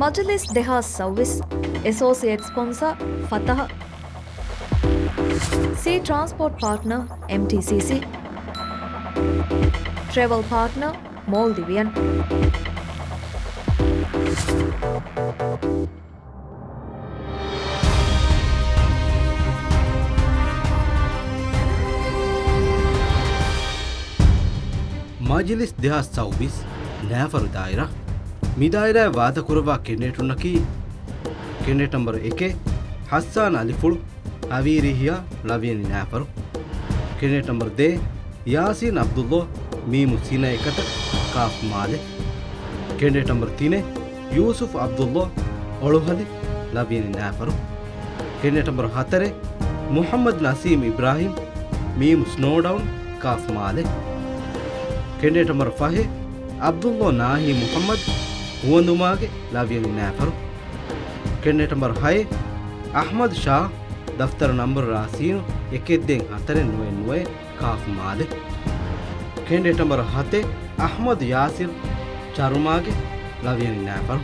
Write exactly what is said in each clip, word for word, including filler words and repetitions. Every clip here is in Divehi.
މަޖިލިސް ދެހާސް ސައުވީސް، އެސޯސިއޭޓް ސްޕޮންސަރ ފަތަހަ، ސީ ޓްރާންސްޕޯޓް ޕާޓްނަރ އެމްޓީސީސީ، ޓްރެވަލް ޕާޓްނަރ މޯލްޑިވިއަން. މަޖިލިސް ދެހާސް ސައުވީސް، ނައިފަރު ދާއިރާ. މި ދާއިރާއަށް ވާދަކުރައްވާ ކެނޑިޑޭޓުންނަކީ، ކެނޑިޑޭޓް ނަމްބަރު އެކެއް، ހައްސާން އަލިފުޅު، ހަވީރިހިޔާ، ލަވިޔަނި ނައިފަރު. ކެނޑިޑޭޓް ނަމްބަރު ދޭއް، ޔާސީން އަބްދުﷲ، މީމު ސިނަ އެކަތަ، ކާފް މާލެ. ކެނޑިޑޭޓް ނަމްބަރު ތިނެއް، ޔޫސުފް އަބްދުﷲ، އޮޅުހަލި، ލަވިޔަނި ނައިފަރު. ކެނޑިޑޭޓް ނަމްބަރު ހަތަރެއް، މުޙައްމަދު ނަސީމް އިބްރާހީމް، މީމު ސްނޯޑައުން، ކާފް މާލެ. ކެނޑިޑޭޓް ނަމްބަރު ފަހެއް، އަބްދުﷲ ނާހީ މުޙައްމަދު، ހުވަނދުމާގެ، ލަވިޔަނި ނައިފަރު. ކެނޑިޑޭޓް ނަމްބަރު ހައެއް، އަޙްމަދު ޝާ، ދަފްތަރު ނަމްބަރު ރާސީނު، އެކެއް ދެން ހަތަރެއް ނުވައެއް ނުވައެއް، ކާފް މާލެ. ކެނޑިޑޭޓް ނަމްބަރު ހަތެއް، އަޙްމަދު ޔާސިރް، ޗަރުމާގެ، ލަވިޔަނި ނައިފަރު.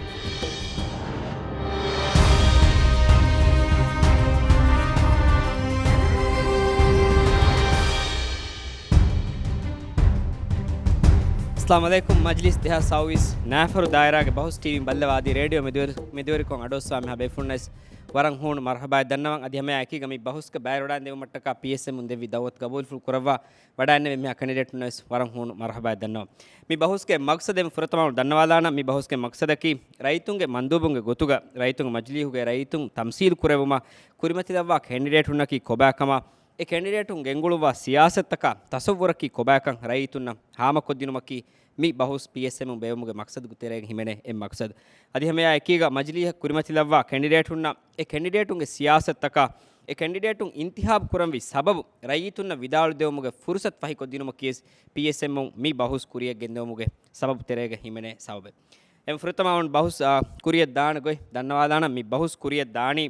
އައްސަލާމު ޢަލައިކުމް. މަޖިލިސް ދެހާސް ސައުވީސް ނައިފަރު ދާއިރާގެ ބަހުސް ޓީވީން ބައްލަވާ އަދި ރޭޑިއޯ މެދުވެރި-، މެދުވެރިކޮށް އަޑުއައްސަވާ މިހާ ބޭފުޅުންނަށް ވެސް ވަރަށް ހޫނު މަރުޙަބާއެއް ދަންނަވަން. އަދި ހަމައެއާ އެކީގަ މި ބަހުސްގެ ބައިވެރިވަޑައިގެން ދެވުމަށްޓަކާ ޕީއެސްއެމުން ދެއްވި ދައުވަތު ގަބޫލުފުޅު ކުރައްވާ ވަޑައިންނެވި މިހާ ކެނޑިޑޭޓުންނަށް ވެސް ވަރަށް ހޫނު މަރުޙަބާއެއް ދަންނަވަން. މި ބަހުސްގެ މަގްސަދެއް ފުރަތަމަ ދަންނަވާލާނަން. މި ބަހުސްގެ މަގްސަދަކީ ރައްޔިތުންގެ މަންދޫބުންގެ ގޮތުގަ ރައްޔިތުންގެ މަޖިލީހުގެ ރައްޔިތުން ތަމްސީލު ކުރެއްވުމަށް ކުރިމަތިލައްވާ ކެނޑިޑޭޓުންނަކީ ކޮބާކަމާ، އެ ކެނޑިޑޭޓުން ގެންގުޅުއްވާ ސިޔާސަތުތަކާ ތަޞައްވުރަކީ ކޮބާކަން ރައްޔިތުންނަށް ހާމަކޮށްދިނުމަކީ މި ބަހުސް ޕީއެސްއެމުން ބޭއްވުމުގެ މަގްސަދުގެ ތެރޭގަ ހިމެނޭ އެއް މަގްސަދު. އަދި ހަމައެއާ އެކީގަ މަޖިލީހަށް ކުރިމަތިލައްވާ ކެނޑިޑޭޓުންނަށް އެ ކެނޑިޑޭޓުންގެ ސިޔާސަތުތަކާ އެ ކެނޑިޑޭޓުން އިންތިހާބު ކުރަންވީ ސަބަބު ރައްޔިތުންނަށް ވިދާޅުދެވުމުގެ ފުރުސަތު ފަހިކޮށްދިނުމަކީވެސް ޕީއެސްއެމުން މި ބަހުސް ކުރިއަށް ގެންދެވުމުގެ ސަބަބު ތެރޭގަ ހިމެނޭ ސަބަބެއް. އެންމެ ފުރަތަމަ އަޅުގަނޑު ބަހުސް، އާ، ކުރިއަށް ދާނެ ގޮތް ދަންނަވާލާނަން. މި ބަހުސް ކުރިއަށް ދާނީ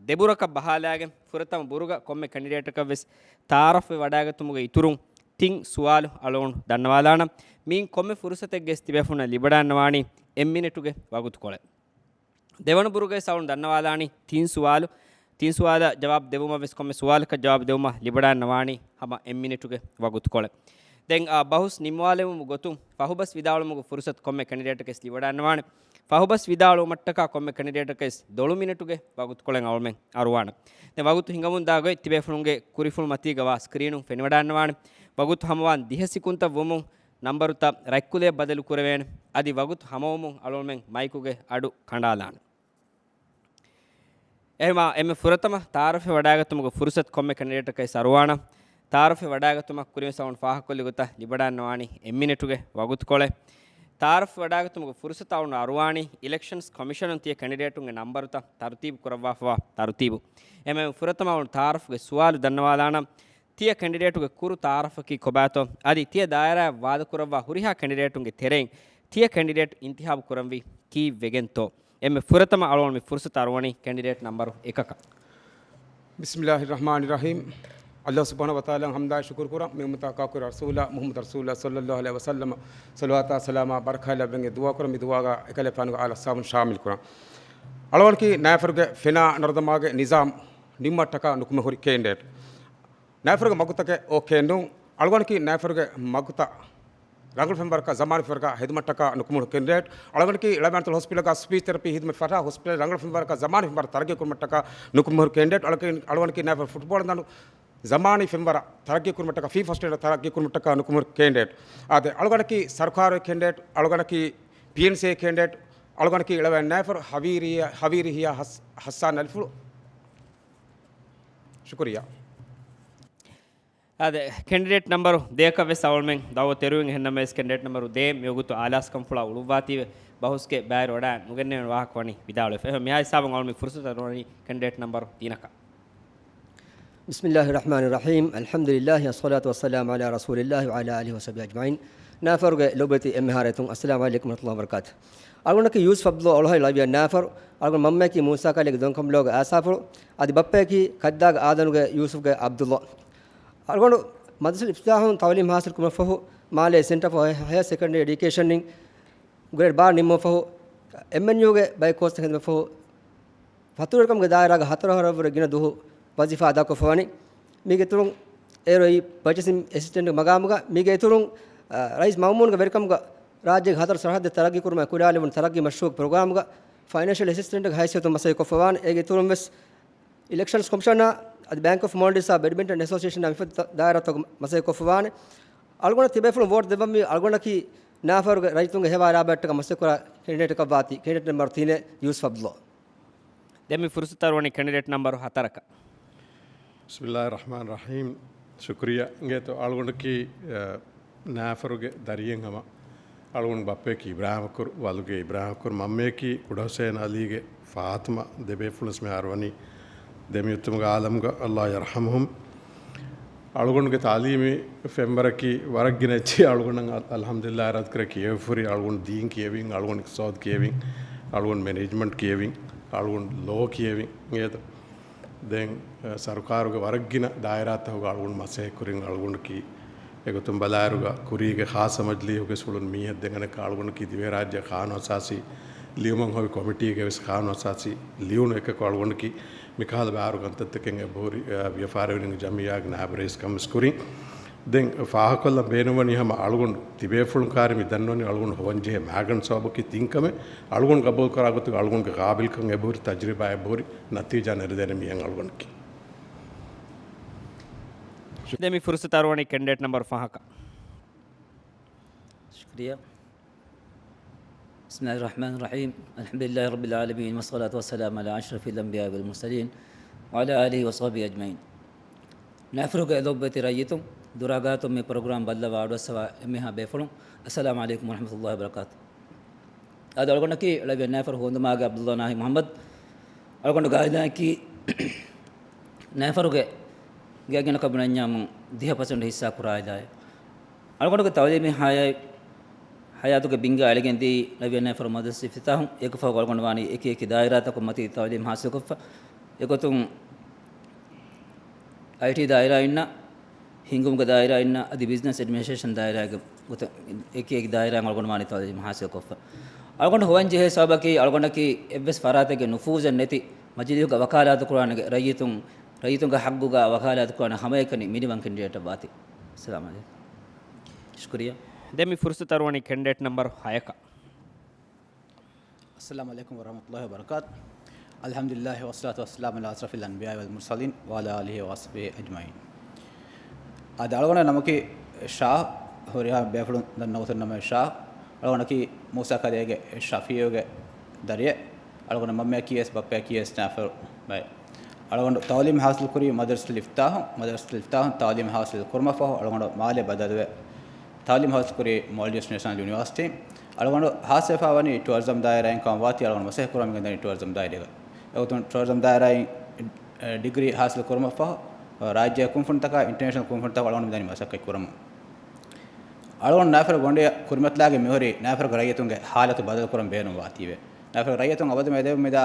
ދެބުރަކަށް ބަހާލާގެން ފުރަތަމަ ބުރުގަ ކޮންމެ ކެނޑިޑޭޓަކަށް ވެސް ތަޢާރަފްވެ ވަޑާގަތުމުގެ އިތުރުން ތިން ސުވާލު އަޅުގަނޑު ދަންނަވާލާނަން. މިއިން ކޮންމެ ފުރުސަތެއްގައި ތިބޭފުޅުންނަށް ލިބިވަޑައިގަންނަވާނީ އެއް މިނެޓުގެ ވަގުތުކޮޅެއް. ދެވަނަ ބުރުގައި އަޅުގަނޑު ދަންނަވާލާނީ ތިން ސުވާލު. ތިން ސުވާލަށް ޖަވާބު ދެވުމަށް ވެސް ކޮންމެ ސުވާލަކަށް ޖަވާބު ދެވުމަށް ލިބިވަޑައިގަންނަވާނީ ހަމަ އެއް މިނެޓުގެ ވަގުތުކޮޅެއް. ދެން، އާ، ބަހުސް ނިންމަވާލެވުމުގެ ގޮތުން ފަހުބަސް ވިދާޅުވުމުގެ ފުރުސަތު ކޮންމެ ކެނޑިޑޭޓަކަށް ވެސް ލިބިވަޑައިގަންނަވާނެ. ފަހުބަސް ވިދާޅުވުމަށްޓަކާ ކޮންމެ ކެނޑިޑޭޓަކަށް ވެސް ދޮޅު މިނެޓުގެ ވަގުތުކޮޅެއް އަޅުމެން އަރުވާނެ. ދެން ވަގުތު ހިނގަމުންދާ ގޮތް ތިބޭފުޅުންގެ ކުރިފުޅު މަތީގަ ވާ ސްކްރީނުން ފެނިވަޑައިގަންނަވާނެ. ވަގުތު ހަމަވާން ދިހަ ސިކުންތައް ވުމުން ނަންބަރުތައް ރަތްކުލައަށް ބަދަލު ކުރެވޭނެ. އަދި ވަގުތު ހަމަވުމުން އަޅުމެން މައިކުގެ އަޑު ކަނޑާލާނެ. އެހެންވީމާ، އެންމެ ފުރަތަމަ ތަޢާރަފްވެ ވަޑާގަތުމުގެ ފުރުސަތު ކޮންމެ ކެނޑިޑޭޓަކަށް ވެސް އަރުވާނަން. ތަޢާރަފްވެ ވަޑާގަތުމަށް ކުރިން ވެސް އަޅުގަނޑު ފާހަގަކޮށްލި ގޮތަށް ލިބިވަޑައިގަންނަވާނީ އެއް މިނެޓުގެ ވަގުތުކޮޅެއް. ތަޢާރަފްވެ ވަޑާގަތުމުގެ ފުރުސަތު އަޅުގަނޑު އަރުވާނީ އިލެކްޝަންސް ކޮމިޝަނުން ތިޔަ ކެނޑިޑޭޓުންގެ ނަންބަރުތައް ތަރުތީބު ކުރައްވާފަވާ ތަރުތީބު. އެހެންވީމާ، ފުރަތަމަ އަޅުގަނޑު ތަޢާރަފްގެ ސުވާލު ދަންނަވާލާނަން. ތިޔަ ކެނޑިޑޭޓުގެ ކުރު ތަޢާރަފަކީ ކޮބާތޯ؟ އަދި ތިޔަ ދާއިރާއަށް ވާދަކުރައްވާ ހުރިހާ ކެނޑިޑޭޓުންގެ ތެރެއިން ތިޔަ ކެނޑިޑޭޓު އިންތިހާބު ކުރަންވީ ކީއްވެގެންތޯ؟ އެންމެ ފުރަތަމަ އަޅުގަނޑު މި ފުރުސަތު އަރުވަނީ ކެނޑިޑޭޓް ނަންބަރު އެކަކަށް. ބިސްމިއްލާހިއްރަޙްމާނިއްރަޙީމް. އައްލާހު ސުބްޙާނަހޫ ވަތަޢާލާއަށް ޙަމްދާއި ޝުކުރު ކުރަން. މި އުއްމަތާ ކާކު ރަސޫލާ މުޙައްމަދު ރަސޫލާ ޞައްލައްލާހު ޢަލައިހި ވަސައްލަމަ ޞަލަވާތާ ސަލާމާ ބަރަކާތް ލައްވަން އެ ދުޢާ ކުރަން. މި ދުޢާގަ އެކަލޭގެފާނުގެ އާލު އަޞްޙާބުން ޝާމިލް ކުރަން. އަޅުގަނޑަކީ ނައިފަރުގެ ފެނާ ނަރުދަމާގެ ނިޒާމް ނިންމަށްޓަކާ ނުކުމެ ހުރި ކެނޑިޑޭޓް. ނައިފަރުގެ މަގުތަކެއް އޯކޭ ނޫން. އަޅުގަނޑަކީ ނައިފަރުގެ މަގުތައް ރަނގަޅު ފެންވަރަކަށް، ޒަމާނީ ފެންވަރަކަށް ހިދުމަތްޓަކާ ނުކުމެ ހުރި ކެނޑިޑޭޓް. އަޅުގަނޑަކީ ޅަވިޔަނިތުލް ހޮސްޕިޓަލްގަ ސްޕީޗް ތެރަޕީ ހިދުމަތް ފަށާ ހޮސްޕިޓަލް ރަނގަޅު ފެންވަރަކަށް، ޒަމާނީ ފެންވަރަށް ތަރައްގީ ކުރުމަށްޓަކާ ނުކުމެ ހުރި ކެނޑިޑޭޓް. އަޅުގަނޑަކީ، އަޅުގަނޑަކީ ނައިފަރު ފުޓްބޯޅަ ދަނޑު ޒަމާނީ ފެންވަރަށް ތަރައްގީ ކުރުމަށްޓަކާ، ފީފާ ސްޓޭންޑަޑް ތަރައްގީ ކުރުމަށްޓަކާ ނުކުމެ ހުރި ކެނޑިޑޭޓް. އާދެ، އަޅުގަނޑަކީ ސަރުކާރު ކެނޑިޑޭޓް، އަޅުގަނޑަކީ ޕީއެންސީ ކެނޑިޑޭޓް، އަޅުގަނޑަކީ ޅަވިޔަނި ނައިފަރު ހަވީރިހިޔާ، ހަވީރިހިޔާ ހަސް-، ހައްސާން އަލިފުޅު. ޝުކުރިއްޔާ. އާދެ، ކެނޑިޑޭޓް ނަންބަރު ދޭއަކަށް ވެސް އަޅުމެން ދައުވަތު ތެރެއިން. އެހެންނަމަވެސް ކެނޑިޑޭޓް ނަންބަރު ދޭ މިވަގުތު އާލާސްކަންފުޅާ އުޅުއްވާތީވެ ބަހުސްގެ ބައިވެރިވަޑައި ނުގެންނެވި ވާހަކަ ވަނީ ވިދާޅުވެފަ. އެހެން މިހާ ހިސާބުން އަޅުމެން ފުރުސަތު އަރުވަނީ ކެނޑިޑޭޓް ނަންބަރު ތިނަކަށް. بسم الله الرحمن الرحيم. الحمد لله، الصلاة والسلام على رسول الله وعلى آله وصحبه أجمعين. ނައިފަރުގެ ލޮބުވެތި އެންމެހާރައްތުން، އައްސަލާމު ޢަލައިކުމް ވަރަޙްމަތުﷲ ވަބަރަކާތު. އަޅުގަނޑަކީ ޔޫސްފް އަބްދުﷲ އޮޅުހައި ޅަވިޔަނި ނައިފަރު. އަޅުގަނޑު މަންމަޔަކީ މޫސާކަލޭގެ ދޮންކަނބުލައުގެ އާސާފުޅު. އަދި ބައްޕަޔަކީ ކައްދާގެ އާދަނުގެ ޔޫސުފްގެ ޢަބްދުﷲ. އަޅުގަނޑު މަދްރަސަތުލް އިފްތިތާޙުން ތަޢުލީމް ޙާޞިލް ކުރުމަށްފަހު، މާލޭ ސެންޓަރ ފޯ ހަޔަ ސެކަންޑަރީ އެޑިއުކޭޝަން އިން ގްރޭޑް ބާރަ ނިންމުމަށްފަހު، އެމްއެންޔޫގެ ބައެއް ކޯސްތައް ހެދުމަށްފަހު، ފަތުރުވެރިކަމުގެ ދާއިރާގަ ހަތަރު އަހަރަށްވުރެ ގިނަ ދުވަހު ވަޒީފާ އަދާކޮށްފަވާނެ. މީގެ އިތުރުން އޭރު އެއީ ޕަރޗޭސިން އެސިސްޓެންޓް މަގާމުގަ، މީގެ އިތުރުން، އަ، ރައީސް މައުމޫނުގެ ވެރިކަމުގަ ރާއްޖޭގެ ހަތަރު ސަރަހައްދެއް ތަރައްގީ ކުރުމަށް ކުރިއަށް ލެވުނު ތަރައްގީ މަޝްރޫއުގެ ޕްރޮގްރާމުގަ ފައިނޭންޝިއަލް އެސިސްޓެންޓްގެ ހައިސިއްޔަތުން މަސައްކަތް ކޮށްފަވާނެ. އޭގެ އިތުރުން ވެސް އިލެކްޝަންސް ކޮމިޝަނާ އަދި ބޭންކް އޮފް މޯލްޑިވްސްއާ ބެޑްމިންޓަން އެސޯސިއޭޝަނާ މިފަދަ ދާއިރާތަކުގަ މަސައްކަތް ކޮށްފަވާނެ. އަޅުގަނޑަށް ތިބޭފުޅުން ވޯޓް ދެއްވަންވީ އަޅުގަނޑަކީ ނާފަރުގެ ރައްޔިތުންގެ ހެވާ ރާބައިއްޓަކަށް މަސައްކަތްކުރާ ކެނޑިޑޭޓަކަށްވާތީ، ކެނޑިޑޭޓް ނަމްބަރު ތިނެއް ޔޫސްފް އަބްދުﷲ. ދެން މި ފުރުސަތު އަރުވަނީ ކެނޑިޑޭޓް ނަމްބަރު ހަތަރަކަށް. بسم الله الرحمن الرحيم. ޝުކުރިއްޔާ. އިނގޭތޯ އަޅުގަނޑަކީ، އަ، ނާފަރުގެ ދަރިއެއް ހަމަ އަޅުގަނޑު ބައްޕަޔަކީ އިބްރާހިމް އަކުރު، ވަލުގެ އިބްރާހިމް އަކުރު، މަންމަޔަކީ ކުޑަހުސޭން އަލީގެ ފާތުމަ، ދެބޭފުޅުންވެސް މިހާރު ވަނީ ދެމިއޮތުމުގެ އާލަމުގަ، الله يرحمهم. އަޅުގަނޑުގެ ތާލީމީ ފެންވަރަކީ ވަރަށް ގިނަ އެއްޗެއް އަޅުގަނޑަށް އަލް-، އަލްޙަމްދުލިއްލާހް ރަދްކުރެ ކިޔެވިފަހުރި އަޅުގަނޑު ދީން ކިޔެވިން، އަޅުގަނޑު އިޤްތިޞާދު ކިޔެވިން، އަޅުގަނޑު މެނޭޖްމަންޓް ކިޔެވިން، އަޅުގަނޑު ލޯ ކިޔެވިން. އިނގޭތޯ؟ ދެން، އަ، ސަރުކާރުގެ ވަރަށް ގިނަ ދާއިރާތަކުގަ އަޅުގަނޑު މަސައްކަތް ކުރިން އަޅުގަނޑަކީ އެގޮތުން ބަލާއިރުގަ ކުރީގެ ޚާއްޞަ މަޖިލީހުގެ ސުޅުން މީހެއް ދެން އަނެއްކާ އަޅުގަނޑަކީ ދިވެހިރާއްޖެ ޤާނޫނު އަސާސީ ލިޔުމަށް ހޮވި ކޮމިޓީގެ ވެސް ޤާނޫނު އަސާސީ ލިޔުނު އެކަކު އަޅުގަނޑަކީ މިކަހަލަ ބާރު ކަންތައްތަކެއް އެބަހުރި، އަ، ވިޔަފާރިވެރިންގެ ޖަމިއްޔާގެ ނާއިބު ރައީސް ކަމަށް ވެސް ކުރިން. ދެން ފާހަގަކޮށްލަން ބޭނުންވަނީ ހަމަ އަޅުގަނޑު ތިބޭފުޅުން ކާރި މި ދަންނަވަނީ އަޅުގަނޑު ހޮވަން ޖެހޭ މާގަނޑު ސަބަބަކީ ތިން ކަމެއް. އަޅުގަނޑު ގަބޫލު ކުރާ ގޮތުގަ އަޅުގަނޑުގެ ޤާބިލްކަން އެބަހުރި، ތަޖުރިބާ އެބަހުރި، ނަތީޖާ ނެރެދޭނެ މީހެއް އަޅުގަނޑަކީ. ދެން މި ފުރުސަތު އަރުވަނީ ކެނޑިޑޭޓް ނަމްބަރު ފަހަކަށް. ޝުކުރިއްޔާ. بسم الله الرحمن الرحيم. الحمد لله رب العالمين، والصلاة والسلام على أشرف الأنبياء والمرسلين، وعلى آله وصحبه أجمعين. ނާފަރުގެ ލޮބުވެތި ރައްޔިތުން، ދުރާގާތުން މި ޕްރޮގްރާމް ބައްލަވާ އަޑުއައްސަވާ އެންމެހާ ބޭފުޅުން، السلام عليكم ورحمة الله وبركاته. އަދި އަޅުގަނޑަކީ ޅެވިޔަ ނާފަރު ހޯނދުމާގެ ޢަބްދުﷲ ނާހި މުޙައްމަދު. އަޅުގަނޑުގެ ޢާއިލާއަކީ ނާފަރުގެ ގޭގެނަކަށް ބުނަންޏާމުން ދިހަ ޕަސެންޓް ޙިއްޞާ ކުރާ ޢާއިލާއެއް. އަޅުގަނޑުގެ ތަޢުލީމީ ޙަޔާތް، ޙަޔާތުގެ ބިންގާ އެޅިގެން ދިޔައީ ޅެވިޔަ ނާފަރު މަދްރަސަ އިފްތިތާޙުން. އޭގެ ފަހު އަޅުގަނޑު ވާނީ އެކި އެކި ދާއިރާތަކުން މަތީ ތަޢުލީމް ޙާޞިލުކޮށްފަ. އެގޮތުން އައިޓީ ދާއިރާއިންނަށް، ހިންގުމުގެ ދާއިރާއިންނަށް، އަދި ބިޒްނަސް އެޑްމިނިސްޓްރޭޝަން ދާއިރާގެ ގޮތަށް އެކި އެކި ދާއިރާއިން އަޅުގަނޑު ވާނީ ތަޢުލީމް ޙާޞިލުކޮށްފަ. އަޅުގަނޑު ހޮވަން ޖެހޭ ސަބަބަކީ އަޅުގަނޑަކީ އެއްވެސް ފަރާތެއްގެ ނުފޫޒެއް ނެތި މަޖިލީހުގަ ވަކާލާތު ކުރާނެ ރައްޔިތުން، ރައްޔިތުންގެ ޙައްގުގަ ވަކާލާތު ކުރާނެ ހަމައެކަނި މިނިވަން ކެންޑިޑޭޓަށް ވާތީ. އައްސަލާމު ޢަލައިކުމް. ޝުކުރިއްޔާ. ދެން މި ފުރުސަތު އަރުވަނީ ކެންޑިޑޭޓް ނަމްބަރު ހަޔަކަށް. السلام عليكم ورحمة الله وبركاته. الحمد لله والصلاة والسلام على أشرف الأنبياء والمرسلين وعلى آله وصحبه أجمعين. އަދި އަޅުގަނޑު ނަމަކީ ޝާ، ހުރިހާ ބޭފުޅުން ދަންނަވަތަން ނަމަ ޝާ. އަޅުގަނޑަކީ މޫސާ ކަލޭގެ ޝަފީޢުގެ ދަރިއެއް. އަޅުގަނޑު މަންމަޔަކީ ވެސް ބައްޕަޔަކީ ވެސް ނާފަރު ބައެއް. އަޅުގަނޑު ތަޢުލީމް ޙާޞިލް ކުރީ މަދްރަސަތުލް އިފްތިތާޙުން، މަދްރަސަތުލް އިފްތިތާޙުން ތަޢުލީމް ޙާޞިލް ކުރުމަށްފަހު އަޅުގަނޑު މާލެ ބަދަލުވެ، ތަޢުލީމް ޙާޞިލް ކުރީ މޯލްޑިވްސް ނޭޝަނަލް ޔުނިވާސިޓީން. އަޅުގަނޑު ޚާއްޞަވެފަ ވަނީ ޓުއަރިޒަމް ދާއިރާއިން ކަމަށް ވާތީ އަޅުގަނޑު މަސައްކަތް ކުރަމުން ގެންދަނީ ޓުއަރިޒަމް ދާއިރާގަ. އެގޮތުން ޓުއަރިޒަމް ދާއިރާއިން، އެ، ޑިގްރީ ޙާޞިލް ކުރުމަށްފަހު، ރާއްޖޭގެ ކުންފުނިތަކާ އިންޓަރނޭޝަނަލް ކުންފުނިތަކާ އަޅުގަނޑު މިދަނީ މަސައްކަތް ކުރަމުން. އަޅުގަނޑު ނާފަރު ގޮނޑިއަށް ކުރިމަތިލާގެން މިހުރީ ނާފަރުގެ ރައްޔިތުންގެ ޙާލަތު ބަދަލުކުރަން ބޭނުން ވާތީވެ. ނާފަރުގެ ރައްޔިތުން އަބަދުމެ އެދެމުން މިދާ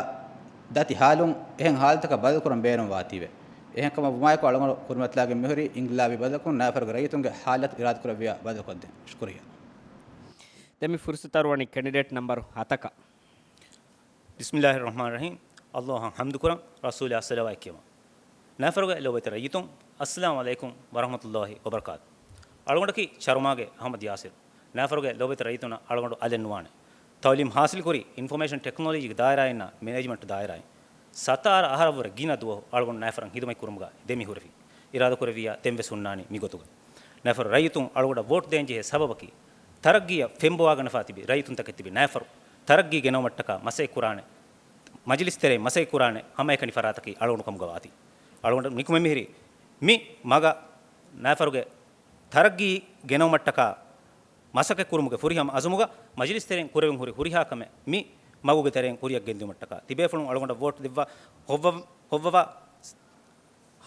ދަތި ޙާލުން އެހެން ޙާލަތަކަށް ބަދަލުކުރަން ބޭނުން ވާތީވެ. އެހެންކަމަށް ވުމާއެކު އަޅުގަނޑު ކުރިމަތިލާގެން މިހުރީ އިންގިލާބީ ބަދަލަކުން ނާފަރުގެ ރައްޔިތުންގެ ޙާލަތު އިރާދަކުރެއްވިޔާ ބަދަލުކޮށްދޭން. ޝުކުރިއްޔާ. ދެން މި ފުރުސަތު އަރުވަނީ ކެނޑިޑޭޓް ނަމްބަރު ހަތަކަށް. بسم الله الرحمن الرحيم. ﷲ އަށް ޙަމްދުކުރަން، ރަސޫލާ ޞަލަވާތް ކިޔަމަން. ނާފަރުގެ ލޯބިވެތި ރައްޔިތުން، އައްސަލާމު ޢަލައިކުމް ވަރަޙްމަތުﷲ ވަބަރަކާތު. އަޅުގަނޑަކީ ޗަރުމާގެ އަޙްމަދު ޔާސިރު. ނާފަރުގެ ލޯބިވެތި ރައްޔިތުންނަށް އަޅުގަނޑު އަލެއް ނުވާނެ. ތަޢުލީމް ޙާޞިލް ކުރީ އިންފޮމޭޝަން ޓެކްނޮލޮޖީގެ ދާއިރާއިންނާ މެނޭޖްމަންޓް ދާއިރާއިން. ސަތާރަ އަހަރަށްވުރެ ގިނަ ދުވަހު އަޅުގަނޑު ނާފަރަށް ޚިދުމަތް ކުރުމުގަ ދެމިހުރެފި. އިރާދަކުރެއްވިއްޔާ ދެންވެސް ހުންނާނީ މިގޮތުގަ. ނާފަރު ރައްޔިތުން އަޅުގަނޑަށް ވޯޓް ދޭންޖެހޭ ސަބަބަކީ، ތަރައްގީއަށް ފެންބޮވާގަނެފާ ތިބި ރައްޔިތުންތަކެއް ތިބި ނާފަރު ތަރައްގީ ގެނައުމަށްޓަކާ މަސައްކަތް ކުރާނެ، މަޖިލިސް ތެރެއިން މަސައްކަތް ކުރާނެ ހަމައެކަނި ފަރާތަކީ އަޅުގަނޑު ކަމުގަ ވާތީ. އަޅުގަނޑު ނިކުމެ މިހިރީ މި މަގަށް ނާފަރުގެ ތަރައްގީ ގެނައުމަށްޓަކާ މަސައްކަތް ކުރުމުގެ ފުރިހަމަ އަޒުމުގަ މަޖިލިސް ތެރެއިން ކުރެވެން ހުރި ހުރިހާ ކަމެއް މި މަގުގެ ތެރެއިން ކުރިއަށް ގެންދިއުމަށްޓަކާ ތިބޭފުޅުން އަޅުގަނޑަށް ވޯޓް ދެއްވާ، ހޮއްވަ-، ހޮއްވަވާ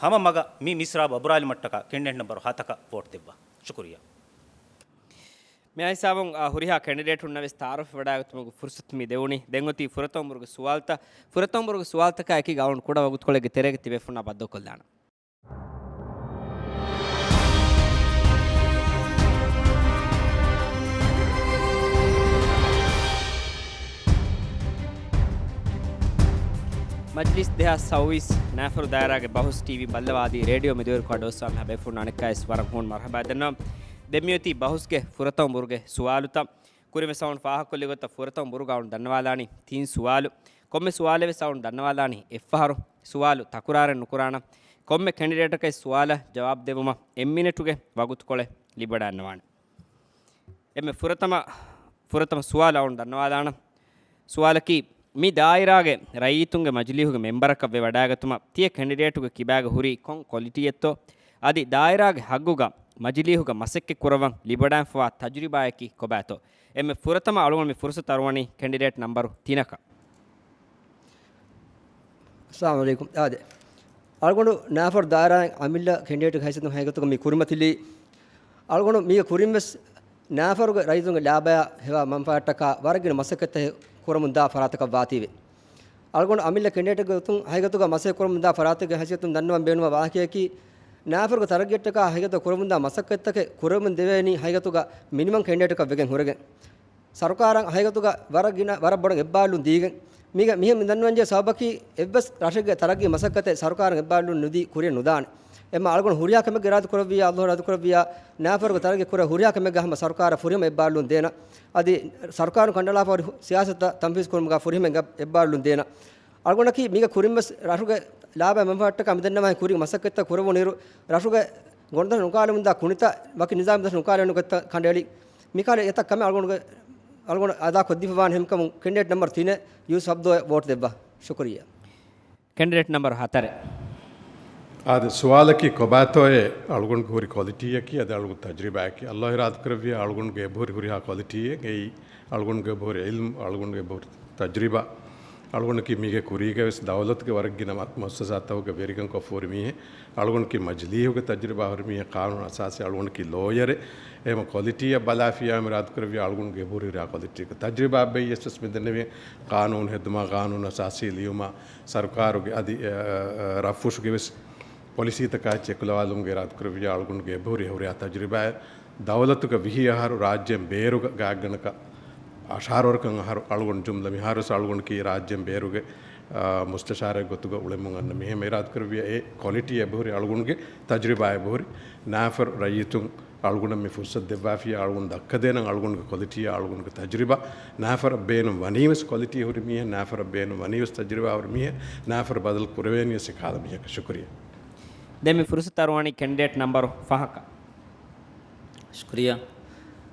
ހަމަ މަގަށް މި މިސްރާބު އަބުރާލުމަށްޓަކާ ކެނޑިޑޭޓް ނަމްބަރު ހަތަކަށް ވޯޓް ދެއްވާ. ޝުކުރިއްޔާ. މިއާ ހިސާބުން، އާ، ހުރިހާ ކެނޑިޑޭޓުންނަށް ވެސް ތަޢާރަފް ވެވަޑައިގަތުމުގެ ފުރުސަތު މި ދެވުނީ. ދެން އޮތީ ފުރަތަމަ ބުރުގެ ސުވާލުތައް. ފުރަތަމަ ބުރުގެ ސުވާލުތަކާ އެކީގަ އަޅުގަނޑު ކުޑަ ވަގުތުކޮޅެއްގެ ތެރޭގަ ތިބޭފުޅުންނާ ބައްދަލުކޮށްލާނަން. މަޖްލިސް ދެހާސް ސައުވީސް ނައިފަރު ދާއިރާގެ ބަހުސް ޓީވީ ބައްލަވާދީ ރޭޑިއޯ މެދުވެރިކޮށް އަޑުއޮއްސާ މިހާ ބޭފުޅުންނަށް އަނެއްކާވެސް ވަރަށް ހޫނު މަރުހަބާ ދަންނަވަން. ދެން މިއޮތީ ބަހުސްގެ ފުރަތަމަ ބުރުގެ ސުވާލުތައް. ކުރިންވެސް އަޅުގަނޑު ފާހަގަކޮށްލި ގޮތަށް ފުރަތަމަ ބުރުގަ އަޅުގަނޑު ދަންނަވާލާނީ ތިން ސުވާލު. ކޮންމެ ސުވާލެއް ވެސް އަޅުގަނޑު ދަންނަވާލާނީ އެއްފަހަރު. ސުވާލު ތަކުރާރެއް ނުކުރާނަން. ކޮންމެ ކެނޑިޑޭޓަކަށް ސުވާލަށް ޖަވާބު ދެއްވުމަށް އެއް މިނެޓުގެ ވަގުތުކޮޅެއް ލިބިވަޑައިގަންނަވާނެ. އެންމެ ފުރަތަމަ، ފުރަތަމަ ސުވާލު އަޅުގަނޑު ދަންނަވާލާނަން. ސުވާލަކީ، މި ދާއިރާގެ ރައްޔިތުންގެ މަޖިލީހުގެ މެމްބަރަކަށް ވެވަޑައިގަތުމަށް ތިޔަ ކެނޑިޑޭޓުގެ ކިބާގަ ހުރީ ކޮން ކޮލިޓީއެއްތޯ؟ އަދި ދާއިރާގެ ހައްގުގަ މަޖިލީހުގަ މަސައްކަތް ކުރައްވަން ލިބިވަޑައިފަވާ ތަޖުރިބާއަކީ ކޮބާތޯ؟ އެންމެ ފުރަތަމަ އަޅުގަނޑު މި ފުރުސަތު އަރުވަނީ ކެނޑިޑޭޓް ނަމްބަރު ތިނަކަށް. އައްސަލާމު ޢަލައިކުމް. އާދެ، އަޅުގަނޑު ނައިފަރު ދާއިރާއިން އަމިއްލަ ކެނޑިޑޭޓުގެ ހައިސިއްޔަތުން ހަގީގަތުގަ މި ކުރިމަތިލީ. އަޅުގަނޑު މީގެ ކުރިން ވެސް ނައިފަރުގެ ރައްޔިތުންގެ ލާބަޔާ ހެވާ މަންފާއަށްޓަކާ ވަރަށް ގިނަ މަސައްކަތްތައް ކުރަމުން ދާ ފަރާތަކަށް ވާތީވެ. އަޅުގަނޑު އަމިއްލަ ކެނޑިޑޭޓެއްގެ ގޮތުން ހަގީގަތުގަ މަސައްކަތް ކުރަމުން ދާ ފަރާތެއްގެ ހައިސިއްޔަތުން ދަންނަވަން ބޭނުންވާ ވާހަކަޔަކީ، ނައިފަރުގެ ތަރައްގީއަށްޓަކާ ހަގީގަތުގަ ކުރަމުން ދާ މަސައްކަތްތަކެއް ކުރަމުން ދެވޭނީ ހަގީގަތުގަ މިނިމަމް ކެނޑިޑޭޓަކަށް ވެގެން ހުރެގެން. ސަރުކާރަށް ހަގީގަތުގަ ވަރަށް ގިނަ، ވަރަށް ބޮޑަށް އެއްބާރުލުން ދީގެން، މީގެ މިހެން މި ދަންނަވަންޖެހޭ ސަބަބަކީ، އެއްވެސް ރަށެއްގެ ތަރައްގީ މަސައްކަތެއް ސަރުކާރަށް އެއްބާރުލުން ނުދީ ކުރިއަށް ނުދާނެ. އެމަ އަޅުގަނޑު ހުރިހާ ކަމެއްގެ އިރާދަ ކުރެއްވިއްޔާ، އައްލާހު އިރާދަ ކުރެއްވިއްޔާ، ނައިފަރުގެ ތަރައްގީ ކުރެ ހުރިހާ ކަމެއްގެ ހަމަ ސަރުކާރަށް ފުރިހަމަ އެއްބާރުލުން ދޭނަ. އަދި ސަރުކާރުން ކަނޑައަޅާފަ ހުރި ސިޔާސަތުތައް ތަންފީޒު ކުރުމުގަ ފުރިހަމަ އެއް، އެއްބާރުލުން ދޭނަ. އަޅުގަނޑަކީ މީގެ ކުރިން ވެސް ރަށުގެ ލާބަ މަންފާއަށްޓަކާ މިދެންނަވާ ކުރި މަސައްކަތްތައް ކުރެވުނުއިރު، ރަށުގެ ގޮނޑުދަށު ނުކާލެމުންދާ ކުނިތައް ވަކި ނިޒާމް ދަށު ނުކާލެވުނު ގޮތްތައް ކަނޑައެޅި. މިކަހަލަ އެތައް ކަމެއް އަޅުގަނޑުގެ، އަޅުގަނޑު އަދާ ކޮށްދީފަވާނެ ހެންކަމުން ކެނޑިޑޭޓް ނަމްބަރު ތިނެއް ޔޫސް އަބްދުއަށް ވޯޓް ދެއްވާ. ޝުކުރިއްޔާ. ކެނޑިޑޭޓް ނަމްބަރު ހަތަރެއް. އާދެ، ސުވާލަކީ ކޮބާތޯއޭ އަޅުގަނޑުގެ ހުރި ކޮލިޓީއަކީ އަދި އަޅުގަނޑު ތަޖްރިބާއަކީ؟ އައްލާހު އިރާދަ ކުރެއްވިއްޔާ އަޅުގަނޑުގެ އެބަހުރި ހުރިހާ ކޮލިޓީއެއް އެއީ އަޅުގަނޑުގެ އެބަހުރި ޢިލްމު، އަޅުގަނޑުގެ އެބަހުރި ތަޖްރިބާ. އަޅުގަނޑަކީ މީގެ ކުރީގަ ވެސް ދައުލަތުގެ ވަރަށް ގިނަ މަ-، މުއައްސަސާތަކުގެ ވެރިކަން ކޮށްފަ ހުރި މީހެއް. އަޅުގަނޑަކީ މަޖިލީހުގެ ތަޖްރިބާ ހުރި މީހެއް، ޤާނޫނު އަސާސީ އަޅުގަނޑަކީ ލޯޔަރެއް. އެހެން ކޮލިޓީއަށް ބަލާފިއްޔާ އިރާދަ ކުރެއްވިއްޔާ އަޅުގަނޑުގެ އެބަހުރި ހުރިހާ ކޮލިޓީއަކަށް ތަޖްރިބާ ބެހޭ އެސް މިދެންނެވި ޤާނޫނު ހެދުމާ، ޤާނޫނު އަސާސީ ލިޔުމާ، ސަރުކާރުގެ އަދި، އަ، އަ، އަ، ރަށްފުށުގެ ވެސް ޕޮލިސީތަކާ އެއްޗެއް އެކުލަވާލުމުގެ އިރާދަ ކުރެއްވިއްޔާ އަޅުގަނޑުގެ އެބަހުރި ހުރިހާ ތަޖްރިބާއެއް. ދައުލަތުގަ ވިހި އަހަރު ރާއްޖޭން ބޭރުގަ ގާތްގަނޑަކަށް އަށާރަ ވަރަކަށް އަހަރު އަޅުގަނޑު ޖުމްލަ މިހާރުވެސް އަޅުގަނޑަކީ ރާއްޖޭން ބޭރުގެ، އާ، މުސްތަޝާރެއް ގޮތުގަ އުޅެމުން އަންނަ މީހެއް. އިރާދަ ކުރެއްވިއްޔާ އެ ކޮލިޓީ އެބަހުރި އަޅުގަނޑުގެ ތަޖްރިބާ އެބަހުރި ނާފަރު ރައްޔިތުން އަޅުގަނޑަށް މި ފުރުސަތު ދެއްވާފިއްޔާ އަޅުގަނޑު ދައްކަދޭނަން އަޅުގަނޑުގެ ކޮލިޓީއާ އަޅުގަނޑުގެ ތަޖްރިބާ. ނާފަރަށް ބޭނުން ވަނީވެސް ކޮލިޓީ ހުރި މީހެއް، ނާފަރަށް ބޭނުން ވަނީވެސް ތަޖްރިބާ ހުރި މީހެއް، ނާފަރު ބަދަލު ކުރެވޭނީވެސް އެކަހަލަ މީހަކަށް. ޝުކުރިއްޔާ. ދެން މި ފުރުސަތު އަރުވަނީ ކެނޑިޑޭޓް ނަމްބަރު ފަހަކަށް. ޝުކުރިއްޔާ.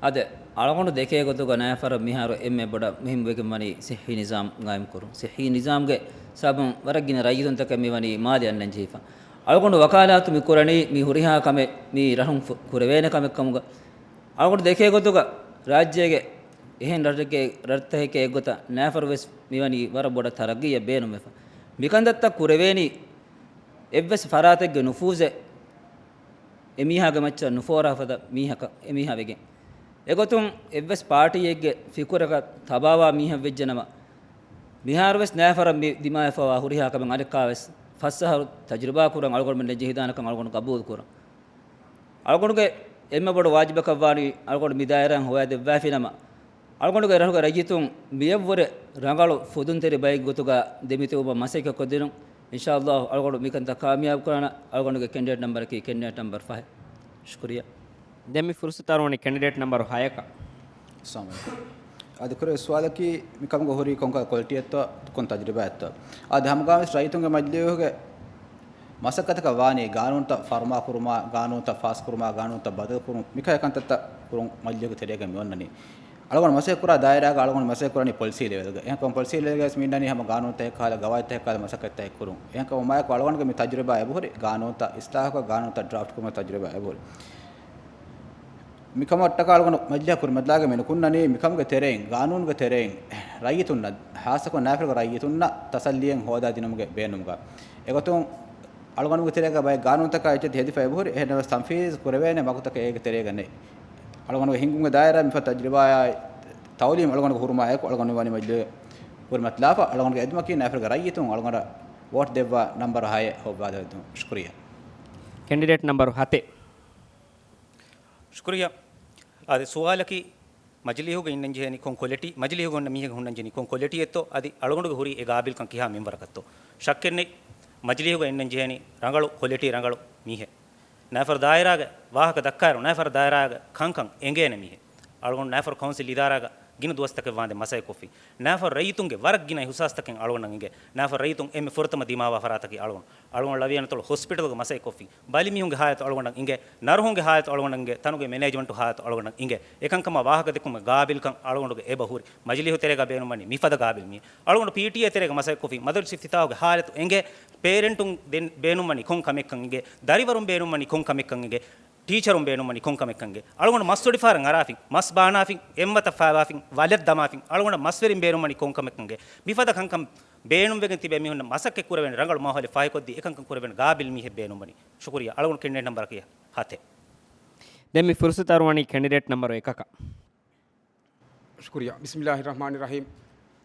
އާދެ، އަޅުގަނޑު ދެކޭ ގޮތުގަ ނައިފަރަށް މިހާރު އެންމެ ބޮޑަށް މުހިންމުވެގެން ވަނީ ޞިއްޙީ ނިޒާމް ގާއިމްކުރުން. ޞިއްޙީ ނިޒާމްގެ ސަބަބުން ވަރަށް ގިނަ ރައްޔިތުންތަކަށް މިވަނީ މާލެ އަންނަން ޖެހިފަ. އަޅުގަނޑު ވަކާލާތު މި ކުރަނީ މި ހުރިހާ ކަމެއް މީ ރަށުން ފު-، ކުރެވޭނެ ކަމެއް ކަމުގަ. އަޅުގަނޑު ދެކޭ ގޮތުގަ ރާއްޖޭގެ އެހެން ރަށެއްގެ، ރަށްތަކެއްގެ އެއްގޮތަށް ނައިފަރު ވެސް މިވަނީ ވަރަށް ބޮޑަށް ތަރައްގީއެއް ބޭނުންވެފަ. މިކަންތައްތައް ކުރެވޭނީ އެއްވެސް ފަރާތެއްގެ ނުފޫޒެއް އެމީހާގެ މައްޗަށް ނުފޯރާ ފަދަ މީހަކަށް، އެމީހާ ވެގެން. އެގޮތުން އެއްވެސް ޕާޓީއެއްގެ ފިކުރަކަށް ތަބާވާ މީހެއް ވެއްޖެނަމަ، މިހާރުވެސް ނައިފަރަށް މި ދިމާވެފަވާ ހުރިހާ ކަމެއް އަނެއްކާވެސް ފަސް އަހަރު ތަޖްރިބާ ކުރަން އަޅުގަނޑުމެންނަށް ޖެހިދާނެކަން އަޅުގަނޑު ގަބޫލު ކުރަން. އަޅުގަނޑުގެ އެންމެ ބޮޑު ވާޖިބަކަށްވާނީ އަޅުގަނޑު މި ދާއިރާއިން ހޮވާދެއްވާފިނަމަ، އަޅުގަނޑުގެ ރަށުގެ ރައްޔިތުން މިއަށްވުރެ ރަނގަޅު ފުދުންތެރި ބައެއް ގޮތުގަ ދެމިތިބުމަށް މަސައްކަތްކޮށްދިނުން. އިންޝާﷲ އަޅުގަނޑު މިކަންތައް ކާމިޔާބުކުރާނަ. އަޅުގަނޑުގެ ކެނޑިޑޭޓް ނަމްބަރަކީ ކެނޑިޑޭޓް ނަމްބަރު ފަހެއް. ޝުކުރިއްޔާ. ދެން މި ފުރުސަތު އަރުވަނީ ކެނޑިޑޭޓް ނަމްބަރު ހަޔަކަށް. އައްސަލާމު ޢަލައިކުމް. އަދި ކުރެވޭ ސުވާލަކީ، މިކަމުގަ ހުރީ ކޮންކަހަލަ ކޮލިޓީއެއްތޯ، ކޮން ތަޖްރިބާއެއްތޯ؟ އަދި ހަމަގާމިސް ރައްޔިތުންގެ މަޖިލީހުގެ މަސައްކަތަކަށް ވާނީ، ގާނޫނުތައް ފަރުމާކުރުމާ، ގާނޫނުތައް ފާސްކުރުމާ، ގާނޫނުތައް ބަދަލުކުރުން، މިކަހަލަ ކަންތައްތައް ކުރުން މަޖިލީހުގެ ތެރޭގަ މި އޮންނަނީ. އަޅުގަނޑު މަސައްކަތް ކުރާ ދާއިރާގަ އަޅުގަނޑު މަސައްކަތް ކުރަނީ ޕޮލިސީ ލެވެލްގަ. އެހެންކަމުން ޕޮލިސީ ލެވެލްގަ ވެސް މި އިންނަނީ ހަމަ ގާނޫނުތަކެއް ކަހަލަ، ގަވާއިދުތަކެއް ކަހަލަ މަސައްކަތްތަކެއް ކުރުން. އެހެންކަމުން މާތް އަޅުގަނޑުގެ މި ތަޖްރިބާ އެބަހުރި، ގާނޫނުތައް އިސްލާހުކޮށް، ގާނޫނުތައް ޑްރާފްޓް ކުރުމަށް ތަޖްރިބާ އެބަހުރި. މިކަމަށްޓަކާ އަޅުގަނޑު މަޖިލީހަށް ކުރިމަތިލާގެން މި ނުކުންނަނީ، މިކަމުގެ ތެރެއިން، ގާނޫނުގެ ތެރެއިން ރައްޔިތުންނަށް، ހާއްސަކޮށް ނާފަރުގެ ރައްޔިތުންނަށް ތަސައްލީއެއް ހޯދާދިނުމުގެ ބޭނުމުގަ. އެގޮތުން އަޅުގަނޑުގެ ތެރޭގަ ބައެއް ގާނޫނުތަކާ އެއްޗެއް ހެދިފަ އެބަހުރި، އެހެންނަމަވެސް ތަންފީޒު ކުރެވޭނެ ވަގުތަކަށް އޭގެ ތެރޭގަ ނެތް. އަޅުގަނޑުގެ ހިންގުމުގެ ދާއިރާ މިފަދަ ތަޖްރިބާއާ ތައުލީމް އަޅުގަނޑުގެ ހުރުމާއެކު އަޅުގަނޑު ވަނީ މަޖިލީހަށް ކުރިމަތިލާފަ. އަޅުގަނޑުގެ އެދުމަކީ ނާފަރުގެ ރައްޔިތުން އަޅުގަނޑަށް ވޯޓް ދެއްވާ ނަމްބަރު ހައެއް ހޮއްވާދެއްވުން. ޝުކުރިއްޔާ. ކެނޑިޑޭޓް ނަމްބަރު ހަތެއް. ޝުކުރިއްޔާ. އާދެ، ސުވާލަކީ، މަޖިލީހުގަ އިންނަން ޖެހޭނީ ކޮން ކޮލިޓީ، މަޖިލީހުގަ އިންނަ މީހެއް ހުންނަން ޖެހޭނީ ކޮން ކޮލިޓީއެއްތޯ، އަދި އަޅުގަނޑުގެ ހުރީ އެ ގާބިލްކަން ކިހާ މިންވަރަކަށްތޯ. ޝައްކެއްނެތް، މަޖިލީހުގަ އިންނަން ޖެހޭނީ ރަނގަޅު ކޮލިޓީ ރަނގަޅު މީހެއް. ނައިފަރު ދާއިރާގެ ވާހަކަ ދައްކާއިރު، ނައިފަރު ދާއިރާގެ ކަންކަން އެނގޭނެ މީހެއް. އަޅުގަނޑު ނައިފަރު ކައުންސިލް އިދާރާގަ ގިނަ ދުވަސްތަކެއް ވާނދެ މަސައްކަތްކޮށްފި. ނައިފަރު ރައްޔިތުންގެ ވަރަށް ގިނަ އިހުސާސްތަކެއް އަޅުގަނޑަށް އިނގޭ. ނައިފަރު ރައްޔިތުން އެންމެ ފުރަތަމަ ދިމާވާ ފަރާތަކީ އަޅުގަނޑު. އަޅުގަނޑު ލަވިޔަނަތޮޅު ހޮސްޕިޓަލްގެ މަސައްކަތްކޮށްފި. ބަލިމީހުންގެ ހާލަތު އަޅުގަނޑަށް އިނގޭ. ނަރުހުންގެ ހާލަތު އަޅުގަނޑަށް އިނގޭ. ތަނުގެ މެނޭޖްމަންޓު ހާލަތު އަޅުގަނޑަށް އިނގޭ. އެކަންކަމާ ވާހަކަ ދެއްކުމުގެ ގާބިލްކަން އަޅުގަނޑުގެ އެބަ ހުރި. މަޖިލީހު ތެރޭގަ ބޭނުންވަނީ މިފަދަ ގާބިލް މީހެއް. އަޅުގަނޑު ޕީޓީއޭ ތެރޭގަ މަސައްކަތްކޮށްފި. މަދަރުސް އިފްތިތާހުގެ ހާލަތު އެނގޭ. ޕޭރެންޓުން ދެން ބޭނުންވަނީ ކޮން ކަމެއްކަން އިނގޭ؟ ދަރިވަރުން ބޭނުންވަނީ ކޮން ކަމެއްކަން އިނގޭ؟ ޓީޗަރުން ބޭނުންވަނީ ކޮން ކަމެއްކަން އިނގޭ؟ އަޅުގަނޑު މަސް އޮޑިފަހަރަށް އަރާފިން، މަސް ބާނާފިން، އެންމަތަށް ފާވާފިން، ވަލެއް ދަމާފިން، އަޅުގަނޑަށް މަސްވެރިން ބޭނުންވަނީ ކޮން ކަމެއްކަން އިނގޭ؟ މިފަދަ ކަންކަން ބޭނުންވެގެން ތިބޭ މީހުންނަށް މަސައްކަތް ކުރެވޭނެ ރަނގަޅު މާހައުލެއް ފާހިކޮށްދީ، އެކަންކަން ކުރެވޭނެ ގާބިލް މީހެއް ބޭނުންވަނީ. ޝުކުރިއްޔާ. އަޅުގަނޑު ކެންޑިޑޭޓް ނަމްބަރަކީ ހަތެއް. ދެން މި ފުރުސަތު އަރުވަނީ ކެންޑިޑޭޓް ނަމްބަރު އެކަކަށް. ޝުކުރިއްޔާ. ބިސްމިއްލާހި ރަޙްމާނި ރަޙީމް.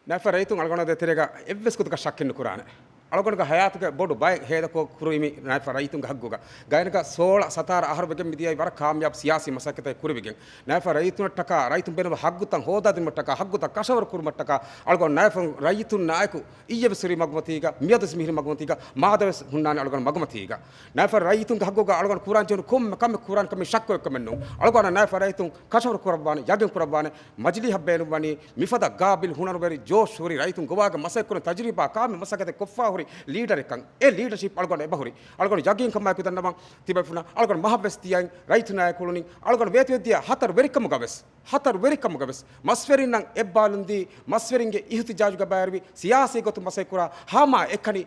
ނައިފަރު ރައްޔިތުން އަޅުގަނޑު ދޭތެރޭގަ އެއްވެސް ގޮތަކަށް ޝައްކެއް ނުކުރާނެ. އަޅުގަނޑުގެ ހަޔާތުގެ ބޮޑު ބައެއް ހޭދަކޮށް ކުރީ މި ނައިފަރު ރައްޔިތުންގެ ހައްގުގަ. ގައިނަކަށް ސޯޅަ ސަތާރަ އަހަރު ވެގެން މިދިޔައީ ވަރަށް ކާމިޔާބު ސިޔާސީ މަސައްކަތެއް ކުރެވިގެން. ނައިފަރު ރައްޔިތުންނަށްޓަކާ، ރައްޔިތުން ބޭނުންވާ ހައްގުތައް ހޯދާދިނުމަށްޓަކާ، ހައްގުތައް ކަށަވަރު ކުރުމަށްޓަކާ އަޅުގަނޑު ނައިފަރު ރައްޔިތުންނާއެކު އިއްޔެވެސް ހުރީ މަގުމަތީގަ، މިއަދުވެސް މިހުރީ މަގުމަތީގަ، މާދަވެސް ހުންނާނެ އަޅުގަނޑު މަގުމަތީގަ. ނައިފަރު ރައްޔިތުންގެ ހައްގުގަ އަޅުގަނޑު ކުރާން ޖެހުނު ކޮންމެ ކަމެއް ކުރާނެ ކަމެއް ޝައްކު އެއްކަމެއް ނޫން. އަޅުގަނޑަށް ނައިފަރު ރައްޔިތުން ކަށަވަރު ކުރައްވާނެ، ޔަގީން ކުރައްވާނެ. މަޖިލީހަށް ބޭނުންވަނީ މިފަދަ ގާބިލް ހުނަރުވެރި ޖޯޝް ހުރި ރައްޔިތުން ގޮވާގެ މަސައްކަތް ކުރަން ތަޖުރިބާ ކާމި މަސައްކަތެއް ކޮށްފާ ހުރި ލީޑަރެއްކަން. އެ ލީޑަޝިޕް އަޅުގަނޑަށް އެބަހުރި. އަޅުގަނޑު ޔަގީންކަމާއެކު ދަންނަވަން ތިބޭފުޅުންނަށް އަޅުގަނޑު މަހަށްވެސް ތިޔައިން ރައްޔިތުންނާއެކު އުޅުނީ. އަޅުގަނޑު ވޭތުވެއްދިޔަ ހަތަރު ވެރިކަމުގަވެސް، ހަތަރު ވެރިކަމުގަވެސް މަސްވެރިންނަށް އެއްބާލުން ދީ، މަސްވެރިންގެ އިހުތިޖާޖުގެ ބައިވެރިވި ސިޔާސީ ގޮތުން މަސައްކަތް ކުރާ ހަމަ އެކަނި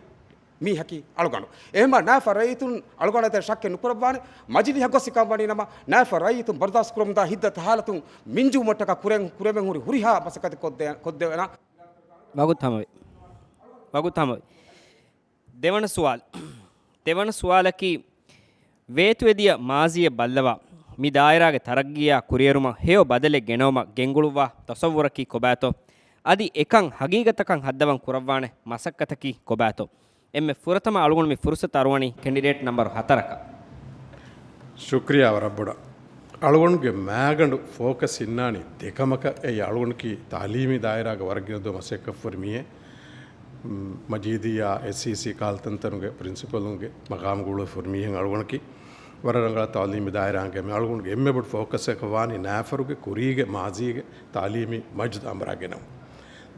މީހަކީ އަޅުގަނޑު. އެހެންވީމަ ނައިފަރު ރައްޔިތުން އަޅުގަނޑާ ދެ ޝައްކެއް ނުކުރައްވާނެ. މަޖިލީހަށް ގޮސް ކަން ވަނީ ނަމަ، ނައިފަރު ރައްޔިތުން ބަރުދާސްތު ކުރަމުންދާ ހިތްދަތި ހާލަތުން މިންޖުވުމަށްޓަކާ ކުރެން، ކުރެވެން ހުރި ހުރިހާ މަސައްކަތެއް ކޮށްދޭ، ކޮށްދެވޭނަ. ވަގުތު ހަމަވި. ވަގުތު ހަމަވި. ދެވަނަ ސުވާލު. ދެވަނަ ސުވާލަކީ، ވޭތުވެދިޔަ މާޒީއަށް ބައްލަވާ، މި ދާއިރާގެ ތަރައްގީއާ ކުރިއެރުމަށް ހެޔޮ ބަދަލެއް ގެނައުމަށް ގެންގުޅުއްވާ ތަސައްވުރަކީ ކޮބާތޯ؟ އަދި އެކަން ހަގީގަތަކަށް ހައްދަވަން ކުރައްވާނެ މަސައްކަތަކީ ކޮބާތޯ؟ އެންމެ ފުރަތަމަ އަޅުގަނޑު މި ފުރުސަތު އަރުވަނީ ކެންޑިޑޭޓް ނަމްބަރު ހަތަރަކަށް. ޝުކްރިޔާ ވަރަށް ބޮޑަށް. އަޅުގަނޑުގެ މައިގަނޑު ފޯކަސް އިންނާނީ ދެކަމަކަށް. އެއީ އަޅުގަނޑަކީ ތައުލީމީ ދާއިރާގަ ވަރަށް ގިނަ ދުވަހު މަސައްކަތް ކޮށްފަ ހުރި މީހެއް. މަޖީދިއްޔާ، އެސްއީސީ ކަހަލަ ތަންތަނުގެ ޕްރިންސިޕަލުންގެ މަގާމުގަ އުޅުއްވަފަ ހުރި މީހެއް އަޅުގަނޑަކީ. ވަރަށް ރަނގަޅަށް ތައުލީމީ ދާއިރާ އަންގައި މީހެއް. އަޅުގަނޑުގެ އެންމެ ބޮޑު ފޯކަސްއަކަށް ވާނީ ނައިފަރުގެ ކުރީގެ މާޒީގެ ތައުލީމީ މަޖިދު އަނބުރާ ގެނައުން.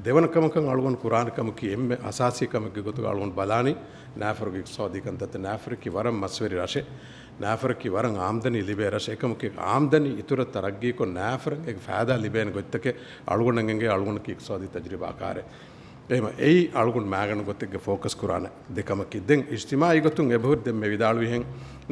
ދެވަނަ ކަމަކަށް އަޅުގަނޑު ކުރާނެ ކަމަކީ އެންމެ އަސާސީ ކަމެއްގެ ގޮތުގަ އަޅުގަނޑު ބަލާނީ ނައިފަރުގެ އިޤްތިޞާދީ ކަންތައްތައް. ނައިފަރަކީ ވަރަށް މަސްވެރި ރަށެއް. ނައިފަރަކީ ވަރަށް އާމްދަނީ ލިބޭ ރަށެއް. އެކަމަކީ އާމްދަނީ އިތުރަށް ތަރައްގީކޮށް ނައިފަރަށް އޭގެ ފައިދާ ލިބޭނެ ގޮތްތަކެއް އަޅުގަނޑަށް އެނގޭ. އަޅުގަނޑަކީ އިޤްތިޞާދީ ތަޖުރިބާކާރެއް. އެހެންވީމަ އެއީ އަޅުގަނޑު މައިގަނޑު ގޮތެއްގެ ފޯކަސް ކުރާނެ ދެ ކަމަކީ. ދެން އިޖްތިމާޢީ ގޮތުން އެބަހުރި ދެން މި ވިދާޅުވިހެން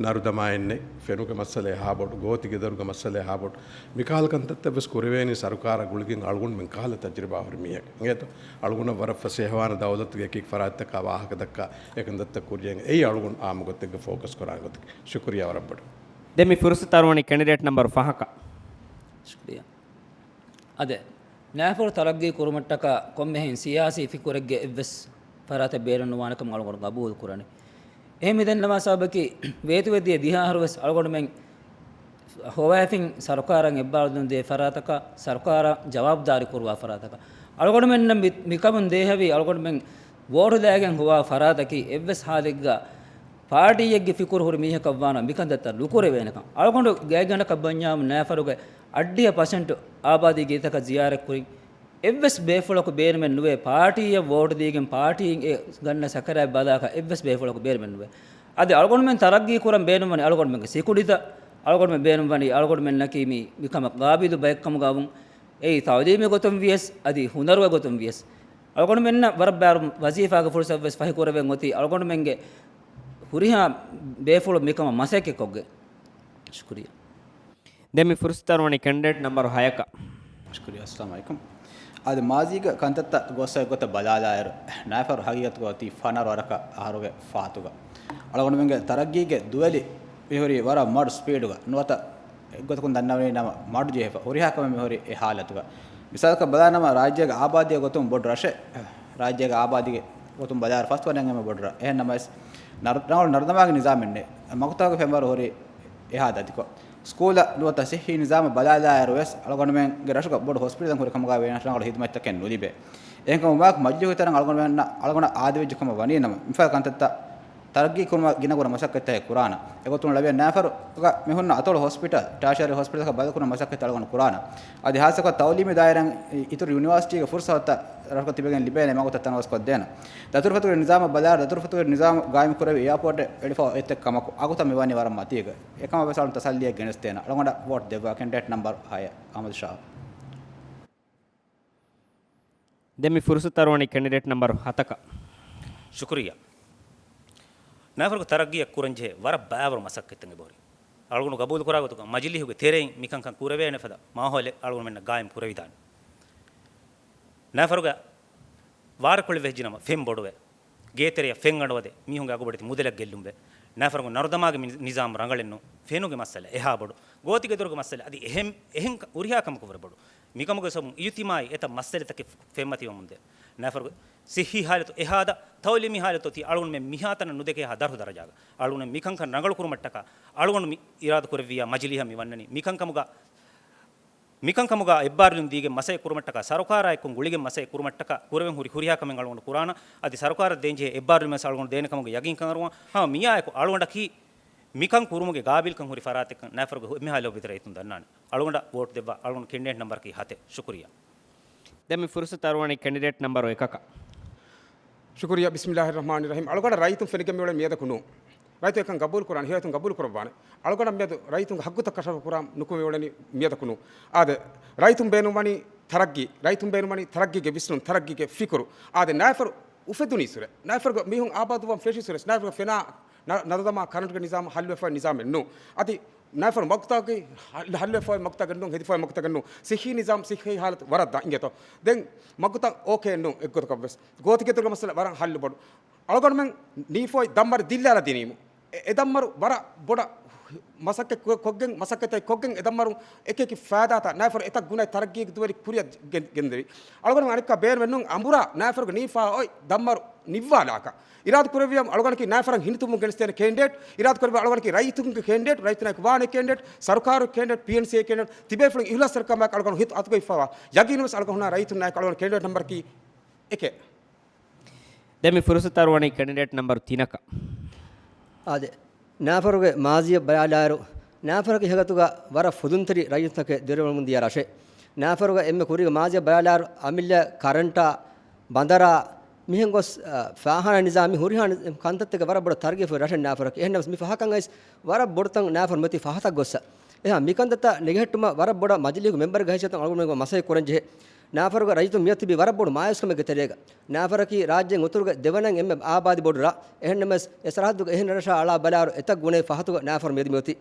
ނަރު ދަމާ އެންނެ، ފެނުގެ މައްސަލަ އެހާ ބޮޑު، ގޯތި ގެދޮރުގެ މައްސަލަ އެހާ ބޮޑު. މިކަހަލަ ކަންތައްތައް ވެސް ކުރެވޭނީ ސަރުކާރަށް ގުޅިގެން އަޅުގަނޑުމެން ކަހަލަ ތަޖުރިބާ ހުރި މީހެއް. އިނގޭތޯ؟ އަޅުގަނޑަށް ވަރަށް ފަސޭހަވާނެ ދައުލަތުގެ އެކި ފަރާތްތަކާ ވާހަކަ ދައްކާ އެ ކަންތައްތައް ކުރިޔަށް. އެއީ އަޅުގަނޑު އާއްމު ގޮތެއްގެ ފޯކަސް ކުރާނެ ގޮތަކީ. ޝުކުރިޔާ ވަރަށް ބޮޑަށް. ދެން މި ފުރުސަތު އަރުވަނީ ކެނޑިޑޭޓް ނަމްބަރު ފަހަކަށް. ޝުކުރިޔާ. އާދެ، ނައިފަރު ތަރައްގީ ކުރުމަށްޓަކާ ކޮންމެހެން ސިޔާސީ ފިކުރެއްގެ އެއްވެސް ފަރާތެއް ބޭނުން ނުވާނެކަމަށް އަޅުގަނޑު ގަބޫލު ކުރަނީ. އެހެން މިދެންނަވާ ސަބަބަކީ، ވޭތުވެދިޔަ ދިހަ އަހަރު ވެސް އަޅުގަނޑުމެން ހޮވައިފިން ސަރުކާރަށް އެއްބާރުލުން ދޭ ފަރާތަކަށް، ސަރުކާރަށް ޖަވާބުދާރީ ކުރުވާ ފަރާތަކަށް. އަޅުގަނޑުމެންނަށް މި، މިކަމުން ދޭހަވީ އަޅުގަނޑުމެން ވޯޓުލައިގެން ހޮވާ ފަރާތަކީ އެއްވެސް ހާލެއްގަ ޕާޓީއެއްގެ ފިކުރު ހުރި މީހަކަށްވާނަމަ މިކަންތައްތައް ނުކުރެވޭނެކަން. އަޅުގަނޑު ގާތްގަނޑަކަށް ބަންޏާމު ނައިފަރުގެ އަށްޑިހަ ޕަސެންޓު އާބާދީ ގެއްލިތަކަށް ޒިޔާރަތްކުރިން އެއްވެސް ބޭފުޅަކު ބޭނުމެއް ނުވޭ. ޕާޓީއަށް ވޯޓު ދީގެން ޕާޓީން އެ ގަންނަ ސަކަރާތް ބަލާކަށް އެއްވެސް ބޭފުޅަކު ބޭނުމެއް ނުވޭ. އަދި އަޅުގަނޑުމެން ތަރައްގީ ކުރަން ބޭނުންވަނީ އަޅުގަނޑުމެންގެ ސިކުނޑިތައް. އަޅުގަނޑުމެން ބޭނުންވަނީ އަޅުގަނޑުމެންނަކީ މި، މިކަމަށް ގާބިލު ބައެއްކަމުގަ ވުން. އެއީ ތައުލީމީ ގޮތުން ވިޔަސް، އަދި ހުނަރުގެ ގޮތުން ވިޔަސް. އަޅުގަނޑުމެންނަށް ވަރަށް ބާރު ވަޒީފާގެ ފުރުސަތު ވެސް ފަހިކުރެވެން އޮތީ އަޅުގަނޑުމެންގެ ހުރިހާ ބޭފުޅުން މިކަމަށް މަސައްކަތްކޮށްގެން. ޝުކުރިއްޔާ. ދެން މި ފުރުސަތު އަރުވަނީ ކެންޑިޑޭޓް ނަމްބަރު ހަޔަކަށް. ޝުކުރިއްޔާ. އައްސަލާމު ޢަލައިކުމް. އަދި މާޒީގެ ކަންތައްތައް ގޮސް އޮތް ގޮތަށް ބަލާލާއިރު، ނައިފަރު ހަގީގަތުގަ އޮތީ ފަނަރަ ވަރަކަށް އަހަރުގެ ފަހަތުގަ. އަޅުގަނޑުމެންގެ ތަރައްގީގެ ދުވެލި މިހުރީ ވަރަށް މަޑު ސްޕީޑުގަ. ނުވަތަ އެއްގޮތަކުން ދަންނަވަނީ ނަމަ މަޑު ޖެހިފަ ހުރިހާ ކަމެއް މިހުރީ އެ ހާލަތުގަ. މިސާލަކަށް ބަލާނަމަ ރާއްޖޭގެ އާބާދީގެ ގޮތުން ބޮޑު ރަށެއް، ރާއްޖޭގެ އާބާދީގެ ގޮތުން ބަލާއިރު ފަސްވަނައިން އެންމެ ބޮޑު ރަށް. އެހެން ނަމަވެސް ނަރު-، ރަނގަޅު ނަރުދަމާގެ ނިޒާމެއް ނެތް. މަގުތަކުގެ ފެންވަރު ހުރީ އެހާ ދަތިކޮށް. ސްކޫލަށް ނުވަތަ ސިއްހީ ނިޒާމަށް ބަލާލާއިރު ވެސް އަޅުގަނޑުމެންގެ ރަށުގަ ބޮޑު ހޮސްޕިޓަލްތައް ހުރި ކަމުގައި ވެސް ރަނގަޅު ހިދުމަތްތަކެއް ނުލިބޭ. އެހެންކަމުން މާކް މަޖިލީހުގެ ތެރެއިން އަޅުގަނޑުމެންނަށް އަޅުގަނޑަށް އާދެވިއްޖެ ކަމަށް ވަނީ ނަމަ، މިފަދަ ކަންތައްތައް ތަރައްގީ ކުރުމަށް ގިނަ ގުނަ މަސައްކަތްތަކެއް ކުރާނަން. އެގޮތުން ޅެވޭ ނާފަރުގަ މި ހުންނަ އަތޮޅު ހޮސްޕިޓަލް، ޓާޝަރީ ހޮސްޕިޓަލްތަކަށް ބަދަލުކުރުމަށް މަސައްކަތް އަޅުގަނޑު ކުރާނަން. އަދި ހާއްސަކޮށް ތައުލީމީ ދާއިރާއިން އިތުރު ޔުނިވާސިޓީގެ ފުރުސަތުތައް ރަށުގަ ތިބެގެން ލިބޭނެ މަގުތައް ތަނަވަސްކޮށްދޭނަން. ދަތުރުފަތުގެ ނިޒާމަށް ބަލާއިރު، ދަތުރުފަތުގެ ނިޒާމު ގާއިމް ކުރެވި އެއާޕޯޓެއް އެޅިފަ އޮތްތައް ކަމަކު، އަގުތައް މިވަނީ ވަރަށް މަތީގަ. އެކަމަށް ވެސް އަޅުން ތަސައްލީއެއް ގެނެސްދޭނަން. އަޅުގަނޑަށް ވޯޓް ދެއްވާ ކެންޑިޑޭޓް ނަމްބަރު ހައެއް، އަހްމަދު ޝާހު. ދެން މި ފުރުސަތު އަރުވަނީ ކެންޑިޑޭޓް ނަމްބަރު ހަތަކަށް. ޝުކުރިއްޔާ. ނާފަރުގެ ތަރައްގީއަށް ކުރަންޖެހޭ ވަރަށް ބައިވަރު މަސައްކަތްތައް އެބަހުރި. އަޅުގަނޑު ގަބޫލުކުރާ ގޮތުގަ މަޖިލީހުގެ ތެރެއިން މިކަންކަން ކުރެވޭނެ ފަދަ މާހައުލެއް އަޅުގަނޑުމެންނަށް ގާއިމް ކުރެވިދާނެ. ނާފަރުގަ ވާރަކޮޅެއް ވެއްޖިނަމަ ފެން ބޮޑުވެ، ގޭތެރެއަށް ފެން އަޑުއަދެ، މީހުންގެ އަގުބޮޑެތި މުދަލަށް ގެއްލުންވެ، ނާފަރުގެ ނަރުދަމާގެ މި-، ނިޒާމް ރަނގަޅެއްނު، ފެނުގެ މައްސަލަ އެހާ ބޮޑު، ގޯތިގެދޮރުގެ މައްސަލަ އަދި އެހެން، އެހެން ކަ-، ހުރިހާ ކަމަކު ވުރެ ބޮޑު. މިކަމުގެ ސަބަބުން އިޖުތިމާއީ އެތައް މައްސަލަތަކެއް ފެންމަތިވަމުންދޭ. ނާފަރުގެ ސިއްހީ ހާލަތު އެހާދަ، ތައުލީމީ ހާލަތު އޮތީ އަޅުގަނޑުމެން މިހާތަނަށް ނުދެކޭހާ ދަށު ދަރަޖާގަ. އަޅުގަނޑު މިކަންކަން ރަނގަޅުކުރުމަށްޓަކާ އަޅުގަނޑު މި އިރާދަކުރެއްވިއްޔާ މަޖިލީހަށް މި ވަންނަނީ. މިކަންކަމުގަ މިކަންކަމުގަ އެއްބާރުލުން ދީގެން މަސައްކަތް ކުރުމަށްޓަކާ ސަރުކާރާއެކު ގުޅިގެން މަސައްކަތް ކުރުމަށްޓަކާ ކުރެވެން ހުރި ހުރިހާ ކަމެއް އަޅުގަނޑު ކުރާނަން. އަދި ސަރުކާރަށް ދޭންޖެހޭ އެއްބާރުލުމެއް ވެސް އަޅުގަނޑު ދޭނެ ކަމުގެ ޔަގީންކަން އަރުވަން. ހަމަ މިއާއެކު އަޅުގަނޑަކީ މިކަން ކުރުމުގެ ގާބިލްކަން ހުރި ފަރާތެއްކަން ނާފަރުގެ އެންމެހާ ލޯބިވެތި ރައްޔިތުން ދަންނާނެ. އަޅުގަނޑަށް ވޯޓް ދެއްވާ އަޅުގަނޑު ކެންޑިޑޭޓް ނަމްބަރަކީ ހަތެއް. ޝުކުރިއްޔާ. ދެން މި ފުރުސަތު އަރުވަނީ ކެންޑިޑޭޓް ނަމްބަރު އެކަކަށް. ޝުކުރިއްޔާ. ބިސްމިއްލާހިއްރަޙްމާނިއްރަޙީމް. އަޅުގަނޑަށް ރައްޔިތުން ފެނިގެން މިއުޅެނީ މިއަދަކު ނޫން. ރައްޔިތުން އެކަން ގަބޫލު ކުރާނެ، ހިޔަތުން ގަބޫލު ކުރައްވާނެ. އަޅުގަނޑަށް މިއަދު ރައްޔިތުންގެ ހައްގުތައް ކަށަވަރު ކުރާން ނުކުމެވުޅެނީ މިއަދަކު ނޫން. އާދެ، ރައްޔިތުން ބޭނުންވަނީ ތަރައްގީ، ރައްޔިތުން ބޭނުންވަނީ ތަރައްގީގެ ވިސްނުން، ތަރައްގީގެ ފިކުރު. އާދެ، ނާފަރު އުފެދުނީ އިސުރެ، ނާފަރުގެ މީހުން އާބާދުވާން ފެށި އިސުރެ، ނާފަރުގެ ފެނާ ނަ-، ނަރުދަމާ ކަރަންޓުގެ ނިޒާމް ހައްލުވެފައި ނިޒާމެއް ނޫން. އަދި ނާފަރު މަގުތަކަކީ ހައްލު-، ހައްލުވެފައި މަގުތަކެއް ނޫން، ހެދިފައި މަގުތަކެއް ނޫން. ސިއްހީ ނިޒާމް، ސިއްހީ ހާލަތު ވަރަށް ދަށް އިނގޭތޯ. ދެން މަގުތައް އޯކޭ ނޫން އެއްގޮތަކަށް ވެސް. ގޯތިގެދޮރުގެ މައްސަލަ ވަރަށް ހައްލު ބޮޑު. އަޅުގަނޑުމެން ނީފޯތް ދަންމަރު ދިއްލާލަދިނީމު. އެ، އެ ދަންމަރު ވަރަށް ބޮޑަށް މަސައްކަތް ކު-، ކޮށްގެން، މަސައްކަތެއް ކޮށްގެން އެ ދަންމަރު އެކި އެކި ފައިދާތައް ނާފަރު އެތައް ގުނައެއް ތަރައްގީގެ ދުވެލި ކުރިއަށް ގެން-، ގެންދެވި. އަޅުގަނޑު އަނެއްކާ ބޭނުމެއް ނޫން އަނބުރާ ނާފަރުގެ ނީފާ އޮތް ދަންމަރު ނިއްވާލާކަށް. އިރާދަ ކުރެއްވިއްޔާ އަޅުގަނޑަކީ ނާފަރަށް ހިނިތުންވުން ގެނެސްދޭނެ ކެންޑިޑޭޓް، އިރާދަ ކުރެއްވިއްޔާ އަޅުގަނޑަކީ ރައްޔިތުންގެ ކެންޑިޑޭޓް، ރައްޔިތުންނާއެކު ވާނެ ކެންޑިޑޭޓް، ސަރުކާރު ކެންޑިޑޭޓް، ޕީއެންސީ ކެންޑިޑޭޓް، ތިބޭފުޅުން އިހުލާސްތެރިކަމާއެކު އަޅުގަނޑު ހިތު އަތުގައިފައިވާ ޔަގީނު ވެސް އަޅުގަނޑު ހުންނަ ރައްޔިތުންނާއެކު އަޅުގަނޑު ކެންޑިޑޭޓް ނަމްބަރަކީ އެކެއް. ދެން މި ފުރުސަތު އަރުވަނީ ކެންޑިޑޭޓް ނަމްބަރު ތިނަކަށް. އާދެ، ނާފަރުގެ މާޒީއަށް ބަލާލާއިރު، ނާފަރަކީ ހަގީގަތުގަ ވަރަށް ފުދުންތެރި ރައްޔިތުންތަކެއް ދިރިއުޅެމުން ދިޔަ ރަށެއް. ނާފަރުގެ އެންމެ ކުރީގެ މާޒީއަށް ބަލާލާއިރު، އަމިއްލަ ކަރަންޓާ، ބަނދަރާ، މިހެން ގޮސް، އަ، ފާޚާނާ ނިޒާމް، މި ހުރިހާ ނި-، ކަންތައްތަކެއް ވަރަށް ބޮޑަށް ތަރައްގީ ހުރި ރަށެއް ނާފަރަކީ. އެހެންނަމަވެސް މި ފަހަކަށް އައިސް ވަރަށް ބޮޑުތަން ނާފަރު މިއޮތީ ފަހަތަށް ގޮއްސަ. އެހާ މިކަންތައްތައް ނެގިހެއްޓުމަށް ވަރަށް ބޮޑަށް މަޖިލީހުގެ މެމްބަރުގެ ހައިސިއްޔަތުން އަޅުގަނޑުމެން މަސައްކަތް ކުރަން ޖެހޭ. ނާފަރުގެ ރައްޔިތުން މިއޮތީ ވަރަށް ބޮޑު މާޔޫސްކަމެއްގެ ތެރޭގަ. ނާފަރަކީ ރާއްޖޭން އުތުރުގެ ދެވަނައިން އެންމެ އާބާދީ ބޮޑު ރަށް. އެހެންނަމަވެސް، އެ ސަރަހައްދުގެ އެހެން ރަށާ އަޅާ ބަލާއިރު، އެތައް ގުނައެއް ފަހަތުގަ ނާފަރު މިއަދު މިއޮތީ.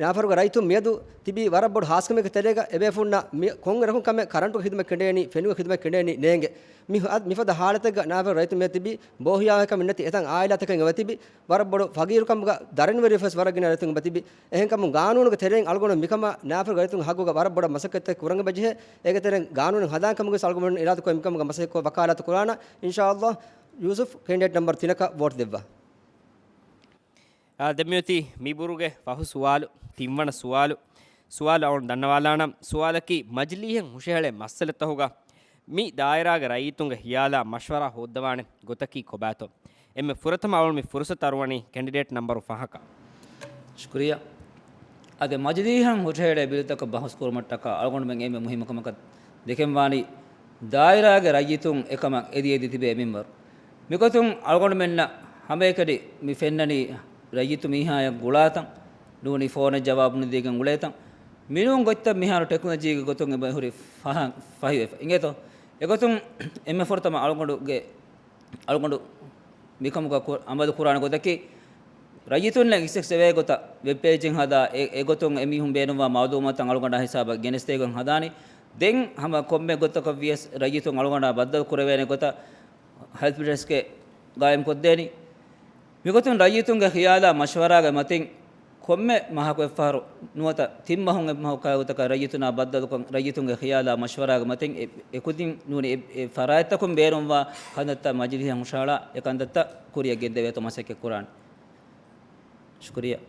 ނާފަރުގެ ރައްޔިތުން މިއަދު ތިބީ ވަރަށް ބޮޑު ހާސްކަމެއްގެ ތެރޭގަ. އެބޭފުޅުންނަށް މި ކޮން އެރަކުން ކަމެއް ކަރަންޓުގެ ޚިދުމަތް ކެނޑޭނީ، ފެނުގެ ޚިދުމަތް ކެނޑޭނީ ނޭނގެ. މި ހަ-، މިފަދަ ހާލަތެއްގަ ނާފަރު ރައްޔިތުން މިއަދު ތިބީ، ބޯހިޔާވާކަމެއް ނެތި އެތައް އާއިލާތަކެއް އެބަ ތިބި، ވަރަށް ބޮޑު ފަގީރުކަމުގަ ދަރަނިވެރިވެފަ ވެސް ވަރަށް ގިނަ ރައްޔިތުން އެބަ ތިބި. އެހެންކަމުން ގާނޫނުގެ ތެރެއިން އަޅުގަނޑު މިކަމަށް ނާފަރުގެ ރައްޔިތުންގެ ހައްގުގަ ވަރަށް ބޮޑަށް މަސައްކަތްތައް ކުރަން އެބަ ޖެހޭ. އޭގެ ތެރެއިން ގާނޫނެއް ހަދާން ކަމުގަ ވެސް އަޅުގަނޑު އިރާދަކޮށް މިކަމުގަ މަސައްކަތްކޮށް ވަކާލާތު ކުރާނަން އިންޝާﷲ. ޔޫސުފް ކެނޑިޑޭޓް ނަމްބަރު ތިނަކަށް ވޯޓް ދެއްވާ. އާ، ދެން މިއޮތީ މިބުރުގެ ފަހު ސުވާލު، ތިންވަނަ ސުވާލު. ސުވާލު އަޅުން ދަންނަވާލާނަން. ސުވާލަކީ، މަޖިލީހަށް ހުށަހެޅޭ މައްސަލަތަކުގަ މި ދާއިރާގެ ރައްޔިތުންގެ ހިޔާލާ މަޝްވަރާ ހޯއްދަވާނެ ގޮތަކީ ކޮބާތޯ؟ އެންމެ ފުރަތަމަ އަޅުން މި ފުރުސަތު އަރުވަނީ ކެންޑިޑޭޓް ނަމްބަރު ފަހަކަށް. ޝުކުރިއްޔާ. އަދި މަޖިލީހަށް ހުށަހެޅޭ ބިލުތަކަށް ބަހުސް ކުރުމަށްޓަކާ އަޅުގަނޑުމެން އެންމެ މުހިއްމު ކަމަކަށް ދެކެންވާނީ ދާއިރާގެ ރައްޔިތުން އެކަމަށް އެދި އެދި ތިބޭ މިންވަރު. މިގޮތުން އަޅުގަނޑުމެންނަށް ހަމައެކަނި މި ފެންނަނީ ރައްޔިތު މީހާޔަށް ގުޅާތަން، ނޫނީ ފޯނަށް ޖަވާބު ނުދީގެން އުޅޭތަން، މިނޫން ގޮތްތައް މިހާރު ޓެކްނޮލޮޖީގެ ގޮތުން އެބަ ހުރި ފަހަ-، ފަހިވެފަ. އިނގޭތޯ؟ އެގޮތުން އެންމެ ފުރަތަމަ އަޅުގަނޑުގެ އަޅުގަނޑު މިކަމުގަ ކު-، އަމަލު ކުރާނެ ގޮތަކީ، ރައްޔިތުންނަށް އެކްސެސް ވޭ ގޮތަށް ވެބް ޕޭޖެއް ހަދާ، އެ، އެގޮތުން އެމީހުން ބޭނުންވާ މައުލޫމާތު އަޅުގަނޑާ ހިސާބަށް ގެނެސްދޭގޮތް ހަދާނީ. ދެން ހަމަ ކޮންމެ ގޮތަކަށް ވިޔަސް ރައްޔިތުން އަޅުގަނޑާ ބައްދަލު ކުރެވޭނެ ގޮތަށް ހެލްޕް ޑެސްކެއް ގާއިމް ކޮށްދޭނީ. މިގޮތުން ރައްޔިތުންގެ ޚިޔާލާ މަޝްވަރާގެ މަތިން ކޮންމެ މަހަކު އެއްފަހަރު ނުވަތަ ތިން މަހުން އެއް މަހު ކައިގޮތަކަށް ރައްޔިތުންނާ ބައްދަލުކޮށް، ރައްޔިތުންގެ ޚިޔާލާ މަޝްވަރާގެ މަތިން އެ-، އެކުދިން ނޫނީ އެ-، އެ ފަރާތްތަކުން ބޭނުންވާ ކަންތައްތައް މަޖިލީހަށް ހުށަހަޅާ އެ ކަންތައްތައް ކުރިއަށް ގެންދެވޭތޯ މަސައްކަތް ކުރާނެ. ޝުކުރިއްޔާ.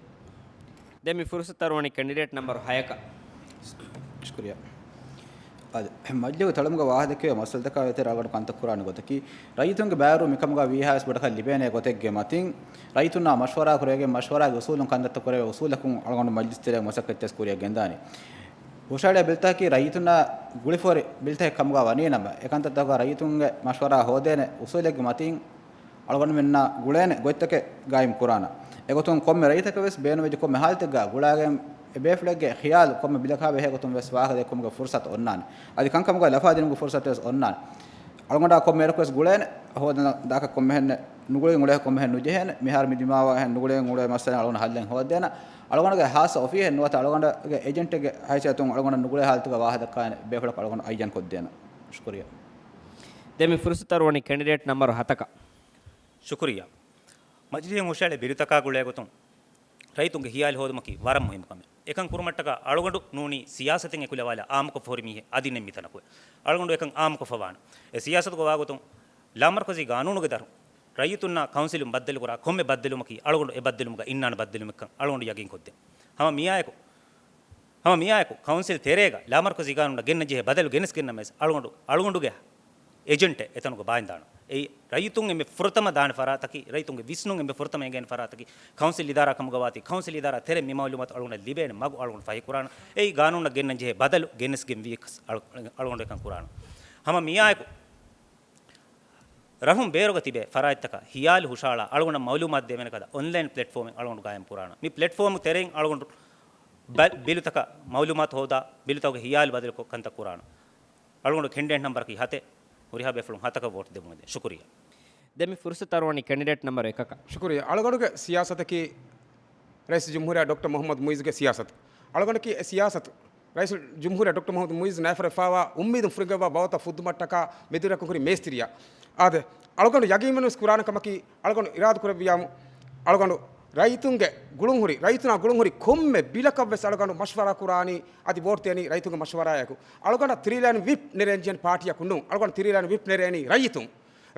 ދެން މި ފުރުސަތު ތަރުވަނީ ކެނޑިޑޭޓް ނަމްބަރު ހަޔަކަށް. ޝުކުރިއްޔާ. އަދި މަޖިލީހުގެ ތަޅުމުގަ ވާހަކަ ދެއްކެވޭ މައްސަލަތަކާ ވެތި ރަނގަޅު ކަންތައް ކުރާނެ ގޮތަކީ، ރައްޔިތުންގެ ބައިވެރިވުން މިކަމުގަ ވީހާވެސް ބޮޑަކަށް ލިބޭނެ ގޮތެއްގެ މަތިން، ރައްޔިތުންނާ މަޝްވަރާ ކުރެވިގެން، މަޝްވަރާގެ އުސޫލުން ކަންތައްތައް ކުރެވޭ އުސޫލަކުން އަޅުގަނޑު މަޖިލިސް ތެރޭގަ މަސައްކަތް ކުރިއަށް ގެންދާނީ. ހުށަހަޅޭ ބިލްތަކަކީ ރައްޔިތުންނާ ގުޅިފަހުރި ބިލްތަކެއް ކަމުގަ ވަނީ ނަމަ، އެކަންތައްތަކުގަ ރައްޔިތުންގެ މަޝްވަރާ ހޯދޭނެ އުސޫލެއްގެ މަތިން، އަޅުގަނޑުމެންނާ ގުޅޭނެ ގޮތްތަކެއް ގާއިމް ކުރާނަ. އެގޮތުން ކޮންމެ ރައްޔިތަކަށް ވެސް ބޭނުންވެއްޖެ ކޮންމެ ހާލަތެއްގަ ގުޅާގެން އެ ބޭފުޅެއްގެ ޚިޔާލު ކޮންމެ ބިލަކާ ބެހޭ ގޮތުން ވެސް ވާހަކަ ދެއްކުމުގެ ފުރުސަތު އޮންނާނެ. އަދި ކަންކަމުގަ ލަފާ ދިނުމުގެ ފުރުސަތު ވެސް އޮންނާނެ. އަޅުގަނޑާ ކޮންމެ އިރަކު ވެސް ގުޅޭނެ ހޯދަން ދާކަށް ކޮންމެހެން ނުގުޅި އުޅޭ ކޮންމެހެން ނުޖެހޭނެ. މިހާރު މި ދިމާވާހެން ނުގުޅި އުޅޭ މައްސަލަ އަޅުގަނޑު ހައްލެއް ހޯދޭނަ. އަޅުގަނޑުގެ ހާއްސަ އޮފީހެއް ނުވަތަ އަޅުގަނޑުގެ އެޖެންޓެއްގެ ހައިސިއްޔަތުން އަޅުގަނޑަށް ނުގުޅޭ ހާލަތުގަ ވާހަކަ ދައްކާނެ ބޭފުޅަކު އަޅުގަނޑު އައްޔަން ކޮށްދޭނަ. ޝުކުރިއްޔާ. ދެން މި ފުރުސަތު ތަރުވަނީ ކެނޑިޑޭޓް ނަމްބަރު ހަތަކަށް. ޝުކުރިއްޔާ. މަޖިލީހުން ހުށަހެޅޭ ބިލުތަކާ ގުޅޭ ގޮތުން ރައްޔިތުންގެ ހިޔާލު ހޯދުމަކީ ވަރަށް މުހިއްމު ކަމެއް. އެކަން ކުރުމަށްޓަކާ އަޅުގަނޑު ނޫނީ ސިޔާސަތެއް އެކުލަވާލާ އާއްމުކޮށްފަ ހުރި މީހެއް އަދި ނެތް މިތަނަކު. އަޅުގަނޑު އެކަން އާއްމުކޮށްފަ ވާނަން. އެ ސިޔާސަތުގަ ވާގޮތުން ލާމަރުކަޒީ ގާނޫނުގެ ދަށުން ރައްޔިތުންނާ ކައުންސިލުން ބައްދަލުކުރާ ކޮންމެ ބައްދަލުމަކީ އަޅުގަނޑު އެ ބައްދަލުމުގަ އިންނާނެ ބައްދަލުމެއްކަން އަޅުގަނޑު ޔަގީންކޮށްދޭން. ހަމަ މިއާއެކު، ހަމަ މިއާއެކު ކައުންސިލް ތެރޭގަ ލާމަރުކަޒީ ގާނޫނަށް ގެންނަންޖެހޭ ބަދަލު ގެނެސްގެންނަމަވެސް އަޅުގަނޑު، އަޅުގަނޑުގެ އެޖެންޓެއް އެތަނުގަ ބާއިންދާނަން. އެއީ ރައްޔިތުން އެންމެ ފުރަތަމަ ދާނެ ފަރާތަކީ، ރައްޔިތުންގެ ވިސްނުން އެންމެ ފުރަތަމަ އެނގޭނެ ފަރާތަކީ، ކައުންސިލް އިދާރާ ކަމުގަ ވާތީ، ކައުންސިލް އިދާރާ ތެރެއިން މި މައުލޫމާތު އަޅުގަނޑަށް ލިބޭނެ މަގު އަޅުގަނޑު ފަހިކުރާނަން. އެއީ ގާނޫނަށް ގެންނަން ޖެހޭ ބަދަލު ގެނެސްގެން ވީ އަޅު، އަޅުގަނޑު އެކަން ކުރާނަން. ހަމަ މިއާއެކު ރަށުން ބޭރުގަ ތިބޭ ފަރާތްތަކަށް ހިޔާލު ހުށަހަޅާ އަޅުގަނޑަށް މައުލޫމާތު ދެވޭނެ ކަދަ އޮންލައިން ޕްލެޓްފޯމެއް އަޅުގަނޑު ގާއިމް ކުރާނަން. މި ޕްލެޓްފޯމު ތެރެއިން އަޅުގަނޑު ބަ، ބިލުތަކަށް މައުލޫމާތު ހޯދާ، ބިލުތަކުގެ ހިޔާލު ބަދަލުކޮށް ކަންތައް ކުރާނަން. އަޅުގަނޑު ކެންޑިޑޭޓް ނަމްބަރަކީ ހަތެއް. ހުރިހާ ބޭފުޅުން ހަތަކަށް ވޯޓް ދެމުން ދޭން. ޝުކުރިއްޔާ. ދެން މި ފުރުސަތު ތަރުވަނީ ކެންޑިޑޭޓް ނަމްބަރު އެކަކަށް. ޝުކުރިއްޔާ. އަޅުގަނޑުގެ ސިޔާސަތަކީ ރައީސް ޖުމްހޫރިއްޔާ ޑޮކްޓަރ މުޙައްމަދު މުޢިއްޒުގެ ސިޔާސަތު. އަޅުގަނޑަކީ އެ ސިޔާސަތު ރައީސް ޖުމްހޫރިއްޔާ ޑޮކްޓަރ މުޙައްމަދު މުޢިއްޒު ނާއިފަށް ފާވާ އުއްމީދުން ފުރިގެންވާ ބަވަތައް ފުއްދުމަށްޓަކާ މެދުއިރަކު ހުރި މޭސްތިރިއެއް. އާދެ، އަޅުގަނޑު ޔަގީންވެސް ކުރާނެ ކަމަކީ، އަޅުގަނޑު އިރާދަ ކުރެއްވިއްޔާމު، އަޅުގަނޑު ރައްޔިތުންގެ ގުޅުން ހުރި، ރައްޔިތުންނާ ގުޅުން ހުރި ކޮންމެ ބިލަކަށްވެސް އަޅުގަނޑު މަޝްވަރާ ކުރާނީ، އަދި ވޯޓް ދޭނީ ރައްޔިތުންގެ މަޝްވަރާއެކު. އަޅުގަނޑަށް ތިރީލާން ވިޕް ނެރެންޖެހޭ ޕާޓީއަކު ނޫން. އަޅުގަނޑު ތިރީލާން ވިޕް ނެރޭނީ ރައްޔިތުން.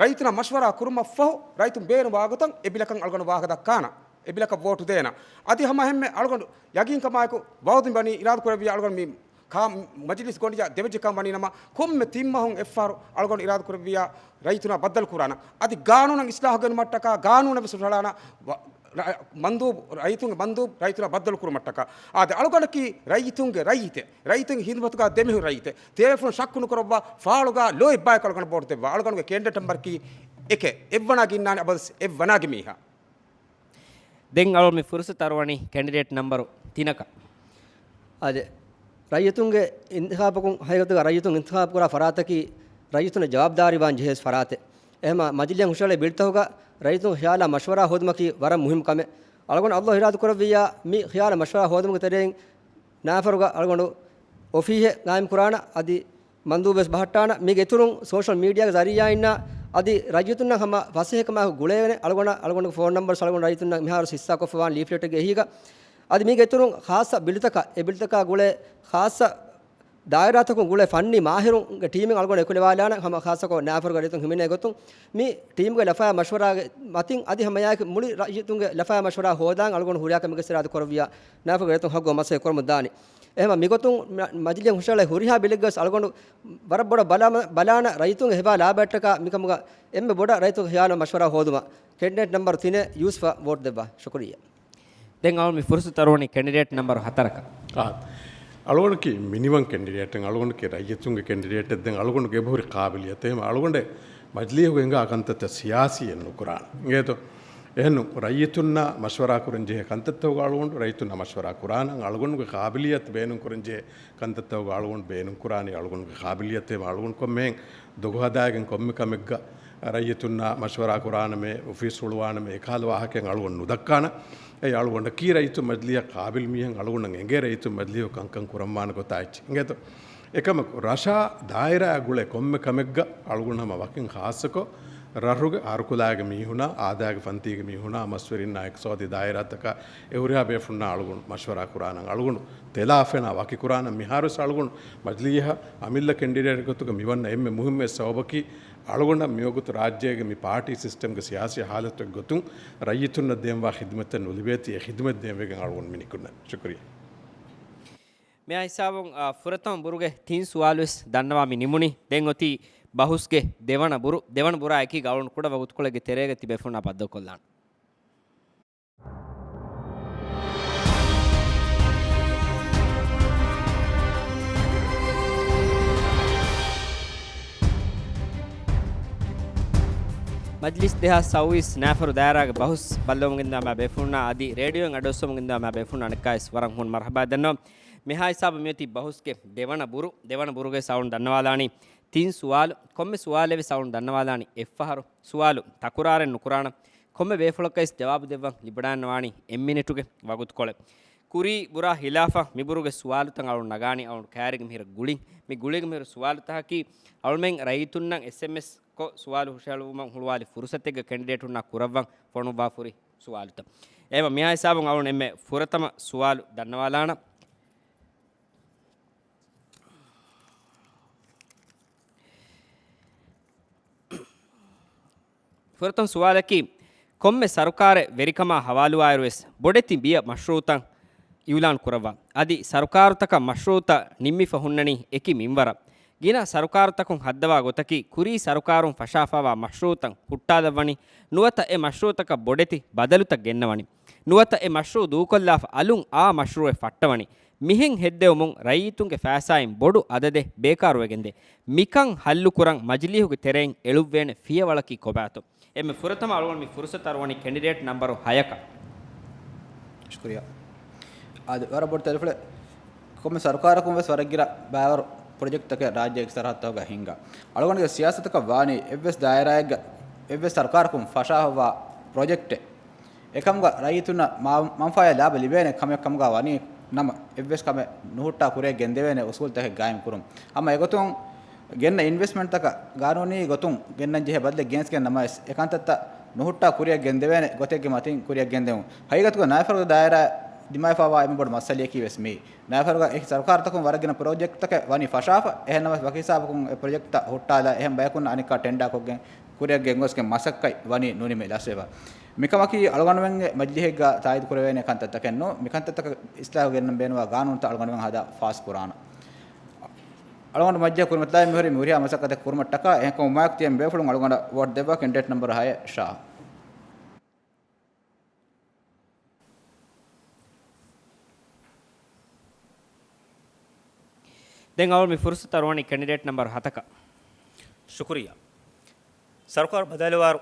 ރައްޔިތުންނާ މަޝްވަރާ ކުރުމަށްފަހު، ރައްޔިތުން ބޭނުންވާ ގޮތަށް އެ ބިލަކަށް އަޅުގަނޑު ވާހަކަ ދައްކާނަން. އެ ބިލަކަށް ވޯޓު ދޭނަން. އަދި ހަމަ އެހެންމެ އަޅުގަނޑު ޔަގީންކަމާއެކު ވައުދު ވަނީ އިރާދަ ކުރެއްވިއްޔާ އަޅުގަނޑު މި ކާ، މަޖިލިސް ގޮނޑިއަށް ދެވެއްޖެ ކަން ވަނީ ނަމަ، ކޮންމެ ތިން މަހުން އެއްފަހަރު އަޅުގަނޑު އިރާދަ ކުރެއްވިއްޔާ ރައްޔިތުންނާ ބައްދަލު ކުރާނަން. އަދި ގާނޫނަށް އިސްލާހު ގެނުމަށްޓަކާ، ގާނޫނަށް ވެސް ހުށަހަޅާނަން ވަ، ރަ، މަންދޫބު، ރައްޔިތުންގެ މަންދޫބު ރައްޔިތުންނާ ބައްދަލު ކުރުމަށްޓަކާ. އާދެ، އަޅުގަނޑަކީ ރައްޔިތުންގެ ރައްޔިތެއް، ރައްޔިތުންގެ ހިދުމަތުގަ ދެމިހުރި ރައްޔިތެއް. ތިޔަބޭފުޅުން ޝައްކު ނުކުރައްވާ، ފާޅުގަ ލޯތްބާއެކު އަޅުގަނޑު ވޯޓު ދެއްވާ. އަޅުގަނޑުގެ ކެންޑިޑޭޓް ނަމްބަރަކީ އެކެއް. އެއްވަނާގެ އިންނާނެ އަބަދުވެސް އެއްވަނާގެ މީހާ. ދެން އަޅުގަނޑު މި ފުރުސަތު ތަރުވަނީ ކެންޑިޑޭޓް ނަމްބަރު ތިނަކަށް. އާދެ، ރައްޔިތުންގެ އިންތިޚާބަކުން ހަގީގަތުގަ ރައްޔިތުން އިންތިޚާބު ކުރާ ފަރާތަކީ ރައްޔިތުންނަށް ޖަވާބުދާރީވާން ޖެހޭ ފަރާތެއް. އެހެންމަ މަޖިލީހަށް ހުށަހެޅޭ ބިލްތަކުގަ ރައްޔިތުންގެ ޚިޔާލާ މަޝްވަރާ ހޯދުމަކީ ވަރަށް މުހިއްމު ކަމެއް. އަޅުގަނޑު ﷲ އިރާދަ ކުރެއްވިއްޔާ މި ޚިޔާލާ މަޝްވަރާ ހޯދުމުގެ ތެރެއިން ނާފަރުގަ އަޅުގަނޑު އޮފީހެއް ގާއިމް ކުރާނަ އަދި މަންދޫބުވެސް ބަހައްޓާނަ. މީގެ އިތުރުން ސޯޝަލް މީޑިއާގެ ޒަރީއާއިންނާ އަދި ރައްޔިތުންނަށް ހަމަ ފަސޭހަކަމާއެކު ގުޅޭނެ އަޅުގަނޑަށް، އަޅުގަނޑުގެ ފޯން ނަމްބަރު އަޅުގަނޑު ރައްޔިތުންނަށް މިހާރު ހިއްސާކޮށްފަވާން ލީފްލެޓެއްގެ އެހީގަ. އަދި މީގެ އިތުރުން ޚާއްޞަ ބިލުތަކަށް، އެ ބިލުތަކާ ގުޅޭ ޚާއްޞަ ދާއިރާތަކުން ގުޅޭ ފަންނީ މާހިރުންގެ ޓީމެއް އަޅުގަނޑު އެކުލެވާލާނަ ހަމަ ޚާއްޞަކޮށް ނާފަރުގެ ރައްޔިތުން ހިމެނޭ ގޮތުން މި ޓީމްގެ ލަފާ މަޝްވަރާގެ މަތިން އަދި ހަމައެއާއެކު މުޅި ރައްޔިތުންގެ ލަފާ މަޝްވަރާ ހޯދާން އަޅުގަނޑު ހުރިހާ ކަމެއްގެ ސިރާދަ ކުރެއްވިއްޔާ ނާފަރުގެ ރައްޔިތުން ހައްގު މަސައްކަތް ކުރަމުން ދާނީ. އެހެންމަ މިގޮތުން މަ، މަޖިލީހަށް ހުށަހެޅޭ ހުރިހާ ބިލެއްގަވެސް އަޅުގަނޑު ވަރަށް ބޮޑަށް ބަލާ، ބަލާނަ ރައްޔިތުންގެ ހެބާ ލާބައަށްޓަކާ މިކަމުގަ އެންމެ ބޮޑަށް ރައްޔިތުންގެ ޚިޔާލަށް މަޝްވަރާ ހޯދުމަށް ކެންޑިޑޭޓް ނަމްބަރު ތިނެއް ޔޫސްފަށް ވޯޓް ދެއްވާ. ޝުކުރިއްޔާ. ދެން އަޅުގަނޑު މި ފުރުސަތު ތަރުވަނީ ކެންޑިޑޭޓް ނަމްބަރު ހަތަރަކަށް. އާ، އަޅުގަނޑަކީ މިނިވަން ކެންޑިޑޭޓެއް، އަޅުގަނޑަކީ ރައްޔިތުންގެ ކެންޑިޑޭޓެއް. ދެން އަޅުގަނޑުގެ އެބަހުރި ޤާބިލިއްޔަތު، އެހެން އަޅުގަނޑެއް މަޖިލީހުގަ ހިނގާ ކަންތައްތައް ސިޔާސީއެއް ނުކުރާނަން. އިނގޭތޯ؟ އެހެން ރައްޔިތުންނާ މަޝްވަރާ ކުރަން ޖެހޭ ކަންތައްތަކުގަ އަޅުގަނޑު ރައްޔިތުންނާ މަޝްވަރާ ކުރާނަން. އަޅުގަނޑުގެ ޤާބިލިއްޔަތު ބޭނުން ކުރަން ޖެހޭ ކަންތައްތަކުގަ އަޅުގަނޑު ބޭނުން ކުރާނީ އަޅުގަނޑުގެ ޤާބިލިއްޔަތު. އެހެން އަޅުގަނޑު ކޮންމެހެން ދޮގު ހަދާގެން ކޮންމެ ކަމެއްގަ ރައްޔިތުންނާ މަޝްވަރާ ކުރާނަމޭ، އޮފީސް ހުޅުވާނަމޭ، އެކަހަލަ ވާހަކައެއް އަޅުގަނޑު ނުދައްކާނަން. އެއީ އަޅުގަނޑަކީ ރައްޔިތު މަޖިލީހަށް ޤާބިލް މީހެއް، އަޅުގަނޑަށް އެނގޭ ރައްޔިތު މަޖިލީހު ކަންކަން ކުރަންވާނެ ގޮތާ އެއްޗެއް. އިނގޭތޯ؟ އެކަމަކު ރަށާ ދާއިރާއާ ގުޅޭ ކޮންމެ ކަމެއްގަ އަޅުގަނޑު ހަމަ ވަކިން ޚާއްޞަކޮށް ރަށުގެ އަރުކުލާގެ މީހުނާ، އާދައިގެ ފަންތީގެ މީހުނާ، މަސްވެރިންނާ، އިޤްތިޞާދީ ދާއިރާތަކާ، އެ ހުރިހާ ބޭފުންނާ އަޅުގަނޑު މަޝްވަރާ ކުރާނަން. އަޅުގަނޑު ތެލާފެނާ ވަކި ކުރާނަން. މިހާރުވެސް އަޅުގަނޑު މަޖިލީހަށް އަމިއްލަ ކެންޑިޑޭޓް ގޮތުގަ މިވަންނަ އެންމެ މުހިއްމު އެއް ސަބަބަކީ، އަޅުގަނޑަށް މިވަގުތު ރާއްޖޭގެ މި ޕާޓީ ސިސްޓަމްގެ ސިޔާސީ ހާލަތުގެ ގޮތުން ރައްޔިތުންނަށް ދޭންވާ ޚިދުމަތެއް ނުލިބޭތީ، އެ ޚިދުމަތް ދޭންވެގެން އަޅުގަނޑު މި ނިކުންނަން. ޝުކުރިއްޔާ. މިއާ ހިސާބުން، އާ، ފުރަތަމަ ބުރުގެ ތިން ސުވާލުވެސް ދަންނަވާ މި ނިމުނީ. ދެން އޮތީ ބަހުސްގެ ދެވަނަ ބުރު. ދެވަނަ ބުރާ އެކީގަ އަޅުން ކުޑަ ވަގުތުކޮޅެއްގެ ތެރޭގަ ތިބޭފުންނާ ބައްދަލުކޮށްލާނެ. މަޖްލިސް ދެހާސް ސައުވީސް ނައިފަރު ދާއިރާގެ ބަހުސް ބައްލަވަމުން ގެންދާ މާ ބޭފުންނާ އަދި ރޭޑިއޯއިން އަޑުއައްސަމުން ގެންދާ މާ ބޭފުންނާ އަނެއްކާވެސް ވަރަށް ހޫނު މަރުޙަބާ ދަންނަވަން. މިހާ ހިސާބު މިއޮތީ ބަހުސްގެ ދެވަނަ ބުރު. ދެވަނަ ބުރުގައި އަޅުން ދަންނަވާލާނީ ތިން ސުވާލު. ކޮންމެ ސުވާލެއް ވެސް އަޅުން ދަންނަވާލާނީ އެއްފަހަރު. ސުވާލު ތަކުރާރެއް ނުކުރާނަން. ކޮންމެ ބޭފުޅަކަށް ވެސް ޖަވާބު ދެއްވަން ލިބިވަޑައިގަންނަވާނީ އެއް މިނިޓުގެ ވަގުތުކޮޅެއް. ކުރީ ބުރާ ހިލާފަށް މިބުރުގެ ސުވާލުތައް އަޅުން ނަގާނީ އަޅުން ކައިރިގެ މިހިރަ ގުޅިން. މި ގުޅީގެ މިހިރަ ސުވާލުތަކަކީ އަޅުމެން ރައްޔިތުންނަށް އެސްއެމްއެސް ކޮށް ސުވާލު ހުށަހެޅުވުމަށް ހުޅުވާލި ފުރުސަތެއްގަ ކެންޑިޑޭޓުންނާ ކުރައްވަން ފޮނުއްވާފަ ހުރި ސުވާލުތައް. އެހެންވީމަ މިހާ ހިސާބުން އަޅުން އެންމެ ފުރަތަމަ ސުވާލު ދަންނަވާލާނަން. ފުރަތަމަ ސުވާލަކީ، ކޮންމެ ސަރުކާރެއް ވެރިކަމާ ހަވާލުވާއިރުވެސް ބޮޑެތި ބިޔަ މަޝްރޫޢުތައް އިއުލާން ކުރައްވާ. އަދި ސަރުކާރުތަކަށް މަޝްރޫޢުތައް ނިންމިފަ ހުންނަނީ އެކި މިންވަރަށް. ގިނަ ސަރުކާރުތަކުން ހައްދަވާ ގޮތަކީ، ކުރީ ސަރުކާރުން ފަށާފައިވާ މަޝްރޫޢުތައް ހުއްޓާލައްވަނީ، ނުވަތަ އެ މަޝްރޫޢުތަކަށް ބޮޑެތި ބަދަލުތައް ގެންނަވަނީ، ނުވަތަ އެ މަޝްރޫޢު ދޫކޮށްލާފަ އަލުން އާ މަޝްރޫޢެއް ފައްޓަވަނީ. މިހެން ހެއްދެވުމުން ރައްޔިތުންގެ ފައިސާއިން ބޮޑު އަދަދެއް ބޭކާރުވެގެންދޭ. މިކަން ހައްލުކުރަން މަޖިލީހުގެ ތެރެއިން އެޅުއްވޭނެ ފިޔަވަޅަކީ ކޮބާތޯ؟ އެންމެ ފުރަތަމަ އަޅުގަނޑު މި ފުރުސަތު އަރުވަނީ ކެންޑިޑޭޓް ނަމްބަރު ހަޔަކަށް. ޝުކުރިއްޔާ. އާދެ، ވަރަށް ބޮޑު ތެދުފުޅެއް. ކޮންމެ ސަރުކާރަކުން ވެސް ވަރަށް ގިނަ ބައިވަރު ޕްރޮޖެކްޓްތަކެއް ރާއްޖޭގެ ސަރަހައްދުތަކުގަ ހިންގާ. އަޅުގަނޑުގެ ސިޔާސަތަކަށް ވާނީ އެއްވެސް ދާއިރާއެއްގަ އެއްވެސް ސަރުކާރަކުން ފަށާފައިވާ ޕްރޮޖެކްޓެއް އެކަމުގަ ރައްޔިތުންނަށް މާ-، މަންފާއާ ލާބަ ލިބޭނެ ކަމެއް ކަމުގަ ވަނީ ނަމަ، އެއްވެސް ކަމެއް ނުހުއްޓާ ކުރިއަށް ގެންދެވޭނެ އުސޫލުތަކެއް ގާއިމް ކުރުން. ހަމަ އެގޮތުން ގެންނަ އިންވެސްޓްމަންޓްތަކަށް ގާނޫނީ ގޮތުން ގެންނަން ޖެހޭ ބަދަލެއް ގެނެސްގެން ނަމަވެސް، އެ ކަންތައްތައް ނުހުއްޓާ ކުރިއަށް ގެންދެވޭނެ ގޮތެއްގެ މަތިން ކުރިއަށް ގެންދެވުން. ހަގީގަތުގަ ނައިފަރުގެ ދާއިރާ ދިމާވެފައިވާ އެންމެ ބޮޑު މައްސަލަޔަކީ ވެސް މިއީ. ނައިފަރުގަ އެކި ސަރުކާރުތަކުން ވަރަށް ގިނަ ޕްރޮޖެކްޓްތަކެއް ވަނީ ފަށާފަ، އެހެން ނަމަވެސް ވަކި ހިސާބަކުން އެ ޕްރޮޖެކްޓްތައް ހުއްޓާލާ އެހެން ބަޔަކުންނަށް އަނެއްކާ ޓެންޑާ ކޮށްގެން ކުރިއަށް ގެންގޮސްގެން މަސައްކަތް ވަނީ ނުނިމި ލަސްވެފަ. މިކަމަކީ އަޅުގަނޑުމެންގެ މަޖިލީހެއްގަ ތާއީދު ކުރެވޭނެ ކަންތައްތަކެއް ނޫން. މިކަންތައްތަކަށް އިސްލާހު ގެންނަން ބޭނުންވާ ގާނޫނުތައް އަޅުގަނޑުމެން ހަދާ ފާސް ކުރާނަން. އަޅުގަނޑު މަޖިލީހަށް ކުރިމަތިލާ މިހުރީ މި ހުރިހާ މަސައްކަތެއް ކުރުމަށްޓަކާ، އެހެންކަމުން މާތް ތިޔަ ބޭފުޅުން އަޅުގަނޑަށް ވޯޓް ދެއްވާ ކެންޑިޑޭޓް ނަމްބަރު ހައެއް ޝާ. ދެން އަޅުގަނޑު މި ފުރުސަތު އަރުވަނީ ކެންޑިޑޭޓް ނަމްބަރު ހަތަކަށް. ޝުކުރިއްޔާ. ސަރުކާރު ބަދަލުވާއިރު،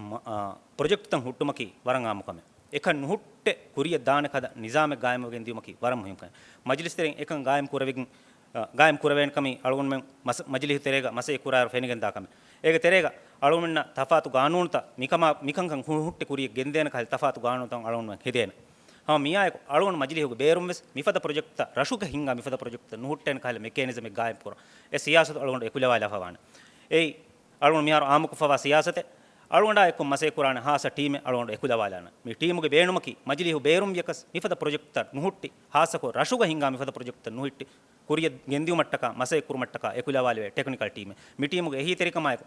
މަ-، އާ، ޕްރޮޖެކްޓްތައް ހުއްޓުމަކީ ވަރަށް އާއްމު ކަމެއް. އެކަން ނުހުއްޓެ ކުރިއަށް ދާނެ ކަދަ ނިޒާމެއް ގާއިމުވެގެން ދިޔުމަކީ ވަރަށް މުހިންމު ކަމެއް. މަޖިލިސް ތެރެއިން އެކަން ގާއިމް ކުރެވިގެން، އާ، ގާއިމް ކުރެވޭނެ ކަމީ އަޅުގަނޑުމެން މަސަ-، މަޖިލީހު ތެރޭގަ މަސައްކަތް ކުރާއިރު ފެނިގެން ދާ ކަމެއް. އޭގެ ތެރޭގަ އަޅުގަނޑުމެންނަށް ތަފާތު ގާނޫނުތައް މިކަމާ، މިކަންކަން ހު-، ހުއްޓި ކުރިއަށް ގެންދޭނެ ކަހަލަ ތަފާތު ގާނޫނުތައް އަޅުގަނޑުމެން ހެދޭނެ. ހަމަ މިއާއެކު އަޅުގަނޑު މަޖިލީހުގެ ބޭރުން ވެސް މިފަދަ ޕްރޮޖެކްޓްތައް ރަށުގަ ހިންގާ މިފަދަ ޕްރޮޖެކްޓްތައް ނުހުއްޓޭނެ ކަހަލަ މެކޭނިޒަމެއް ގާއިމް ކުރަން. އެ ސިޔާސަތު އަޅުގަނޑު އެކުލަވާލާފަ ވާނެ. އެއީ، އަޅުގަނޑު މިހާރު އާއްމުކޮށްފައިވާ ސިޔާސަތެއް، އަޅުގަނޑާ އެއްކޮށް މަސައްކަތް ކުރާނެ ހާއްސަ ޓީމެއް އަޅުގަނޑު އެކުލަވާލާނެ. މި ޓީމުގެ ބޭނުމަކީ، މަޖިލީހު ބޭރުން ވިޔަކަސް މިފަދަ ޕްރޮޖެކްޓްތައް ނުހުއްޓި، ހާއްސަކޮށް ރަށުގަ ހިންގާ މިފަދަ ޕްރޮޖެކްޓްތައް ނުހުއްޓި، ކުރިއަށް ގެންދިއުމަށްޓަކާ، މަސައްކަތް ކުރުމަށްޓަކާ އެކުލަވާލެވޭ ޓެކްނިކަލް ޓީމެއް. މި ޓީމުގެ އެހީތެރިކަމާއެކު،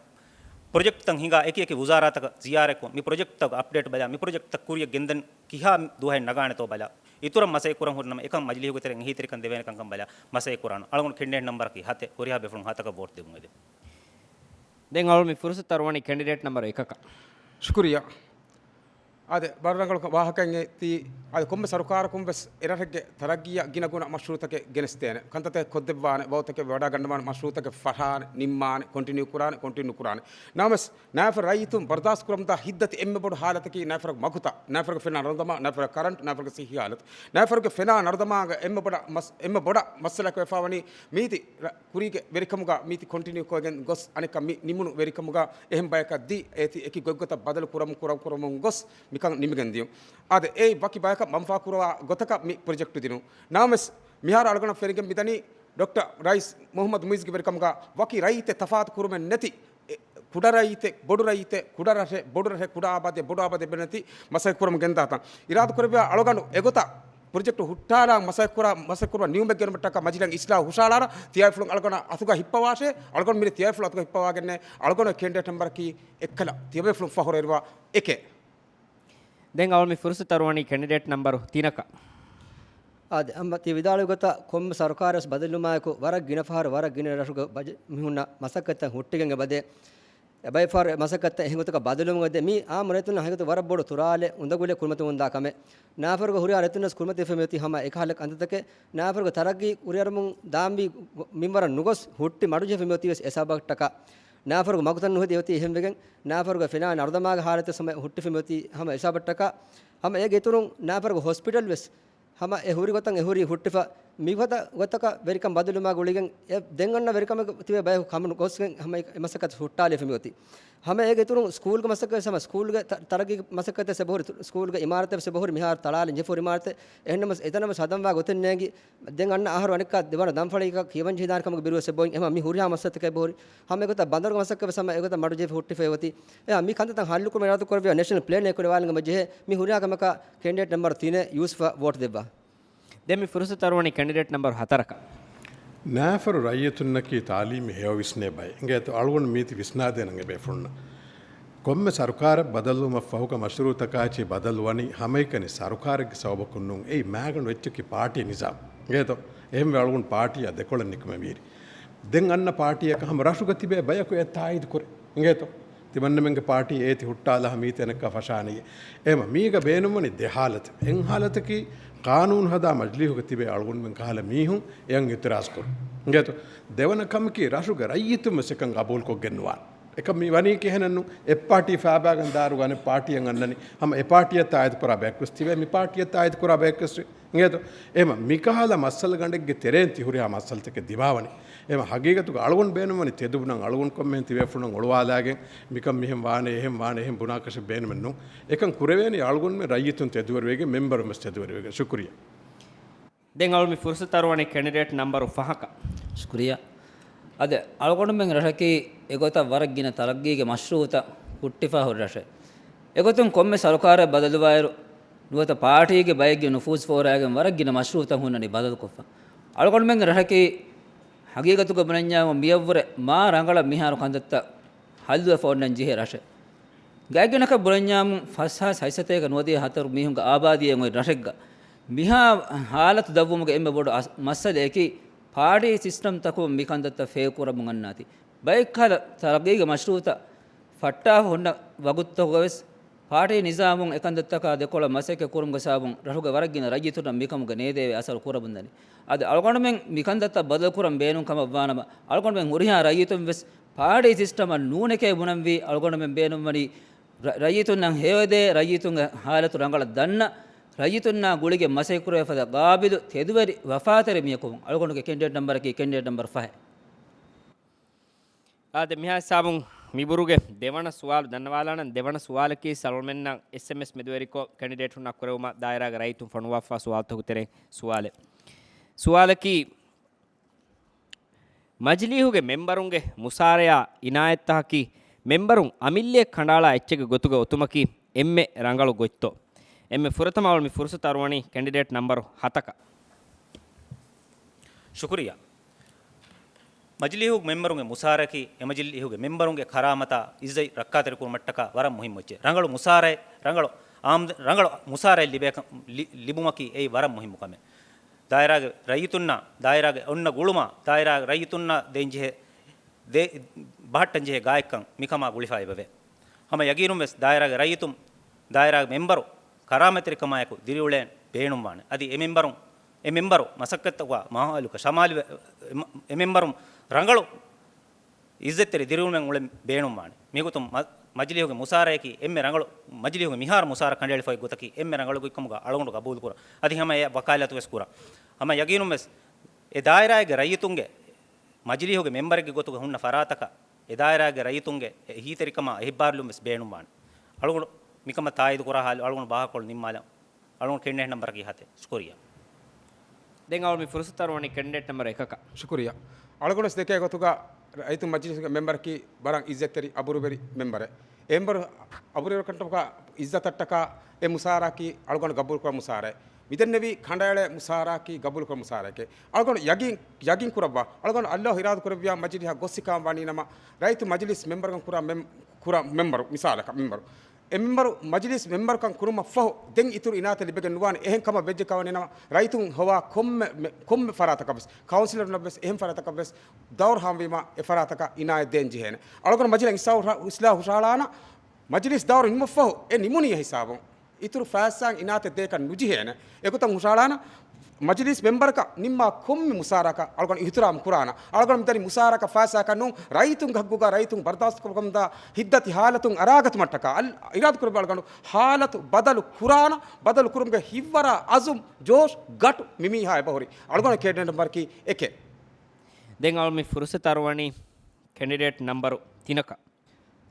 ޕްރޮޖެކްޓްތައް ހިނގާ އެކި އެކި ވުޒާރާތަކަށް ޒިޔާރަތްކޮށް، މި ޕްރޮޖެކްޓްތަކުގެ އަޕްޑޭޓް ބަލާ، މި ޕްރޮޖެކްޓްތައް ކުރިއަށް ގެންދަން ކިހާ ދުވަހެއް ނަގާނެތޯ ބަލާ، އިތުރަށް މަސައްކަތް ކުރަން ހުރި ނަމަ، އެކަން މަޖިލީހުގެ ތެރެއިން އެހީތެރިކަން ދެވޭނެ ކަންކަން ބަލާ، މަސައްކަތް ކުރާނަން. އަޅުގަނޑު ކެންޑިޑޭޓް ނަމްބަރަކީ ހަތެއް، ހުރިހާ ބޭފުޅުން ހަތަކަށް ވޯޓް ދެމުން އެދެން. ދެން އަޅުގަނޑު މި ފުރުސަތު އަރުވަނީ ކެންޑިޑޭޓް ނަމްބަރު އެކަކަށް. ޝުކުރިއްޔާ. އާދެ، ވަރަށް ރަނގަޅު ވާހަކައެއް އެތީ. އާދެ، ކޮންމެ ސަރުކާރަކުން ވެސް އެރަށެއްގެ ތަރައްގީއަށް ގިނަގުނަ މަޝްރޫޢުތަކެއް ގެނެސްދޭނެ. ކަންތައްތަކެއް ކޮށްދެއްވާނެ، ވައުތަކެއް ވަޑައިގަންނަވާނެ، މަޝްރޫޢުތަކެއް ފަށާނެ، ނިންމާނެ، ކޮންޓިނިއު ކުރާނެ، ކޮންޓިނިއު ނުކުރާނެ. ނަމަވެސް، ނައިފަރު ރައްޔިތުން ބަރުދާސްތު ކުރަމުންދާ ހިތްދަތި އެންމެ ބޮޑު ހާލަތަކީ ނައިފަރުގެ މަގުތައް، ނައިފަރުގެ ފެނާ ނަރުދަމާ، ނައިފަރުގެ ކަރަންޓް، ނައިފަރުގެ ސިއްހީ ހާލަތު. ނައިފަރުގެ ފެނާ ނަރުދަމާގެ އެންމެ ބޮޑަށް މަސް-، އެންމެ ބޮޑަށް މައްސަލައަކަށް ވެފަ ވަނީ މީތި ރަ-، ކުރީގެ ވެރިކަމުގަ މީތި ކޮންޓިނިއު ކޮށްގެން ގޮސް އަނެއްކާ މި ނިމުނު ވެރިކަމުގަ އެހެން ބަޔަކަށް ދީ އޭތި އެކި ގޮތްގޮތަށް ބަދަލު ކުރަމުން، ކުރަ-، ކުރަމުން ގޮސް މިކަން ނިމިގެން ދިޔުން. އާދެ، އެއީ ވަކި ބަޔަކަށް މަންފާ ކުރަވާ ގޮތަކަށް މި ޕްރޮޖެކްޓު ދިނުން. ނަމަވެސް، މިހާރު އަޅުގަނޑަށް ފެނިގެން މިދަނީ ޑޮކްޓަރ ރައީސް މުޙައްމަދު މުޢިއްޒުގެ ވެރިކަމުގަ ވަކި ރައްޔިތެއް ތަފާތު ކުރުމެއް ނެތި، އެ، ކުޑަ ރައްޔިތެއް، ބޮޑު ރައްޔިތެއް، ކުޑަ ރަށެއް، ބޮޑު ރަށެއް، ކުޑަ އާބާދެއް، ބޮޑު އާބާދެއް ބެނެތި މަސައްކަތް ކުރަމުން ގެންދާތަން. އިރާދަ ކުރެއްވިޔާ އަޅުގަނޑު އެގޮތަށް ޕްރޮޖެކްޓް ހުއްޓާލާ މަސައްކަތް ކުރާ، މަސައްކަތް ކުރުމަށް ނިޔުމެއް ގެނުމަށްޓަކާ މަޖިލީހަށް އިސްލާހު ހުށައަޅާރަ ތިޔަބޭފުޅުން އަޅުގަނޑަށް އަތުގަ ހިއްޕަވާށޭ. އަޅުގަނޑު މިރޭ ތިޔަބޭފުޅުން އަތުގަ ހިއްޕަވާގެންނޭ އަޅުގަނޑު ކެންޑިޑޭޓް ނަމްބަރަކީ އެއްކަލަ. ތިޔަބޭފުޅުން ފަހުރު އެރުވާ އެކެއް. ދެން އަޅުގަނޑު މި ފުރުސަތު އަރުވަނީ ކެންޑިޑޭޓް ނަމްބަރު ތިނަކަށް. އާދެ، އަމްބަ ތި ވިދާޅުވި ގޮތަށް ކޮންމެސް ސަރުކާރެއް ވެސް ބަދަލުވުމާއެކު ވަރަށް ގިނަ ފަހަރު ވަރަށް ގިނަ ރަށުގެ ބަޖެ-، މީހުންނަށް މަސައްކަތްތައް ހުއްޓިގެން އެބަދޭ. އެބައިފަހަރު މަސައްކަތްތައް އެހެން ގޮތަކަށް ބަދަލުވުމުގަ ދެ މީ އާއްމު ރައްޔިތުންނަށް ހަގީގަތު ވަރަށް ބޮޑު ތުރާލެއް އުނދަގުލެއް ކުރިމަތިވަމުންދާ ކަމެއް. ނާފަރުގެ ހުރިހާ ރައްޔިތުންނަށް ކުރިމަތިވެފަ މިއޮތީ ހަމަ އެކަހަލަ ކަންތައްތަކެއް. ނާފަރުގެ ތަރައްގީ ކުރިއަރަމުން ދާންވީ މިންވަރަށް ނުގޮސް ހުއްޓި މަޑުޖެހިފަ މިއޮތީ ވެސް އެސާބަށްޓަކާ. ނާފަރުގެ މަގުތައް ނުހެދި އޮތީ އެހެންވެގެން، ނާފަރުގެ ފެނާ ނަރުދަމާގެ ހާލަތެއް ހަމަ ހުއްޓިފަ މިއޮތީ ހަމަ އެސާބަށްޓަކާ. ހަމަ އޭގެ އިތުރުން ނާފަރުގެ ހޮސްޕިޓަލް ވެސް ހަމަ އެ ހުރި ގޮތަށް އެ ހުރީ ހުއްޓިފަ، މިފަދަ ގޮތަކަށް ވެރިކަން ބަދަލުވުމާ ގުޅިގެން އެ ދެން އަންނަ ވެރިކަމެއް ތިބޭ ބަޔަކު ކަމުނު ގޮސްގެން ހަމަ އެ މަސައްކަތް ހުއްޓާލިފަ މިއޮތީ. ހަމަ އޭގެ އިތުރުން ސްކޫލްގެ މަސައްކަތް ވެސް ހަމަ ސްކޫލްގެ ތަ-، ތަރައްގީގެ މަސައްކަތް ވެސް އެބަހުރި، ސްކޫލްގެ އިމާރަތެއް ވެސް އެބަހުރި މިހާރު ތަޅާލަން ޖެހިފަ ހުރި އިމާރަތެއް. އެހެންނަމަވެސް އެތަނަށް ވެސް ހަދަންވާ ގޮތެއް ނޭނގި ދެން އަންނަ އަހަރު އަނެއްކާ ދެވަނަ ދަންފަޅީގަ ކިޔަވަން ޖެހިދާނެ ކަމުގެ ބިރުވެސް އެބައޮތް. އެހެން މި ހުރިހާ މަސައްކަތަކަށް އެބަހުރި. ހަމަ އެގޮތަށް ބަނދަރުގެ މަސައްކަތް ވެސް ހަމަ އެގޮތަށް މަޑުޖެހިފަ ހުއްޓިފަ އޮތީ. އެ މި ކަންތައްތައް ހައްލުކުރުމަށް އިރާދަ ކުރެއްވިޔާ ނޭޝަނަލް ޕްލޭން އެއްކޮށް ވާލަން އެބަޖެހޭ. މި ހުރިހާ ކަމަކަށް ކެންޑިޑޭޓް ނަމްބަރު ތިނެއް ޔޫސްފަށް ވޯޓް ދެއްވާ. ދެން މި ފުރުސަތު އަރުވަނީ ކެންޑިޑޭޓް ނަމްބަރު ހަތަރަކަށް. ނާފަރު ރައްޔިތުންނަކީ ތާލީމީ ހެޔޮ ވިސްނޭ ބައެއް. އިނގޭތޯ އަޅުގަނޑު މީތި ވިސްނާދޭނަން އެބޭފުޅުންނަށް. ކޮންމެ ސަރުކާރެއް ބަދަލުވުމަށް ފަހުގަ މަޝްރޫއުތަކާއި ބަދަލުވަނީ ހަމައެކަނި ސަރުކާރެއްގެ ސަބަބަކުން ނޫން. އެއީ މާގަނޑު އެއްޗަކީ ޕާޓީ ނިޒާމް. އިނގޭތޯ؟ އެހެންވެ އަޅުގަނޑު ޕާޓީއާ ދެކޮޅަށް ނިކުމެވިއިރި. ދެން އަންނަ ޕާޓީއަކަށް ހަމަ ރަށުގަ ތިބޭ ބަޔަކު އެ ތާއީދު ކުރޭ. އިނގޭތޯ؟ ތިމަންނަމެންގެ ޕާޓީ އޭތި ހުއްޓާލާ މީތި އަނެއްކާ ފަށާނެޔޭ. އެހެމަ މީގަ ބޭނުންވަނީ ދެ ހާލަތެއް. އެއް ހާލަތަކީ ޤާނޫނު ހަދާ މަޖިލީހުގަ ތިބޭ އަޅުގަނޑުމެން ކަހަލަ މީހުން އެޔަށް އިތުރާޒު ކުރުން. އިނގޭތޯ؟ ދެވަނަ ކަމަކީ ރަށުގެ ރައްޔިތުން ވެސް އެކަން ގަބޫލުކޮށްގެން ނުވާން. އެކަން މި ވަނީ ކިހިނެއްނު؟ އެއް ޕާޓީ ފާބާގަން ދާރުގަ އަނެއް ޕާޓީއަށް އަންނަނީ. ހަމަ އެ ޕާޓީއަށް ތާއީދު ކުރާ ބަޔަކު ވެސް ތިބޭ، މި ޕާޓީއަށް ތާއީދު ކުރާ ބަޔަކު ވެސް އިނގޭތޯ؟ އެހެމަ މިކަހަލަ މައްސަލަ ގަނޑެއްގެ ތެރެއިން ތި ހުރިހާ މައްސަލަތަކެއް ދިމާވަނީ. އެހެމަ ހަގީގަތުގަ އަޅުގަނޑު ބޭނުންވަނީ ތެދުބުނަން އަޅުގަނޑު ކޮންމެހެން ތިބޭފުޅުން އޮޅުވާލާގެން މިކަން މިހެން ވާނެ، އެހެން ވާނެ، އެހެން ބުނާކަށެއް ބޭނުމެއް ނޫން. އެކަން ކުރެވޭނީ އަޅުގަނޑުމެން ރައްޔިތުން ތެދުވެރިވެގެން، މެމްބަރުން ވެސް ތެދުވެރިވެގެން. ޝުކުރިއްޔާ. ދެން އަޅު މި ފުރުސަތު އަރުވަނީ ކެންޑިޑޭޓް ނަމްބަރު ފަހަކަށް. ޝުކުރިއްޔާ. އަދި އަޅުގަނޑުމެން ރަށަކީ އެގޮތަށް ވަރަށް ގިނަ ތަރައްގީގެ މަޝްރޫއުތައް ހުއްޓިފަ ހުރި ރަށެއް. އެގޮތުން ކޮންމެ ސަރުކާރެއް ބަދަލުވާއިރު، ނުވަތަ ޕާޓީގެ ބައެއްގެ ނުފޫޒު ފޯރާގެން ވަރަށް ގިނަ މަޝްރޫއުތައް ހުންނަނީ ބަދަލުކޮށްފަ. އަޅުގަނޑުމެންގެ ރަށަކީ ހަގީގަތުގަ ބުނަންޏާ މިޔަށްވުރެ މާ ރަނގަޅަށް މިހާރު ކަންތައްތައް ހައްލުވެފަ އޮންނަން ޖެހޭ ރަށެއް. ގާތްގަނޑަކަށް ބުނަންޏާމު ފަސްހާސް ހަތްސަތޭކަ ނުވަދިހަ ހަތަރު މީހުންގެ އާބާދީއެއް އޮތް ރަށެއްގަ މިހާ ހާލަތު ދަށްވުމުގެ އެންމެ ބޮޑު އަސް-، މައްސަލައަކީ ޕާޓީ ސިސްޓަމްތަކުން މިކަންތައްތައް ފެއިލް ކުރަމުން އަންނާތީ. ބައެއްކަހަލަ ތަރައްގީގެ މަޝްރޫއުތައް ފައްޓާފަ ހުންނަ ވަގުތުތަކުގަވެސް ޕާޓީ ނިޒާމުން އެކަންތައްތަކާ ދެކޮޅަށް މަސައްކަތް ކުރުމުގެ ސަބަބުން ރަށުގެ ވަރަށް ގިނަ ރައްޔިތުންނަށް މިކަމުގެ ނޭދެވޭ އަސަރު ކުރަމުންދަނީ. އަދި އަޅުގަނޑުމެން މިކަންތައްތައް ބަދަލުކުރަން ބޭނުން ކަމަށްވާނަމަ، އަޅުގަނޑުމެން ހުރިހާ ރައްޔިތުން ވެސް ޕާޓީ ސިސްޓަމަށް ނޫނެކޭ ބުނަންވީ. އަޅުގަނޑުމެން ބޭނުންވަނީ ރަ-، ރައްޔިތުންނަށް ހެޔޮއެދޭ، ރައްޔިތުންގެ ހާލަތު ރަނގަޅަށް ދަންނަ، ރައްޔިތުންނާ ގުޅިގެން މަސައްކަތް ކުރެވޭ ފަދަ ގާބިލު ތެދުވެރި ވަފާތެރި މީހަކު. އަޅުގަނޑުގެ ކެންޑިޑޭޓް ނަމްބަރަކީ ކެންޑިޑޭޓް ނަމްބަރު ފަހެއް. އާދެ، މިހާ ހިސާބުން މިބުރުގެ ދެވަނަ ސުވާލު ދަންނަވާލާނަން. ދެވަނަ ސުވާލަކީ ސަލްމަންނަށް އެސްއެމްއެސް މެދުވެރިކޮށް ކެންޑިޑޭޓުންނާ ކުރެވުމަށް ދާއިރާގެ ރައްޔިތުން ފޮނުވާފާ ސުވާލުތަކުގެ ތެރެއިން ސުވާލެއް. ސުވާލަކީ، މަޖިލީހުގެ މެމްބަރުންގެ މުސާރަޔާ އިނާޔަތްތަކަކީ މެމްބަރުން އަމިއްލައަށް ކަނޑައަޅާ އެއްޗެއްގެ ގޮތުގަ އޮތުމަކީ އެންމެ ރަނގަޅު ގޮތްތޯ؟ އެންމެ ފުރަތަމަ އަޅު މި ފުރުސަތު އަރުވަނީ ކެންޑިޑޭޓް ނަމްބަރު ހަތަކަށް. ޝުކުރިއްޔާ. މަޖިލީހުގެ މެމްބަރުންގެ މުސާރައަކީ އެމަޖިލީހުގެ މެމްބަރުންގެ ކަރާމަތާ އިއްޒަތް ރައްކާތެރިކުރުމަށްޓަކާ ވަރަށް މުހިއްމު އެއްޗެއް. ރަނގަޅު މުސާރައެއް، ރަނގަޅު އާމްދަ-، ރަނގަޅު މުސާރައެއް ލިބޭ ކަ-، ލި-، ލިބުމަކީ އެއީ ވަރަށް މުހިއްމު ކަމެއް. ދާއިރާގެ ރައްޔިތުންނާ، ދާއިރާގެ އޮންނަ ގުޅުމާ، ދާއިރާގެ ރައްޔިތުންނާ ދޭންޖެހޭ، ދޭ-، ބަހައްޓަންޖެހޭ ގާތްކަން މިކަމާ ގުޅިފަ އެބަވޭ. ހަމަ ޔަގީނުން ވެސް ދާއިރާގެ ރައްޔިތުން، ދާއިރާގެ މެމްބަރު ކަރާމަތްތެރިކަމާއެކު ދިރިއުޅޭން ބޭނުންވާނެ. އަދި އެ މެމްބަރުން، އެ މެމްބަރު މަސައްކަތްތަކުގަ މަހާލުކަ ޝަމާލުވެ، އެ މަ-، އެ މެމްބަރުން ރަނގަޅު އިއްޒަތްތެރި ދިރިއުޅުމެއް އުޅެން ބޭނުންވާނެ. މިގޮތުން މަ-، މަޖިލީހުގެ މުސާރައަކީ އެންމެ ރަނގަޅު، މަޖިލީހުގެ މިހާރު މުސާރަ ކަނޑައެޅިފައި ގޮތަކީ އެންމެ ރަނގަޅު ގޮތްކަމުގަ އަޅުގަނޑު ގަބޫލުކުރަން. އަދި ހަމަ އެ ވަކާލާތު ވެސް ކުރަން. ހަމަ ޔަގީނުން ވެސް އެ ދާއިރާގެ ރައްޔިތުންގެ މަޖިލީހުގެ މެމްބަރެއްގެ ގޮތުގަ ހުންނަ ފަރާތަކަށް އެ ދާއިރާގެ ރައްޔިތުންގެ އެހީތެރިކަމާ އެހިއްބާރުލުން ވެސް ބޭނުންވާނެ. އަޅުގަނޑު މިކަމަށް ތާއީދު ކުރާ ހާލު އަޅުގަނޑު ވާހަކަކޮޅު ނިންމާލަން. އަޅުގަނޑު ކެންޑިޑޭޓް ނަމްބަރަކީ ހަތެއް. ޝުކުރިއްޔާ. ދެން އަޅު މި ފުރުސަތު އަރުވަނީ ކެންޑިޑޭޓް ނަމްބަރު އެކަކަށް. ޝުކުރިއްޔާ. އަޅުގަނޑު ވެސް ދެކޭ ގޮތުގަ ރައްޔިތު މަޖިލީހުގެ މެމްބަރަކީ ވަރަށް އިއްޒަތްތެރި އަބުރުވެރި މެމްބަރެއް. އެ މެމްބަރު އަބުރުވެރިކަންޓަކާ އިއްޒަތަށްޓަކާ އެ މުސާރައަކީ އަޅުގަނޑު ގަބޫލުކުރާ މުސާރައެއް. މިދެންނެވީ ކަނޑައެޅޭ މުސާރައަކީ ގަބޫލުކުރާ މުސާރައެކޭ. އަޅުގަނޑު ޔަގީން، ޔަގީން ކުރައްވާ، އަޅުގަނޑު ﷲ އިރާދަ ކުރެއްވިޔާ މަޖިލީހަށް ގޮއްސިކާން ވާނީ ނަމަ، ރައްޔިތު މަޖިލީސް މެމްބަރުގަން ކުރާ މެމް-، ކުރާ މެމްބަރު، މިސާލަކަށް މެމްބަރު. އެ މެމްބަރު މަޖިލީސް މެމްބަރުކަން ކުރުމަށް ފަހު ދެން އިތުރު އިނާތެއް ލިބެގެން ނުވާނެ. އެހެން ކަމަށް ވެއްޖެ ކަމަށް ނަމަ، ރައްޔިތުން ހޮވާ ކޮންމެ، މެ-، ކޮންމެ ފަރާތަކަށް ވެސް، ކައުންސިލަރުންނަށް ވެސް، އެހެން ފަރާތަކަށް ވެސް، ދައުރު ހާމަވީމާ އެ ފަރާތަކަށް އިނާޔަތް ދޭން ޖެހޭނެ. އަޅުގަނޑު މަޖިލީހަށް އިސްލާހު ހުށަ-، އިސްލާހު ހުށަހަޅާނަ، މަޖިލީސް ދައުރު ނިމުމަށްފަހު އެ ނިމުނީ އެ ހިސާބުން. އިތުރު ފައިސާއިން އިނާތެއް ދޭކަށް ނުޖެހޭނެ. އެގޮތަށް ހުށަހަޅާނަ، މަޖިލީސް މެމްބަރަކަށް ނިންމާ ކޮންމެ މުސާރައަކަށް އަޅުގަނޑު އިހުތިރާމް ކުރާނަ. އަޅުގަނޑު މިދަނީ މުސާރައަކަށް ފައިސާއަކަށް ނޫން، ރައްޔިތުންގެ ހައްގުގަ ރައްޔިތުން ބަރުދާސްތުކޮށްގެންދާ ހިތްދަތި ހާލަތުން އަރާގަތުމަށްޓަކާ، އަލް-، އިރާދަކުރެއްވި އަޅުގަނޑު ހާލަތު ބަދަލު ކުރާނަ، ބަދަލު ކުރުމުގެ ހިތްވަރާ އަޒުމް، ޖޯޝް، ގަޓު މި މީހާ އެބަހުރި. އަޅުގަނޑު ކެންޑިޑޭޓް ނަމްބަރަކީ އެކެއް. ދެން އަޅު މި ފުރުސަތު އަރުވަނީ ކެންޑިޑޭޓް ނަމްބަރު ތިނަކަށް.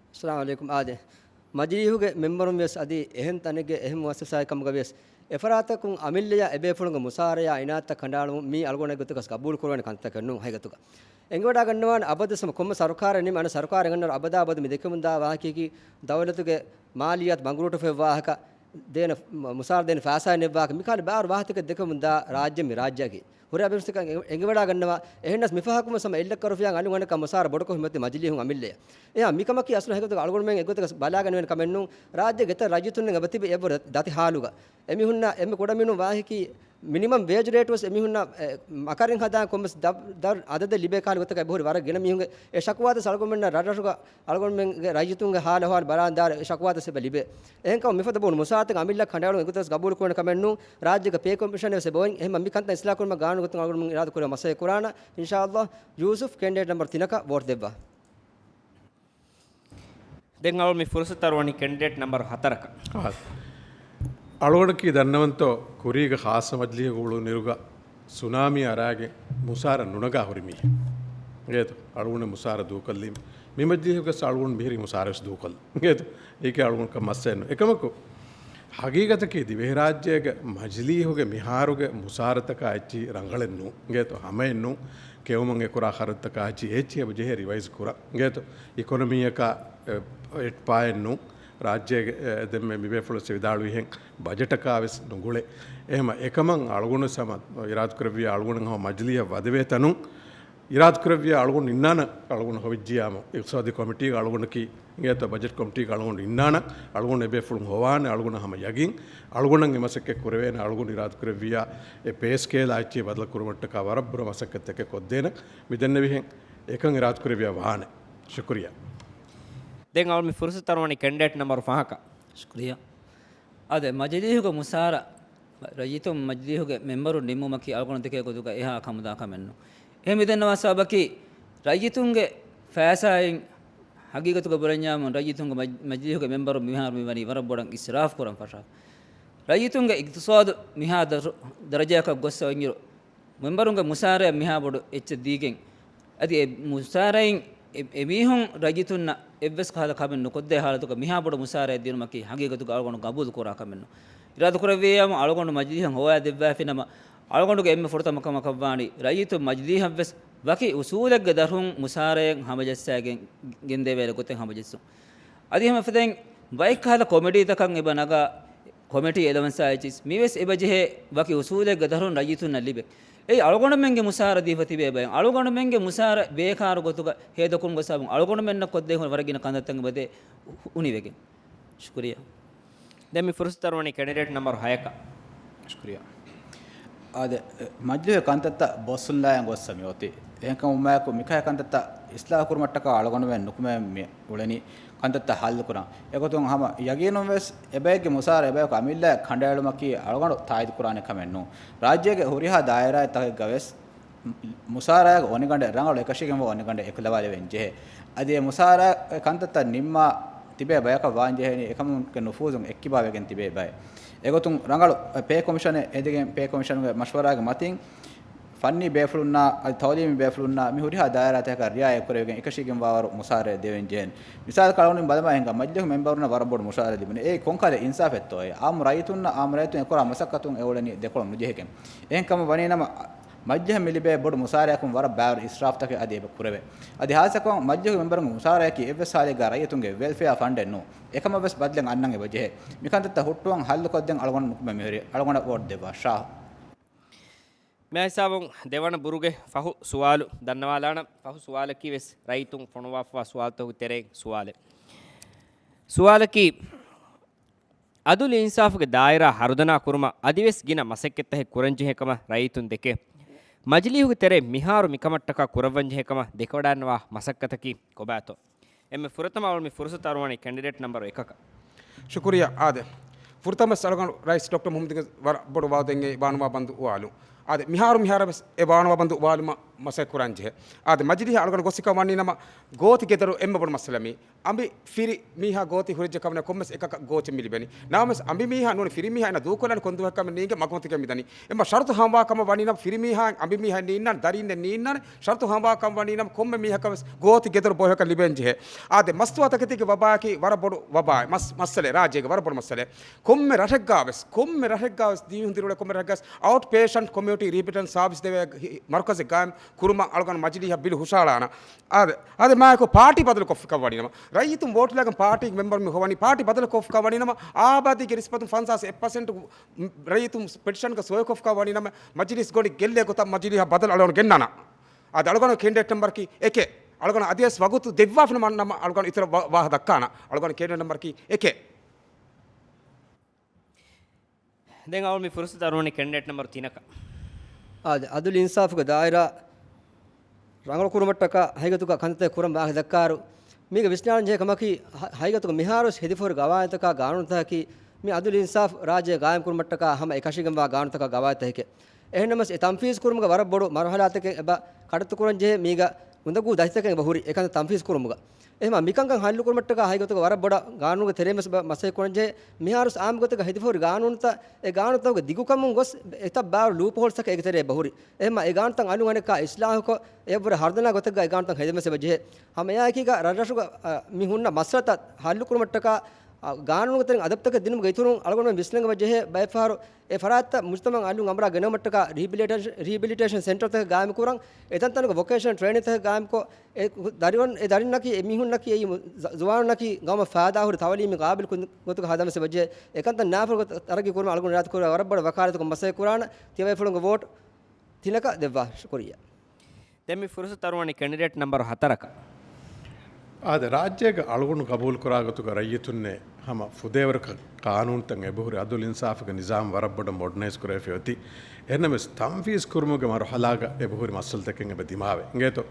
އައްސަލާމު ޢަލައިކުމް. އާދެ، މަޖިލީހުގެ މެމްބަރުން ވެސް އަދި އެހެން ތަނެއްގެ އެހެން މުއައްސަސާއެއް ކަމުގަ ވިޔަސް، އެފަރާތަކުން އަމިއްލަޔާ އެބޭފުޅުންގެ މުސާރަޔާ އިނާތްތައް ކަނޑައަޅުމުން މީ އަޅުގަނޑު އެއްގޮތަކަށް ގަބޫލު ކުރުވޭނެ ކަންތައްތަކެއް ނޫން ހަގީގަތުގަ. އެނގިވަޑައިގަންނަވާނެ އަބަދުވެސް ހަމަ ކޮންމެ ސަރުކާރެއް ނިމި އަނެއް ސަރުކާރެއް އަންނަ އަބަދާ އަބަދު މި ދެކެމުންދާ ވާހަކައަކީ ދައުލަތުގެ މާލިއްޔާތު ބަނގުރޫޓު ފެއްވާހަކަ ދޭނެ، މު-، މުސާރަ ދޭނެ ފައިސާއެއް ނެއްވާކަށް މިކަހަލަ ބާރު ވާހަތަކެއް ދެކެމުންދާ ރާއްޖެ މި ރާއްޖެއަކީ. ހުރިހާ ބޭފުޅުން އެނގިވަޑައިގަންނަވާ. އެހެންނަސް މިފަހަކު ވެސް ހަމަ އެއްލައްކަ ރުފިޔާ އަލުން އަނެއްކާ މުސާރަ ބޮޑުކޮށް ހިމަތި މަޖިލީހުން އަމިއްލަޔަ. އެހާ މިކަމަކީ އަސްލު ހަގީގަތުގަ އަޅުގަނޑުމެން އެއްގޮތަކަށް ބަލާގަނެވޭނެ ކަމެއް ނޫން. ރާއްޖޭގެ އެތައް ރައްޔިތުންނެއް އެބަތިބި އެއްވަރު ދަތި ހާލުގަ. އެމީހުންނަށް އެންމެ ކުޑަމިނުން ވާހަކައަކީ މިނިމަމް ވޭޖް ރޭޓް ވެސް އެމީހުންނަށް، އެ، މަކަރިން ހަދާން ކޮންމެސް ދަ-، ދަރު އަދަދެއް ލިބޭ ކަހަލަ ގޮތަކަށް އެބަހުރި ވަރަށް ގިނަ މީހުންގެ އެ ޝަކުވާތައް އަޅުގަނޑުމެންނަށް ރަށްރަށުގަ އަޅުގަނޑުމެންގެ ރައްޔިތުންގެ ހާލު އަހުވާލު ބަލާންދާ ޝަކުވާތައް އެބަ ލިބޭ. އެހެންކަމުން މިފަދަ ބޮޑު މުސާރަތަކަށް އަމިއްލަ ކަނޑައަޅުން އެގޮތަށް ގަބޫލު ކުރެވޭނެ ކަމެއް ނޫން. ރާއްޖޭގެ ޕޭ ކޮމިޝަނެއް ވެސް އެބައޮތް. އެހެންމަ މި ކަންތައް އިސްލާހު ކުރުމަށް ގާނޫނު ގޮތުން އަޅުގަނޑުމެން އިރާދަ ކުރެވޭ މަސައްކަތް ކުރާނަ. އިންޝާﷲ. ޔޫސުފް ކެންޑިޑޭޓް ނަމްބަރު ތިނަކަށް ވޯޓް ދެއްވާ. ދެން އަޅު މި ފުރުސަތު އަރުވަނީ ކެންޑިޑޭޓް ނަމްބަރު ހަތަރަކަށް. އަޅުގަނޑަކީ ދަންނަވަންތޯ ކުރީގެ ޚާއްޞަ މަޖިލީހުގެ އުޅުނުއިރުގަ ސުނާމީ އަރާގެން މުސާރަ ނުނަގާ ހުރި މީހެއް. އޭތު އަޅުގަނޑު މުސާރަ ދޫކޮށްލީމަ. މި މަޖިލީހުގަސް އަޅުގަނޑު މިހިރީ މުސާރަ ވެސް ދޫކޮށްލަން. އޭތު އޭކޭ އަޅުގަނޑަކަށް މައްސަލައެއް ނޫން. އެކަމަކު، ހަގީގަތަކީ ދިވެހިރާއްޖޭގެ މަޖިލީހުގެ މިހާރުގެ މުސާރަތަކާ އެއްޗިހި ރަނގަޅެއް ނޫން. އޭތު ހަމައެއް ނޫން. ކެއުމަށް އެކުރާ ޚަރަދުތަކާ އެއްޗިހި އެއްޗިހި އެބަޖެހޭ ރިވައިޒް ކުރަން. އޭތު އިކޮނޮމީއަކާ، އެ، އެއްޕާއެއް ނޫން. ރާއްޖޭގެ، އެ، ދެންމެ މިބޭފުޅުން ވިދާޅުވިހެން ބަޖެޓަކާ ވެސް ނުގުޅޭ. އެހެމަ އެކަމަށް އަޅުގަނޑު ސަމަ އިރާދަކުރެއްވިޔާ އަޅުގަނޑު ހަމަ މަޖިލީހަށް ވަދެވޭ ތަނުން އިރާދަކުރެއްވިޔާ އަޅުގަނޑު އިންނާނަ އަޅުގަނޑު ހޮވިއްޖިޔާމު އިޤްތިޞާދީ ކޮމިޓީގަ އަޅުގަނޑަކީ އިނގޭތޯ ބަޖެޓް ކޮމިޓީގަ އަޅުގަނޑު އިންނާނަ އަޅުގަނޑު އެބޭފުޅުން ހޮވާނެ އަޅުގަނޑަށް ހަމަ ޔަގީން އަޅުގަނޑަށް އެ މަސައްކަތް ކުރެވޭނެ އަޅުގަނޑު އިރާދަކުރެއްވިޔާ އެ ޕޭ ސްކޭލާ އެއްޗެއް ބަދަލު ކުރުމަށްޓަކާ ވަރަށް ބުރަ މަސައްކަތްތަކެއް ކޮށްދޭނަ މި ދެންނެވިހެން އެކަން އިރާދަކުރެއްވިޔާ ވާނެ. ޝުކުރިޔާ. ދެން އަޅު މި ފުރުސަތު އަރުވަނީ ކެންޑިޑޭޓް ނަމްބަރު ފަހަކަށް. ޝުކުރިޔާ. އާދެ، މަޖިލީހުގެ މުސާރަ، ރައްޔިތުން މަޖިލީހުގެ މެމްބަރުން ނިންމުމަކީ އަޅުގަނޑު ދެކޭ ގޮތުގަ އެހާ ކަމުދާ ކަމެއް ނޫން. އެހެން މިދެންނަވާ ސަބަބަކީ، ރައްޔިތުންގެ ފައިސާއިން ހަގީގަތުގަ ބުރަންޏާމުން ރައްޔިތުންގެ މަޖް-، މަޖިލީހުގެ މެމްބަރުން މިހާރު މިވަނީ ވަރަށް ބޮޑަށް އިސްރާފް ކުރަން ފަށާފަ. ރައްޔިތުންގެ އިޤްތިޞާދު މިހާ ދަރު-، ދަރަޖައަކަށް ގޮއްސަ އޮތްއިރު، މެމްބަރުންގެ މުސާރައަށް މިހާ ބޮޑު އެއްޗެއް ދީގެން، އަދި އެ މުސާރައިން އެ، އެމީހުން ރައްޔިތުންނަށް އެއްވެސް ކަހަލަ ކަމެއް ނުކޮށްދޭ ހާލަތުގަ މިހާ ބޮޑު މުސާރައެއް ދިނުމަކީ ހަގީގަތުގަ އަޅުގަނޑު ގަބޫލު ކުރާ ކަމެއް ނޫން. އިރާދަކުރެއްވިއްޔާމު އަޅުގަނޑު މަޖިލީހަށް ހޮވާ ދެއްވާފިނަމަ، އަޅުގަނޑުގެ އެންމެ ފުރަތަމަ ކަމަކަށްވާނީ ރައްޔިތު މަޖިލީހަށްވެސް ވަކި އުސޫލެއްގެ ދަށުން މުސާރައެއް ހަމަޖައްސައިގެން ގެންދެވޭނެ ގޮތެއް ހަމަޖެއްސުން. އަދި ހަމަ ފަދައިން ބައެއް ކަހަލަ ކޮމެޑީތަކަށް އެބަ ނަގާ ކޮމެޓީ އެލަވަންސާ އެއްޗިސް މިވެސް އެބަޖެހޭ ވަކި އުސޫލެއްގެ ދަށުން ރައްޔިތުންނަށް ލިބޭ. އެއީ އަޅުގަނޑުމެންގެ މުސާރަ ދީފަ ތިބޭ ބައެއް. އަޅުގަނޑުމެންގެ މުސާރަ ބޭކާރު ގޮތުގަ ހޭދަކުރުމުގެ ސަބަބުން އަޅުގަނޑުމެންނަށް ކޮށްދޭ ހުރި ވަރަށް ގިނަ ކަންތައްތައް އެބަދޭ އުނިވެގެން. ޝުކުރިޔާ. ދެން މި ފުރުސަތު އަރުވަނީ ކެނޑިޑޭޓް ނަމްބަރު ހަޔަކަށް. ޝުކުރިޔާ. އާދެ، މަޖިލީހުގެ ކަންތައްތައް ބޮއްސުންލާއިން ގޮއްސަ މިއޮތީ. އެހެންކަމުން މާއެކު މިކަހަލަ ކަންތައްތައް އިސްލާހު ކުރުމަށްޓަކާ އަޅުގަނޑުމެން ނުކުމެ މި އުޅެނީ ކަންތައްތައް ހައްލުކުރަން. އެގޮތުން ހަމަ ޔަގީނުން ވެސް އެބައެއްގެ މުސާރަ އެބަޔަކު އަމިއްލައަށް ކަނޑައެޅުމަކީ އަޅުގަނޑު ތާއީދުކުރާނެ ކަމެއް ނޫން. ރާއްޖޭގެ ހުރިހާ ދާއިރާތަކެއްގަ ވެސް މުސާރައިގެ އޮނިގަނޑެއް ރަނގަޅު އެކަށީގެންވާ އޮނިގަނޑެއް އެކުލަވާލެވެން ޖެހޭ. އަދި އެ މުސާރައިގެ ކަންތައްތައް ނިންމާ ތިބޭ ބަޔަކަށް ވާން ޖެހޭނީ އެކަމުގެ ނުފޫޒުން އެއްކިބާވެގެން ތިބޭ ބައެއް. އެގޮތުން ރަނގަޅު ޕޭ ކޮމިޝަނެއް ހެދިގެން ޕޭ ކޮމިޝަނުގެ މަޝްވަރާގެ މަތިން ފަންނީ ބޭފުޅުންނާ އަދި ތައުލީމީ ބޭފުޅުންނާ މި ހުރިހާ ދާއިރާތަކަށް ރިއާޔަތް ކުރެވިގެން އެކަށީގެންވާވަރު މުސާރައެއް ދެވެން ޖެހޭނެ. މިސާލަކަށް އަޅުގަނޑު ބަލަމާ ހިނގާ މަޖިލީހު މެމްބަރުންނަށް ވަރަށް ބޮޑު މުސާރަ ލިބުނީ. އެއީ ކޮންކަހަލަ އިންސާފެއްތޯއޭ؟ އާއްމު ރައްޔިތުންނަށް އާއްމު ރައްޔިތުން އެކުރާ މަސައްކަތުން އެ އުޅެނީ ދެކޮޅު ނުޖެހިގެން. އެހެން ކަމަށް ވަނީ ނަމަ، މަޖިލީހަށް މި ލިބޭ ބޮޑު މުސާރަޔަކުން ވަރަށް ބާރު އިސްރާފްތަކެއް އަދި އެބަ ކުރެވޭ. އަދި ހާއްސަކޮށް މަޖިލީހުގެ މެމްބަރުންގެ މުސާރަޔަކީ އެއްވެސް ހާލެއްގަ ރައްޔިތުންގެ ވެލްފެއާ ފަންޑެއް ނޫން. އެކަމަށްވެސް ބަދަލެއް އަންނަން އެބަޖެހޭ. މިކަންތައްތައް ހުއްޓުވަން ހައްލުކޮށްދޭން އަޅުގަނޑު ނުކުމެ މިހުރި. އަޅުގަނޑަށް ވޯޓް ދެއްވާށާ. މި ހިސާބުން ދެވަނަ ބުރުގެ ފަހު ސުވާލު ދަންނަވާލާނަން. ފަހު ސުވާލަކީ ވެސް ރައްޔިތުން ފޮނުވާފަވާ ސުވާލުތަކުގެ ތެރެއިން ސުވާލެއް. ސުވާލަކީ، އަދުލު އިންސާފުގެ ދާއިރާ ހަރުދަނާ ކުރުމަށް އަދިވެސް ގިނަ މަސައްކަތްތަކެއް ކުރަންޖެހޭ ކަމަށް ރައްޔިތުން ދެކޭ. މަޖިލީހުގެ ތެރެއިން މިހާރު މިކަމަށްޓަކާ ކުރައްވަންޖެހޭ ކަމަށް ދެކެވަޑައިގަންނަވާ މަސައްކަތަކީ ކޮބާތޯ؟ އެންމެ ފުރަތަމަ އަޅުގަނޑު މި ފުރުސަތު އަރުވަނީ ކެންޑިޑޭޓް ނަމްބަރު އެކަކަށް. ޝުކުރިއްޔާ. އާދެ، ފުރަތަމަ ވެސް އަޅުގަނޑު ރައީސް ޑޮކްޓަރ މުހައްމަދުގެ ވަރަށް ބޮޑު ވާދައެއް ވާނުވާ ބަންދު އުވާލުން. އާދެ، މިހާރު މިހާރަށް ވެސް އެ ވާނުވާ ބަންދު އުވާލުމަށް މަސައްކަތް ކުރަންޖެހޭ. އާދެ، މަޖިލީހަށް އަޅުގަނޑު ގޮސް ހިކަން ވަނީ ނަމަ، ގޯތި ގެދޮރު އެންމެ ބޮޑު މައްސަލަ މީ. އަނބި ފިރި މީހާ ގޯތި ހުރެއްޖެ ކަމަށް ކޮންމެސް އެކަކަށް ގޯތި މި ލިބެނީ. ނަމަވެސް އަނބި މީހާ ނޫނީ ފިރި މީހާ އޭނަ ދޫކޮށްލާނެ ކޮން ދުވަހެއް ކަމެއް ނޭނގެ މަގުމަތިކަން މިދަނީ. އެމަ ޝަރުތު ހަމަވާ ކަމަށް ވަނީ ނަމަ ފިރި މީހާ އަނބި މީހާ ނީންނާނެ، ދަރީން ނީންނާނެ. ޝަރުތު ހަމަވާ ކަމަށް ވަނީ ނަމަ ކޮންމެ މީހަކަށް ވެސް ގޯތި ގެދޮރު ބޮހެކަށް ލިބެން ޖެހޭ. އާދެ، މަސްތުވާ ތަކެތީގެ ވަބާއަކީ ވަރަށް ބޮޑު ވަބާއެއް. މަސް، މައްސަލައެއް، ރާއްޖޭގެ ވަރަށް ބޮޑު މައްސަލައެއް. ކޮންމެ ރަށެއްގާ ވެސް، ކޮންމެ ރަށެއްގާ ވެސް ދިވެހި ދިރިއުޅޭ ކޮންމެ ރަށެއްގާ ވެސް އައުޓް ޕޭޝަންޓް ކޮމިއުނިޓީ ރީހެބިލިޓޭޝަން ސާވިސް ދެވޭ ހި-، މަރުކަޒެއް ގާއިމް ކުރުމަށް އަޅުގަނޑު މަޖިލީހަށް ބިލު ހުށަހަޅާނަން. އާދެ، އާދެ، މާތްކޮށް ޕާޓީ ބަދަލު ކޮށްފިކަން ވަނީ ނަމަ، ރައްޔިތުން ވޯޓް ލައިގެން ޕާޓީގެ މެމްބަރު މި ހޮވަނީ، ޕާޓީ ބަދަލު ކޮށްފިކަން ވަނީ ނަމަ، އާބާދީގެ ނިސްބަތުން ފަންސާސް އެއް ޕަސެންޓް ރައްޔިތުން ޕެޓިޝަންގަ ސޮއި ކޮށްފިކަން ވަނީ ނަމަ، މަޖިލީސް ގޮނޑި ގެއްލޭ ގޮތަށް މަޖިލީހަށް ބަދަލު އަޅުގަނޑު ގެންނާނަން. އާދެ، އަޅުގަނޑު ކެންޑިޑޭޓް ނަމްބަރަކީ އެކެއް. އަޅުގަނޑު އަދިވެސް ވަގުތު ދެއްވާފިނަމަ ނަމަ އަޅުގަނޑު އިތުރަށް ވާ-، ވާހަކަ ދައްކާނަން. އަޅުގަނޑު ކެންޑިޑޭޓް ނަމްބަރަކީ އެކެއް. ދެން އަޅުގަނޑު މި ފުރުސަތު އަރުވަނީ ކެންޑިޑޭޓް ނަމްބަރު ތިނަކަށް. އާދެ، އަދުލު އިންސާފުގެ ދާއިރާ ރަނގަޅު ކުރުމަށްޓަކާ ހަގީގަތުގަ ކަންތައްތައް ކުރަން ވާހަކަ ދައްކާއިރު، މީގެ ވިސްނާން ޖެހޭ ކަމަކީ، ހަ-، ހަގީގަތުގަ މިހާރުވެސް ހެދިފަހުރި ގަވާއިދުތަކާ ގާނޫނުތަކަކީ، މި އަދުލު އިންސާފު ރާއްޖޭ ގާއިމް ކުރުމަށްޓަކާ ހަމަ އެކަށީގެންވާ ގާނޫނުތަކާ ގަވާއިދުތަކެކޭ. އެހެންނަމަވެސް، އެ ތަންފީޒު ކުރުމުގަ ވަރަށް ބޮޑު މަރުހަލާތަކެއް އެބަ ކަޑައްތު ކުރަން ޖެހޭ، މީގަ އުނދަގޫ ދަތިތަކެއް އެބަ ހުރި އެކަން ތަންފީޒު ކުރުމުގަ. އެހެންމަ މިކަންކަން ހައްލު ކުރުމަށްޓަކާ ހަގީގަތުގަ ވަރަށް ބޮޑަށް ގާނޫނުގެ ތެރެއިން ވެސް ބަ-، މަސައްކަތް ކުރަން ޖެހޭ. މިހާރުސް އާއްމު ގޮތެއްގަ ހެދިފަހުރި ގާނޫނުތައް، އެ ގާނޫނުތަކުގެ ދިގުކަމުން ގޮސް އެތައް ބާރު ލޫޕްހޯލްސްތަކެއް އޭގެ ތެރޭ އެބަ ހުރި. އެހެންމަ އެ ގާނޫނުތައް އަލުން އަނެއްކާ އިސްލާހުކޮށް، އެއަށްވުރެ ހަރުދަނާ ގޮތެއްގަ އެ ގާނޫނުތައް ހެދެމެސް އެބަ ޖެހޭ. ހަމަ އެއާއެކީގަ ރަށްރަށުގަ، އަ، މި ހުންނަ މައްސަލަތައް ހައްލު ކުރުމަށްޓަކާ، އަ، ގާނޫނުގެ ތެރެއިން އަދަބުތަކެއް ދިނުމުގެ އިތުރުން އަޅުގަނޑުމެން ވިސްނަން އެބަ ޖެހޭ ބައެއް ފަހަރު އެ ފަރާތްތައް މުޖްތަމަޢަށް އަލުން އަނބުރާ ގެނައުމަށްޓަކާ ރީހެބިލިޓޭޝަން، ރީހެބިލިޓޭޝަން ސެންޓަރތަކެއް ގާއިމް ކުރަން، އެތަންތަނުގަ ވޮކޭޝަނަލް ޓްރޭނިންތަކެއް ގާއިމްކޮށް، އެ ދަރިވަރުން، އެ ދަރިންނަކީ، އެ މީހުންނަކީ، އެ ޒު-، ޒުވާނުންނަކީ ގައުމަށް ފައިދާހުރި ތައުލީމީ ގާބިލް ކުދިން ގޮތުގަ ހަދަމަސް އެބަޖެހޭ. އެކަންތައް ނާފަރު ތަރައްގީ ކުރުމަށް އަޅުގަނޑު އިރާދަކުރާ ވަރަށް ބޮޑަށް ވަކާލަތުކޮށް މަސައްކަތް ކުރާނަ. ތިޔަބައިފުޅުންގެ ވޯޓް ތިނަކަށް ދެއްވާ. ޝުކުރިއްޔާ. ދެން މި ފުރުސަތު އަރުވަނީ ކެންޑިޑޭޓް ނަމްބަރު ހަތަރަކަށް. އާދެ، ރާއްޖޭގަ އަޅުގަނޑު ގަބޫލުކުރާ ގޮތުގަ ރައްޔިތުންނެއް ހަމަ ފުދޭވަރަކަށް ގާނޫނުތައް އެބަހުރި. އަދުލު އިންސާފުގެ ނިޒާމް ވަރަށް ބޮޑަށް މޮޑަނައިޒް ކުރެވިފައި އޮތީ. އެހެންނަމަވެސް، ތަންފީޒް ކުރުމުގެ މަރުހަލާގަ އެބަހުރި މައްސަލަތަކެއް އެބަ ދިމާވޭ. އިނގޭތޯ؟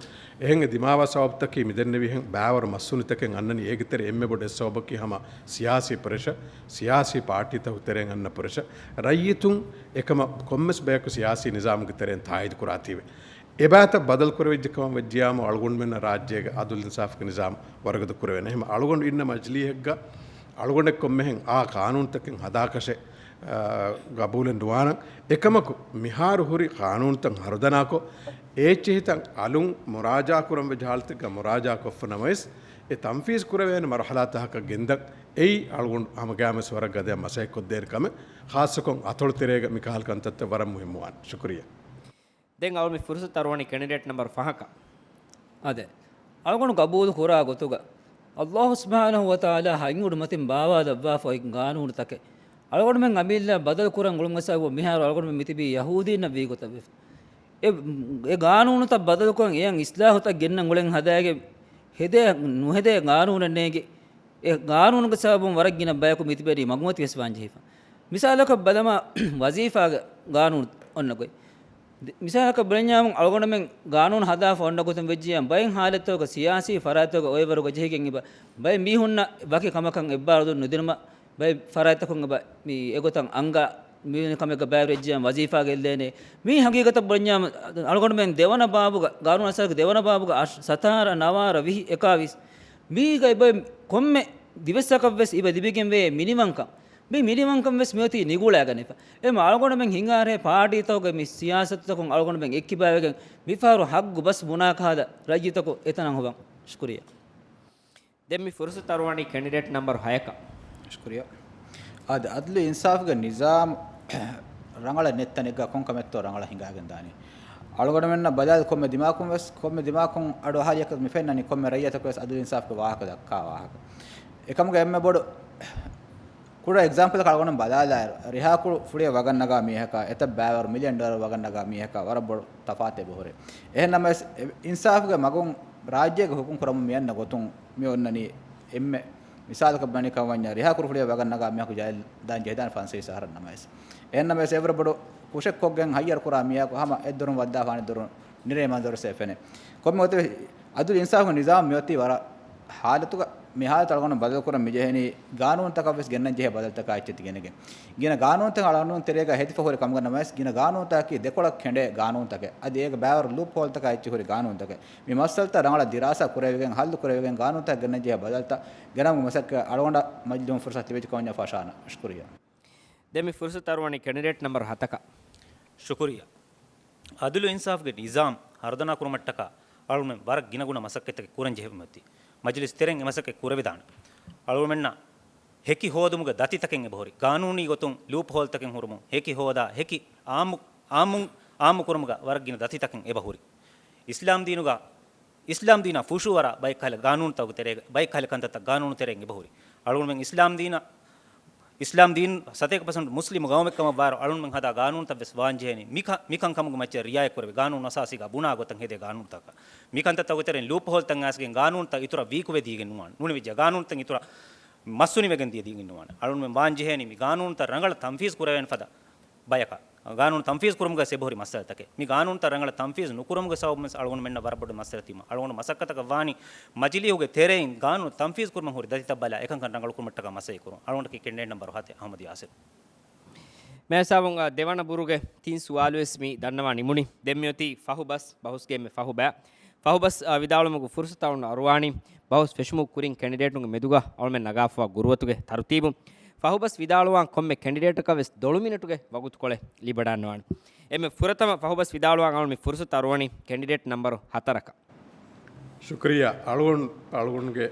އެހެން އެ ދިމާވާ ސަބަބުތަކީ މިދެންނެވިހެން ބައިވަރު މައްސުނިތަކެއް އަންނަނީ. އޭގެ ތެރޭ އެންމެ ބޮޑު އެއް ސަބަބަކީ ހަމަ ސިޔާސީ ޕްރެޝަ، ސިޔާސީ ޕާޓީތަކުގެ ތެރެއިން އަންނަ ޕްރެޝަ. ރައްޔިތުން އެކަމަށް ކޮންމެސް ބަޔަކު ސިޔާސީ ނިޒާމުގެ ތެރެއިން ތާއީދު ކުރާތީވެ. އެބައިތައް ބަދަލު ކުރެވިއްޖެ ކަމަށް ވެއްޖިޔާމު، އަޅުގަނޑުމެންނަށް ރާއްޖޭގެ އަދުލު އިންސާފުގެ ނިޒާމް ވަރުގަދަ ކުރެވޭނެ. އެހެން އަޅުގަނޑު އިންނަ މަޖިލީހެއްގަ އަޅުގަނޑެއް ކޮންމެހެން އާ ޤާނޫނުތަކެއް ހަދާކަށެއް، އާ، ގަބޫލެއް ނުވާނަން. އެކަމަކު، މިހާރު ހުރި ޤާނޫނުތައް ހަރުދަނާކޮށް، އޭއްޗިހިތައް އަލުން މުރާޖާ ކުރަން ވެއްޖެ ހާލަތެއްގަ މުރާޖާ ކޮށްފަ ނަމަވެސް، އެ ތަންފީޒް ކުރެވޭނެ މަރުހަލާތަކަށް ގެންދަން. އެއީ އަޅުގަނޑު ހަމަގައިމުވެސް ވަރަށް ގަދަޔަށް މަސައްކަތްކޮށްދޭނެ ކަމެއް. ޚާއްޞަކޮށް އަތޮޅު ތެރޭގަ މިކަހަލަ ކަންތައްތައް ވަރަށް މުހިއްމުވާނެ. ޝުކުރިއްޔާ. ދެން އަޅު މި ފުރުސަތު އަރުވަނީ ކެނޑިޑޭޓް ނަމްބަރު ފަހަކަށް. އާދެ، އަޅުގަނޑު ގަބޫލު ކުރާ ގޮތުގަ، އައްލާހު ސުބްޙާނަހު ވަތަޢާލާ ހަތް އުޑުމަތިން ބާވާލައްވާފައި ގާނޫނުތަކެއް އަޅުގަނޑުމެން އަމިއްލަ ބަދަލު ކުރަން އުޅުން އެސައްވަ މިހާރު އަޅުގަނޑުމެން މިތިބީ ޔަހޫދީންނަށް ވީ ގޮތަށް ވެފަ. އެ، އެ ގާނޫނުތައް ބަދަލުކޮށް އެޔަށް އިސްލާހުތައް ގެންނަން އުޅެން ހަދާގެ ހެދޭ ނުހެދޭ ގާނޫނެއް ނޭނގެ. އެ ގާނޫނުގެ ސަބަބުން ވަރަށް ގިނަ ބަޔަކު މިތިބެނީ މަގުމަތިވެސް ވާން ޖެހިފަ. މިސާލަކަށް ބަލަމާ، ވަޒީފާގެ ގާނޫނު އޮންނަ ގޮތް. ދެ-، މިސާލަކަށް ބުނަންޏާމުން އަޅުގަނޑުމެން ގާނޫނު ހަދާފަ އޮންނަ ގޮތުން ވެއްޖިޔާ، ބައެއް ހާލަތްތަކުގަ ސިޔާސީ ފަރާތްތަކުގަ އޮއިވަރުގަ ޖެހިގެން އެބަ ބައެއް މީހުންނަށް ވަކި ކަމަކަށް އެއްބާރުލުން ނުދިނުމަށް، ބައެއް ފަރާތްތަކުން އެބަ މި އެގޮތަށް އަންގާ މިވެނި ކަމެއްގަ ބައިވެރިވެއްޖިޔާ ވަޒީފާ ގެއްލޭނެ. މީ ހަގީގަތަށް ބުނަންޏާމުން އަޅުގަނޑުމެން ދެވަނަ ބާބުގަ، ގާނޫނު އަސާސްގެ ދެވަނަ ބާބުގަ އަށް، ސަތާރަ، ނަވާރަ، ވިހި، އެކާވީސް މީގަ އެބަ ކޮންމެ ދިވެއްސަކަށްވެސް އިބަ ލިބިގެންވޭ މިނިވަންކަން. މި މިނިވަންކަން ވެސް މިއޮތީ ނިގުޅައިގަނެފަ. އެމަ އަޅުގަނޑުމެން ހިނގާރޭ ޕާޓީތަކުގެ މި ސިޔާސަތުތަކުން އަޅުގަނޑުމެން އެއްކިބާވެގެން މިފަހަރު ހައްގު ބަސް ބުނާކަހަލަ ރައްޔިތަކު އެތަނަށް ހޮވަން. ޝުކުރިއްޔާ. ދެން މި ފުރުސަތު އަރުވަނީ ކެނޑިޑޭޓް ނަމްބަރު ހަޔަކަށް. ޝުކުރިއްޔާ. އާދެ، އަދުލު އިންސާފުގެ ނިޒާމް ރަނގަޅަށް ނެތް ތަނެއްގަ ކޮން ކަމެއްތޯ ރަނގަޅަށް ހިނގާގެން ދާނީ؟ އަޅުގަނޑުމެންނަށް ބަލާލި ކޮންމެ ދިމާކުން ވެސް، ކޮންމެ ދިމާކުން އަޑު އަހާލިއަކަށް މި ފެންނަނީ ކޮންމެ ރައްޔިތަކު ވެސް އަދުލު އިންސާފްގެ ވާހަކަ ދައްކާ ވާހަކަ. އެކަމުގެ އެންމެ ބޮޑު ކުޑަ އެގްޒާމްޕަލަކަށް އަޅުގަނޑު ބަލާލާއިރު، ރިހާކުޅު ފުޅިއަށް ވަގަށް ނަގާ މީހަކާ އެތައް ބައިވަރު މިލިއަން ޑޮލަރު ވަގަށް ނަގާ މީހަކާ ވަރަށް ބޮޑު ތަފާތެއް އެބަހުރޭ. އެހެން ނަމަވެސް، އިންސާފުގެ މަގުން ރާއްޖޭގެ ހުކުމް ކުރަމުން މި އަންނަ ގޮތުން މި އޮންނަނީ އެންމެ މިސާލަކަށް ބަނިކަން ވަންޏާ، ރިހާކުރު ފުޅިއަށް ވަގަށް ނަގާ މީހަކު ޖައިލް ދާން ޖެހިދާނެ ފަންސަވީސް އަހަރަށް ނަމަވެސް. އެހެން ނަމަވެސް، އެވަރު ބޮޑު ކުށެއްކޮށްގެން ހައްޔަރު ކުރާ މީހަކު ހަމަ އެއްދޮރުން ވައްދާފަ އަނެއްދޮރުން ނިރޭ މަންޒަރު ސޭ ފެނޭ. ކޮންމެ ގޮތެއް އަދުލު އިންސާފުގެ ނިޒާމް މިއޮތީ ވަރަށް ހާލަތުގަ، މި ހާލަތު އަޅުގަނޑު ބަދަލުކުރަން މިޖެހެނީ ގާނޫނުތަކަށް ވެސް ގެންނަން ޖެހޭ ބަދަލުތަކާ އެއްޗެއް ގެނެގެން. ގިނަ ގާނޫނުތައް އަޅުގަނޑު ތެރޭގަ ހެދިފަ ހުރި ކަމުގަ ނަމަވެސް، ގިނަ ގާނޫނުތަކަކީ ދެކޮޅަށް ކެނޑޭ ގާނޫނުތަކެއް. އަދި އޭގެ ބައިވަރު ލޫޕް ހޯލްތަކާ އެއްޗެއް ހުރި ގާނޫނުތަކެއް. މި މައްސަލަތައް ރަނގަޅަށް ދިރާސާ ކުރެވިގެން، ހައްލު ކުރެވިގެން، ގާނޫނުތައް ގެންނަން ޖެހޭ ބަދަލުތައް ގެނައުމުގެ މަސައްކަތް އަޅުގަނޑަށް މަޖިލީހުން ފުރުސަތު ތިބެއްޖެ ކަމަށް ފަށާނަ. ޝުކުރިއްޔާ. ދެން މި ފުރުސަތު އަރުވަނީ ކެނޑިޑޭޓް ނަމްބަރު ހަތަކަށް. ޝުކުރިއްޔާ. އަދުލު އިންސާފުގެ ނިޒާމް ހަރުދަނާ ކުރުމަށްޓަކާ އަޅުމެން ވަރަށް ގިނަގުނަ މަސައްކަތްތަކެއް ކުރަން ޖެހެމަތީ. މަޖިލިސް ތެރެއިން އެ މަސައްކަތް ކުރެވިދާނެ. އަޅުމެންނަށް ހެކި ހޯދުމުގެ ދަތިތަކެއް އެބަހުރި. ގާނޫނީ ގޮތުން ލޫޕް ހޯލްތަކެއް ހުރުމުން ހެކި ހޯދާ، ހެކި އާއްމު، އާއްމު، އާއްމު ކުރުމުގަ ވަރަށް ގިނަ ދަތިތަކެއް އެބަހުރި. އިސްލާމް ދީނުގަ، އިސްލާމް ދީނާ ފުށުއަރާ ބައެއްކަހަލަ ގާނޫނުތަކުގެ ތެރޭގަ، ބައެއްކަހަލަ ކަންތައްތައް ގާނޫނު ތެރެއިން އެބަހުރި. އަޅުގަނޑުމެން އިސްލާމް ދީނަށް، އިސްލާމް ދީން ސަތޭކަ ޕަސެންޓް މުސްލިމު ގައުމެއް ކަމަށް ވާއިރު އަޅުންމެން ހަދާ ގާނޫނުތައް ވެސް ވާން ޖެހޭނީ މިކަ-، މިކަން ކަމުގެ މައްޗަށް ރިއާޔަތް ކުރެވި ގާނޫނު އަސާސީގަ ބުނާ ގޮތަށް ހެދޭ ގާނޫނުތަކަށް. މިކަންތައްތަކުގެ ތެރެއިން ލޫޕް ހޯލްތައް އައިސްގެން ގާނޫނުތައް އިތުރަށް ވީކުވެ ދީގެން ނުވާނެ. ނުނިވިއްޖެ ގާނޫނުތައް އިތުރަށް މަސް ނުނިވެގެން ދިޔަ ދީގެން ނުވާނެ. އަޅުންމެން ވާން ޖެހޭނީ މި ގާނޫނުތައް ރަނގަޅަށް ތަންފީޒް ކުރެވޭނެ ފަދަ ބަޔަކަށް. ގާނޫނު ތަންފީޒް ކުރުމުގަ އެބަހުރި މައްސަލަތަކެއް. މި ގާނޫނުތައް ރަނގަޅަށް ތަންފީޒް ނުކުރުމުގެ ސަބަބުން ވެސް އަޅުގަނޑުމެންނަށް ވަރަށް ބޮޑު މައްސަލަ ތިމާ. އަޅުގަނޑު މަސައްކަތަކަށް ވާނީ މަޖިލީހުގެ ތެރެއިން ގާނޫނު ތަންފީޒް ކުރުމަށް ހުރި ދަތިތައް ބަލާ އެކަންކަން ރަނގަޅުކުރުމަށްޓަކާ މަސައްކަތް ކުރުން. އަޅުގަނޑަކީ ކެނޑިޑޭޓް ނަމްބަރު ހަތެއް އަހްމަދު ޔާސިރު. މޭސާބުން ދެވަނަ ބުރުގެ ތިން ސުވާލު ވެސް މި ދަންނަވާ ނިމުނީ. ދެން މިއޮތީ ފަހުބަސް، ބަހުސްގެ އެންމެ ފަހުބައި. ފަހުބަސް، އާ، ވިދާޅުވުމުގެ ފުރުސަތު އަޅުން އަރުވާނީ، ބަހުސް ފެށުމުގެ ކުރިން ކެނޑިޑޭޓުންގެ މެދުގަ އަޅުމެން ނަގާފަވާ ގުރުއަތުގެ ތަރުތީބު. ފަހުބަސް ވިދާޅުވާން ކޮންމެ ކެނޑިޑޭޓަކަށް ވެސް ދޮޅު މިނެޓުގެ ވަގުތުކޮޅެއް ލިބިވަޑައިގަންނަވާނެ. އެންމެ ފުރަތަމަ ފަހުބަސް ވިދާޅުވާން އަޅުން މި ފުރުސަތު އަރުވަނީ ކެނޑިޑޭޓް ނަމްބަރު ހަތަރަކަށް. ޝުކުރިއްޔާ. އަޅުގަނޑު، އަޅުގަނޑުގެ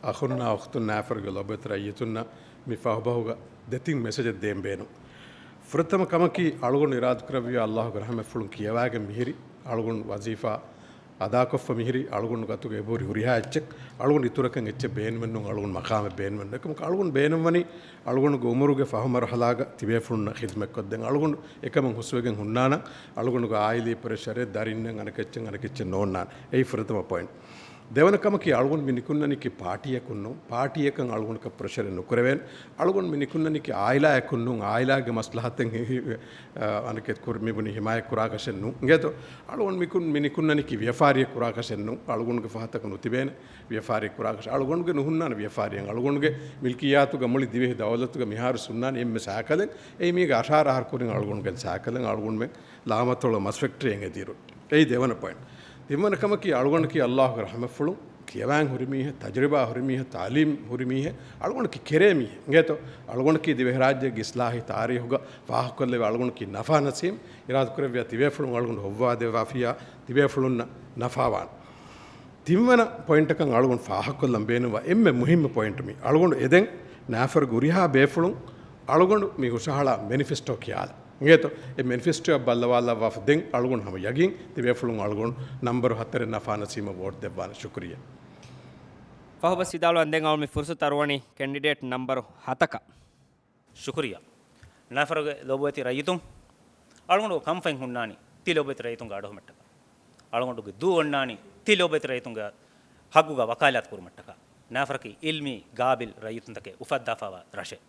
އަޚުންނާ އުޚްތުން ނާފަރުގެ ލޯބިވެތި ރައްޔިތުންނަށް މި ފަހުބަހުގަ ދެތިން މެސެޖެއް ދޭން ބޭނުން. ފުރަތަމަ ކަމަކީ، އަޅުގަނޑު އިރާދަކުރެއްވިޔާ އައްލާހުގެ ރަޙްމަތްފުޅުން ކިޔަވައިގެން މިހިރި، އަޅުގަނޑު ވަޒީފާ އަދާކޮށްފަ މިހިރި، އަޅުގަނޑު ގަތުގަ އެބަހުރި ހުރިހާ އެއްޗެއް. އަޅުގަނޑު އިތުރަކަށް އެއްޗެއް ބޭނުމެއްނޫން، އަޅުގަނޑު މަޤާމެއް ބޭނުމެއްނޫން. އެކަމަކު އަޅުގަނޑު ބޭނުންވަނީ، އަޅުގަނޑުގެ އުމުރުގެ ފަހު މަރުޙަލާގަ ތިބޭފުޅުންނަށް ޚިދުމަތްކޮށްދޭން. އަޅުގަނޑު އެކަމަށް ހުސްވެގެން ހުންނާނަން، އަޅުގަނޑުގެ އާއިލީ ޕްރެޝަރެއް، ދަރިންނެއް، އަނެކެއްޗެއް، އަނެކެއްޗެއް ނޯންނާނެ. އެއީ ފުރަތަމަ ޕޮއިންޓް. ދެވަނަ ކަމަކީ، އަޅުގަނޑު މި ނިކުންނަނީކީ ޕާޓީއަކުން ނޫން، ޕާޓީއަކަށް އަޅުގަނޑަކަށް ޕްރެޝަރެއް ނުކުރެވޭނެ. އަޅުގަނޑު މި ނިކުންނަނީކީ އާއިލާއަކުން ނޫން، އާއިލާގެ މަސްލަހަތެއް ހި-، ހި-، އަ، އަނެކެއް ކުރި މިބުނީ ހިމާޔަތް ކުރާކަށެއް ނޫން. އިނގޭތޯ؟ އަޅުގަނޑު މި ކުން-، މި ނިކުންނަނީކީ ވިޔަފާރިއެއް ކުރާކަށެއް ނޫން. އަޅުގަނޑުގެ ފަހަތަކުން ނުތިބޭނެ ވިޔަފާރިއެއް ކުރާކަށެއް. އަޅުގަނޑުގެ ނުހުންނާނެ ވިޔަފާރިއެއް. އަޅުގަނޑުގެ މިލްކިއްޔާތުގަ މުޅި ދިވެހި ދައުލަތުގަ މިހާރު ހުންނާނީ އެންމެ ސައިކަލެއް. އެއީ މީގެ އަށާރަ އަހަރު ކުރިން އަޅުގަނޑުގެ ސައިކަލެއް. އަޅުގަނޑުމެން ލާމަތޮޅު މަސް ފެކްޓްރީއެއް އެދިއިރު. އެއީ ދެވަނަ ޕޮއިންޓް. ތިންވަނަ ކަމަކީ، އަޅުގަނޑަކީ އައްލާހުގެ ރަޙްމަތްފުޅުން ކިޔަވާން ހުރި މީހެއް، ތަޖުރިބާ ހުރި މީހެއް، ތަޢުލީމް ހުރި މީހެއް، އަޅުގަނޑަކީ ކެރޭ މީހެއް. އިނގޭތޯ؟ އަޅުގަނޑަކީ ދިވެހިރާއްޖޭގެ އިސްލާހީ ތާރީޚުގަ ފާހަގަކޮށްލެވޭ އަޅުގަނޑަކީ ނަފާ ނަސީމް. އިރާދަކުރެއްވިޔާ ތިބޭފުޅުން އަޅުގަނޑު ހޮއްވާދެވާފިޔާ ތިބޭފުޅުންނަށް ނަފާވާން. ތިންވަނަ ޕޮއިންޓަކަށް އަޅުގަނޑު ފާހަގަކޮށްލަން ބޭނުންވާ އެންމެ މުހިއްމު ޕޮއިންޓު މީ. އަޅުގަނޑު އެދެން ނާފަރުގެ ހުރިހާ ބޭފުޅުން އަޅުގަނޑު މި ހުށަހަޅާ މެނިފެސްޓޯ ކިޔާލަން. އިނގޭތޯ؟ އެ މެނިފެސްޓޯއަށް ބައްލަވާލައްވާފަ ދެން އަޅުގަނޑު ހަމަ ޔަގީން ތިބޭފުޅުން އަޅުގަނޑު ނަމްބަރު ހަތަރެއް ނަފާ ނަސީމަށް ވޯޓް ދެއްވާނެ. ޝުކުރިއްޔާ. ފަހުބަސް ވިދާޅުވާން ދެން އަޅު މި ފުރުސަތު އަރުވަނީ ކެންޑިޑޭޓް ނަމްބަރު ހަތަކަށް. ޝުކުރިއްޔާ. ނާފަރުގެ ލޯބިވެތި ރައްޔިތުން، އަޅުގަނޑު ކަންފަތް ހުންނާނީ ތި ލޯބިވެތި ރައްޔިތުންގެ އަޑުއެހުމަށްޓަކާ. އަޅުގަނޑުގެ ދޫ އޮންނާނީ ތި ލޯބިވެތި ރައްޔިތުންގެ ހައްގުގަ ވަކާލާތު ކުރުމަށްޓަކާ. ނާފަރަކީ އިލްމީ، ގާބިލް ރައްޔިތުންތަކެއް އުފައްދާފަވާ ރަށެއް.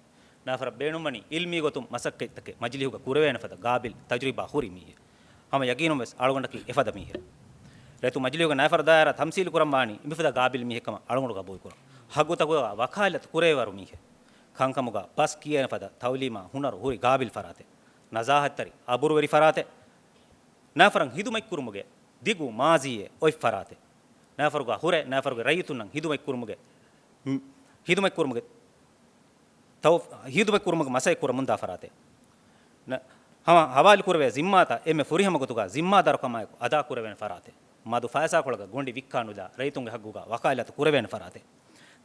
ނާފަރަށް ބޭނުންވަނީ އިލްމީ ގޮތުން މަސައްކަތްތަކެއް މަޖިލީހުގަ ކުރެވޭނެ ފަދަ ގާބިލް، ތަޖުރިބާ ހުރި މީހެއް. ހަމަ ޔަގީނުން ވެސް އަޅުގަނޑަކީ އެފަދަ މީހެއް. ރޭތު މަޖިލީހުގެ ނާފަރު ދާއިރާ ތަމްސީލު ކުރަން ވާނީ މިފަދަ ގާބިލް މީހެއް ކަމަށް އަޅުގަނޑު ގަބޫލު ކުރަން. ހައްގުތަކުގަ ވަކާލަތު ކުރެވޭވަރު މީހެއް. ކަންކަމުގަ ބަސް ކިޔޭނެ ފަދަ ތައުލީމާ ހުނަރު ހުރި ގާބިލް ފަރާތެއް. ނަޒާހަތްތެރި އަބުރުވެރި ފަރާތެއް. ނާފަރަށް ހިދުމަތްކުރުމުގެ ދިގު މާޒީއެއް އޮތް ފަރާތެއް. ނާފަރުގަ ހުރެ ނާފަރުގެ ރައްޔިތުންނަށް ހިދުމަތްކުރުމުގެ، ހިދުމަތްކުރުމުގެ ތައު-، ހިދުމަތްކުރުމުގެ މަސައްކަތް ކުރަމުންދާ ފަރާތެއް. ނަ-، ހަމަ ހަވާލުކުރެވޭ ޒިންމާތައް އެންމެ ފުރިހަމަ ގޮތުގަ ޒިންމާދާރުކަމާއެކު އަދާކުރެވޭނެ ފަރާތެއް. މަދު ފައިސާކޮޅަކަށް ގޮނޑި ވިއްކާނުލާ ރައްޔިތުންގެ ހައްގުގަ ވަކާލާތު ކުރެވޭނެ ފަރާތެއް.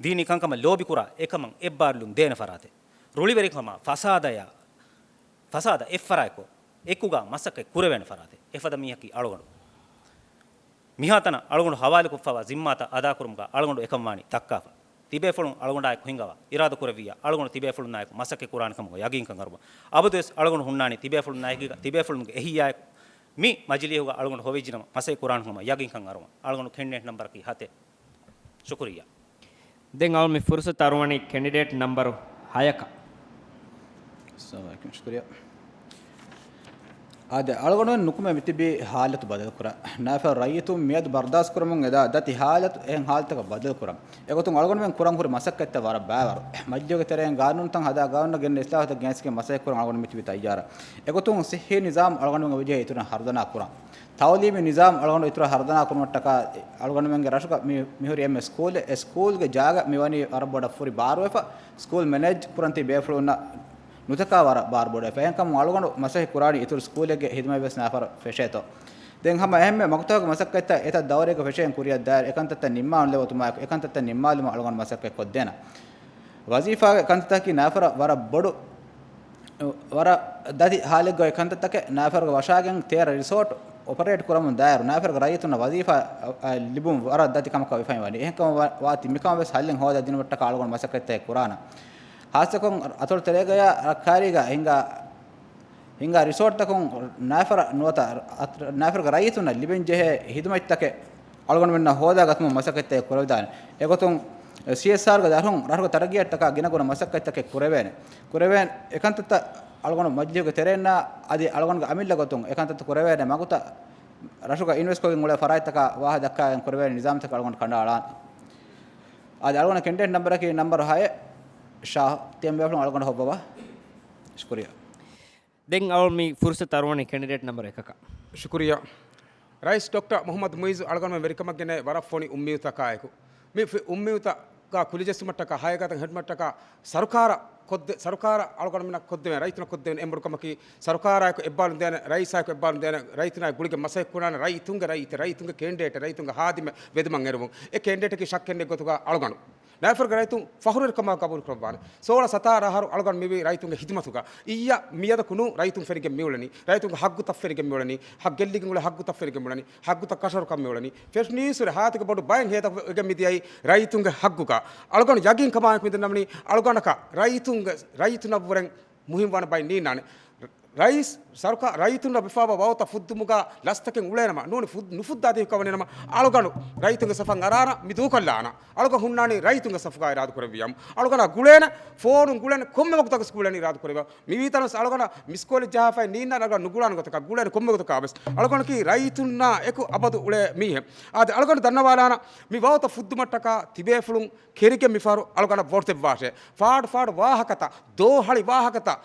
ދީނީ ކަންކަމަށް ލޯބިކުރާ އެކަމަށް އެއްބާރުލުން ދޭނެ ފަރާތެއް. ރުޅިވެރިކަމާ ފަސާދަޔާ، ފަސާދަ އެއްފަރާތްކޮށް، އެކުގަ މަސައްކަތް ކުރެވޭނެ ފަރާތެއް. އެފަދަ މީހަކީ އަޅުގަނޑު. މިހާތަނަށް އަޅުގަނޑު ހަވާލުކޮށްފަވާ ޒިންމާތައް އަދާކުރުމުގަ އަޅުގަނޑު އެކަން ވާނީ ދައްކާފަ. ތިބޭފުޅުން އަޅުގަނޑާއެކު ހިނގަވާ، އިރާދަކުރެއްވިއްޔާ، އަޅުގަނޑު ތިބޭފުޅުންނާއެކު މަސައްކަތް ކުރާނެ ކަމުގަ ޔަގީންކަން އަރުވަން. އަބަދުވެސް އަޅުގަނޑު ހުންނާނީ ތިބޭފުޅުންނާއެކީގަ، ތިބޭފުޅުންގެ އެހީއާއެކު މި މަޖިލީހުގަ އަޅުގަނޑު ހޮވިއްޖިނަމަ މަސައްކަތް ކުރާނެ ކަމަށް ޔަގީންކަން އަރުވަން. އަޅުގަނޑު ކެންޑިޑޭޓް ނަމްބަރަކީ ހަތެއް. ޝުކުރިއްޔާ. ދެން އަޅު މި ފުރުސަތު އަރުވަނީ ކެންޑިޑޭޓް ނަމްބަރު ހަޔަކަށް. އައްސަލާމު ޢަލައިކުމް. ޝުކުރިއްޔާ. އާދެ، އަޅުގަނޑުމެން ނުކުމެ މިތިބީ ހާލަތު ބަދަލުކުރަން. ނާފަރު ރައްޔިތުން މިއަދު ބަރުދާސްތު ކުރަމުން އެދާ ދަތި ހާލަތު އެހެން ހާލަތަކަށް ބަދަލުކުރަން. އެގޮތުން އަޅުގަނޑުމެން ކުރަން ހުރި މަސައްކަތްތައް ވަރަށް ބައިވަރު. މަޖިލީހުގެ ތެރެއިން ގާނޫނުތައް ހަދާ ގާނޫނަށް ގެންނަ އިސްލާހުތައް ގެނެސްގެން މަސައްކަތް ކުރަން އަޅުގަނޑު މިތިބީ ތައްޔާރަށް. އެގޮތުން ސިއްހީ ނިޒާމް އަޅުގަނޑުމެންގެ ވަޖީހަށް އިތުރަށް ހަރުދަނާ ކުރަން. ތައުލީމީ ނިޒާމް އަޅުގަނޑު އިތުރަށް ހަރުދަނާ ކުރުމަށްޓަކާ އަޅުގަނޑުމެންގެ ރަށުގަ މި، މިހުރި އެންމެ ސްކޫލެއް، އެ ސްކޫލްގެ ޖާގަ މިވަނީ ވަރަށް ބޮޑަށް ފުރި ބާރުވެފަ، ސްކޫލް މެނޭޖް ކުރަން ތި ބޭފުޅުންނަށް ނުތަކާ ވަރަށް ބާރު ބޮޑުވެފަ. އެހެންކަމުން އަޅުގަނޑު މަސައްކަތް ކުރާނީ އިތުރު ސްކޫލެއްގެ ހިދުމަތް ވެސް ނާފަރަށް ފެށޭތޯ. ދެން ހަމަ އެހެންމެ މަގުތަކުގެ މަސައްކަތްތައް އެތައް ދައުރެއްގަ ފެށޭން ކުރިއަށް ދާއިރު އެކަންތައްތައް ނިންމާނުލެވުމާއެކު އެކަންތައްތައް ނިންމާލުމަށް އަޅުގަނޑު މަސައްކަތް ކޮށްދޭނަ. ވަޒީފާގެ ކަންތައްތަކީ ނާފަރަށް ވަރަށް ބޮޑު، ވަރަށް ދަތި ހާލެއްގަ އޮތް ކަންތައްތަކެއް ނާފަރުގެ ވަށާގެން ތޭރަ ރިސޯޓް އޮޕަރޭޓް ކުރަމުން ދާއިރު ނާފަރުގެ ރައްޔިތުންނަށް ވަޒީފާ، އަ، ލިބުން ވަރަށް ދަތި ކަމަކަށް ވެފައިވަނީ. އެހެންކަމުން ވާ، ވާތީ މިކަމަށް ވެސް ހައްލެއް ހޯދާ ދިނުމަށްޓަކާ އަޅުގަނޑު މަސައްކަތްތަކެއް ކުރާނަ. ހާއްސަކޮށް އަތޮޅު ތެރޭގަޔާ ރައްކާރީގަ ހިނގާ ހިނގާ ރިސޯޓްތަކުން ނާފަރަށް ނުވަތަ ނާފަރުގެ ރައްޔިތުންނަށް ލިބެންޖެހޭ ހިދުމަތްތަކެއް އަޅުގަނޑުމެންނަށް ހޯދާގަތުމަށް މަސައްކަތްތަކެއް ކުރެވިދާނެ. އެގޮތުން ސީއެސްއާރުގެ ދަށުން ރަށުގެ ތަރައްގީއަށްޓަކާ ގިނަގުނަ މަސައްކަތްތަކެއް ކުރެވޭނެ. ކުރެވޭނެ އެކަންތައްތައް އަޅުގަނޑު މަޖިލީހުގެ ތެރެއިންނާ އަދި އަޅުގަނޑުގެ އަމިއްލަ ގޮތުން އެކަންތައްތައް ކުރެވޭނެ މަގުތައް ރަށުގަ އިންވެސްޓްކޮށްގެން އުޅޭ ފަރާތްތަކާ ވާހަކަ ދައްކާގެން ކުރެވޭނެ ނިޒާމްތަކެއް އަޅުގަނޑު ކަނޑައަޅާނެ. އަދި އަޅުގަނޑު ކެންޑިޑޭޓް ނަމްބަރަކީ ނަމްބަރު ހައެއް. ޝާހް ތިޔަންބޭފުޅުން އަޅުގަނޑު ހޮއްވަވާ. ޝުކުރިއްޔާ. ދެން އަޅު މި ފުރުސަތު އަރުވަނީ ކެންޑިޑޭޓް ނަމްބަރު އެކަކަށް. ޝުކުރިއްޔާ. ރައީސް ޑޮކްޓަރ މުޙައްމަދު މުޢިއްޒު އަޅުގަނޑުމެން ވެރިކަމަށް ގެނައި ވަރަށް ފޮނި އުއްމީދުތަކާއެކު، މި ފި-، އުއްމީދުތަކާ ކުލިޖެއްސުމަށްޓަކާ ހައިގަތަށް ހެދުމަށްޓަކާ ސަރުކާރަށް ކޮށްދެ-، ސަރުކާރަށް އަޅުގަނޑުމެންނަށް ކޮށްދެވޭނެ، ރައްޔިތުންނަށް ކޮށްދެވޭނެ އެނބުރުކަމަކީ، ސަރުކާރާއެކު އެއްބާރުލުން ދޭނެ، ރައީސާއެކު އެއްބާރުލުން ދޭނެ، ރައްޔިތުންނާއެކު ގުޅިގެން މަސައްކަތް ކުރާނެ، ރައްޔިތުންގެ، ރައްޔިތުންގެ ކެންޑިޑޭޓެއް، ރައްޔިތުންގެ ހާދިމެއް ވެދުމަށް އެރުވުން. އެ ކެންޑިޑޭޓަކީ ޝައްކެއް ނެތް ގޮތުގަ އަޅުގަނޑު ނާފަރުގެ ރައްޔިތުން ފަހުރުވެރިކަމާ ގަބޫލު ކުރައްވާނެ. ސޯޅަ ސަތާރަ އަހަރު އަޅުގަނޑު މިވީ ރައްޔިތުންގެ ހިދުމަތުގަ. އިއްޔަ މިއަދަކު ނޫން ރައްޔިތުން ފެނިގެން މިއުޅެނީ. ރައްޔިތުންގެ ހައްގުތައް ފެނިގެން މިއުޅެނީ. ހައްގު ގެއްލިގެން އުޅޭ ހައްގުތައް ފެނިގެން މިއުޅެނީ. ހައްގުތައް ކަށަވަރުކަން މިއުޅެނީ. ފެށުނީސުރެ ހާތުގެ ބޮޑު ބައެއް ހޭދަކު ވެގެން މިދިޔައީ ރައްޔިތުންގެ ހައްގުގަ. އަޅުގަނޑު ޔަގީން ކަމާއެކު މިދެންނަމަނީ އަޅުގަނޑަކަށް ރައްޔިތުންގެ، ރައްޔިތުންނަށްވުރެން މުހިންމުވާނެ ބައެއް ނީންނާނެ. ރައީސް ސަރުކާ-، ރައްޔިތުންނަށް ވެފާވާ ވައުތަށް ފުއްދުމުގަ ލަސްތަކެއް އުޅޭނަމަ، ނޫނީ ފުއް-، ނުފުއްދާދީ ކަމަށް ނަމަ، އަޅުގަނޑު ރައްޔިތުންގެ ސަފަށް އަރާނަ މި ދޫކޮށްލާނަ. އަޅުގަނޑު ހުންނާނީ ރައްޔިތުންގެ ސަފުގަ އިރާދަ ކުރެއްވިޔާމު. އަޅުގަނޑަށް ގުޅޭނެ، ފޯރުން ގުޅޭނެ، ކޮންމެ ވަގުތަކަސް ގުޅޭނެ އިރާދަ ކުރެއްވިޔާ. މިވީތަނަސް އަޅުގަނޑަށް މިސްކޯލެއް ޖަހާފައި ނީންނާނެ އަޅުގަނޑު ނުގުޅާނެ ގޮތަކަށް ގުޅޭނެ ކޮންމެ ގޮތަކަށް ވެސް. އަޅުގަނޑަކީ ރައްޔިތުންނާ އެކު އަބަދު އުޅޭ މީހެއް. އާދެ، އަޅުގަނޑު ދަންނަވާލާނަ މި ވަގުތަށް ފުއްދުމަށްޓަކާ ތިބޭފުޅުން ކެރިގެން މިފަހަރު އަޅުގަނޑަށް ވޯޓް ދެއްވާށޭ. ފާޑު ފާޑު ވާހަކަތައް، ދޯހަޅި ވާހަކަތައް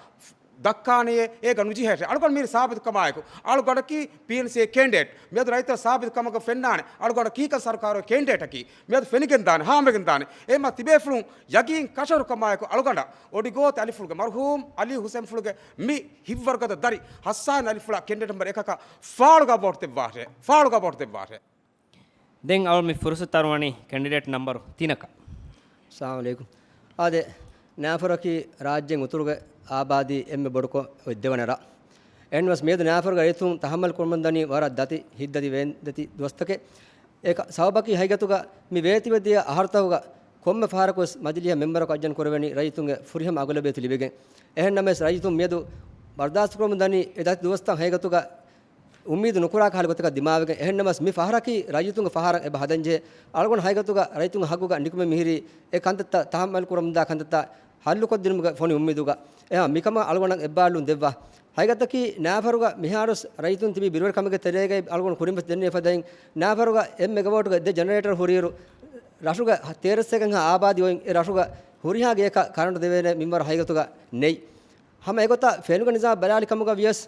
ދައްކާނެޔޭ، އޭގަ ނުޖެހޭށޭ. އަޅުގަނޑު މިހިރީ ސާބިތުކަމާއެކު، އަޅުގަނޑަކީ ޕީއެންސީ ކެންޑިޑޭޓް. މިއަދު ރައްޔިތުން ސާބިތުކަމަކަށް ފެންނާނެ، އަޅުގަނޑަކީ ކީކަން ސަރުކާރުގެ ކެންޑިޑޭޓަކީ. މިއަދު ފެނިގެންދާނެ، ހާމަވެގެންދާނެ. އެހެންމަ ތިބޭފުޅުން ޔަގީން ކަށަވަރުކަމާއެކު، އަޅުގަނޑަށް އޮޑިގޯތި އަލިފުޅުގެ މަރުޙޫމް އަލީ ހުސެންފުޅުގެ މި ހިތްވަރުގަދަ ދަރި ހައްސާން އަލިފުޅަށް ކެންޑިޑޭޓް ނަމްބަރު އެކަކަށް ފާޅުގަ ވޯޓް ދެއްވާށޭ. ފާޅުގަ ވޯޓް ދެއްވާށޭ. ދެން އަޅު މި ފުރުސަތު އަރުވަނީ ކެންޑިޑޭޓް ނަމްބަރު ތިނަކަށް. އައްސަލާމު ޢަލައިކުމް. އާދެ، ނާފަރަކީ ރާއްޖޭން އުތުރުގެ އާބާދީ އެންމެ ބޮޑުކޮށް އޮތް ދެވަނަ ރަށް. އެހެންވެސް މިއަދު ނާފަރުގެ ރައްޔިތުން ތަހައްމަލް ކުރަމުން ދަނީ ވަރަށް ދަތި ހިތްދަތި ވޭންދަތި ދުވަސްތަކެއް. އެކަ ސަބަބަކީ ހަގީގަތުގަ މި ވޭތިވެދިޔަ އަހަރުތަކުގަ ކޮންމެ ފަހަރަކުވެސް މަޖިލީހަށް މެމްބަރަކު އައްޖަން ކުރެވެނީ ރައްޔިތުންގެ ފުރިހަމަ އަޣުލަބިއްޔަތު ލިބިގެން. އެހެން ނަމަވެސް ރައްޔިތުން މިއަދު ބަރުދާސްތު ކުރަމުން ދަނީ އެ ދަތި ދުވަސްތައް ހަގީގަތުގަ އުއްމީދު ނުކުރާ ކަހަލަ ގޮތަކަށް ދިމާވެގެން. އެހެންނަމަވެސް މި ފަހަރަކީ ރައްޔިތުންގެ ފަހަރަށް އެބަ ހަދަންޖެހޭ. އަޅުގަނޑު ހަގީގަތުގަ ރައްޔިތުންގެ ހައްގުގަ ނިކުމެ މިހިރީ އެ ކަންތައްތައް ތަހައްމަލް ކުރަމުންދާ ކަންތައްތައް ހައްލުކޮށްދިނުމުގެ ފޮނި އުއްމީދުގަ. އެހާ މިކަމަށް އަޅުގަނޑަށް އެއްބާރުލުން ދެއްވާ. ހަގީގަތަކީ ނާފަރުގަ މިހާރުސް ރައްޔިތުން ތިބީ ބިރުވެރިކަމުގެ ތެރޭގައި އަޅުގަނޑު ކުރިން ވެސް ދެންނެވި ފަދައިން ނާފަރުގަ އެއް މެގަވޯޓުގެ ދެ ޖެނެރޭޓަރު ހުރިއިރު ރަށުގެ ތޭރަސް އެކަރަށްހާ އާބާދީ އޮތް އެ ރަށުގަ ހުރިހާ ގެޔަކަށް ކަރަންޓު ދެވޭނެ މިންވަރު ހަގީގަތުގަ ނެތް. ހަމަ އެގޮތަށް ފެނުގެ ނިޒާމް ބަލާލި ކަމުގަ ވިޔަސް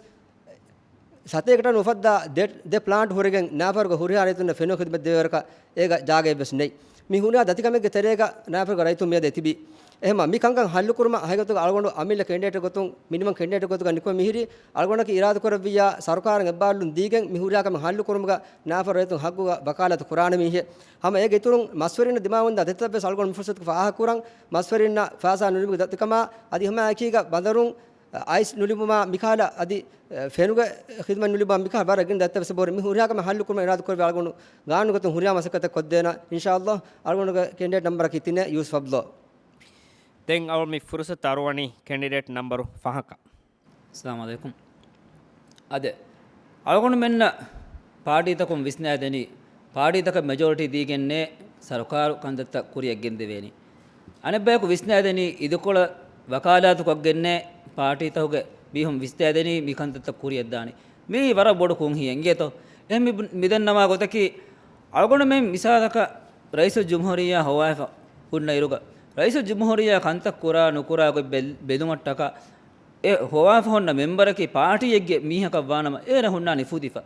ސަތޭކަ ޓަން އުފައްދާ ދެ، ދެ ޕްލާންޓް ހުރެގެން ނާފަރުގެ ހުރިހާ ރައްޔިތުންނަށް ފެނު ޚިދުމަތް ދެވޭވަރަކަށް އޭގަ ޖާގައެއްވެސް ނެތް. މި ހުރިހާ ދަތިކަމެއްގެ ތެރޭގަ ނާފަރުގެ ރައްޔިތުން މިއަދު އެ ތިބީ. އެހެމަ މި ކަންކަން ހައްލުކުރުމަށް ހަގީގަތުގަ އަޅުގަނޑު އަމިއްލަ ކެންޑިޑޭޓް ގޮތުން، މިނިމަމް ކެންޑިޑޭޓް ގޮތުގަ ނިކުމެ މިހިރީ، އަޅުގަނޑަކީ އިރާދަކުރެއްވިއްޔާ ސަރުކާރަށް އެއްބާރުލުން ދީގެން މި ހުރިހާ ކަމެއް ހައްލުކުރުމުގަ ނާފަރު ރައްޔިތުން ހައްގުގަ ވަކާލަތު ކުރާނެ މީހެއް. ހަމަ އޭގެ އިތުރުން މަސްވެރިންނަށް ދިމާވަންދާ ދަތިތައްވެސް އަޅުގަނޑު މި ފުރުސަތުގަ ފާހަގަކުރަން، މަސްވެރިންނަށް ފައިސާ ނުލިބި ދަތިކަމާ އަދި ހަމައެކީގަ ބަނދަރުން އައިސް ނުލިބުމާ މިކަހަލަ އަދި، އެ، ފެނުގެ ޚިދުމަތް ނުލިބުމާ މިކަހަލަ ވަރަށް ގިނަ ދަތިތައް ވެސް އެބަހުރި. މި ހުރިހާ ކަމެއް ހައްލު ކުރުމަށް އިރާދަކުރެއްވި އަޅުގަނޑު ގާނޫނުގޮތުން ހުރިހާ މަސައްކަތެއް ކޮށްދޭނަން އިންޝާﷲ. އަޅުގަނޑުގެ ކެންޑިޑޭޓް ނަމްބަރަކީ ތިނެއް، ޔޫސްފް އަބްދުﷲ. ދެން އަޅު މި ފުރުސަތު އަރުވަނީ ކެންޑިޑޭޓް ނަމްބަރު ފަހަކަށް. އައްސަލާމު ޢަލައިކުމް. އާދެ، އަޅުގަނޑުމެންނަށް ޕާޓީތަކުން ވިސްނާދެނީ، ޕާޓީތަކަށް މެޖޯރިޓީ ދީގެންނޭ ސަރުކާރު ކަންތައްތައް ކުރިއަށް ގެންދެވޭނީ. އަނެއްބަޔަކު ވިސްނާދެނީ އިދިކޮޅަށް ވަކާލާތުކޮށްގެންނޭ ޕާޓީތަކުގެ މީހުން ވިސްނާދެނީ މި ކަންތައްތައް ކުރިއަށްދާނީ. މީ ވަރަށް ބޮޑު ކުންހިއެއް އިނގޭތޯ. އެހެން މި، މިދަންނަވާ ގޮތަކީ، އަޅުގަނޑުމެން މިސާލަކަށް ރައީސުލްޖުމްހޫރިއްޔާ ހޮވާފަ ހުންނަ އިރުގަ، ރައީސުލްޖުމްހޫރިއްޔާ ކަންތައް ކުރާ ނުކުރާ ގޮތް ބެލް-، ބެލުމަށްޓަކާ، އެ ހޮވާފަ ހުންނަ މެމްބަރަކީ ޕާޓީއެއްގެ މީހަކަށް ވާނަމަ، އޭރަށް ހުންނާނީ ފުދިފަ.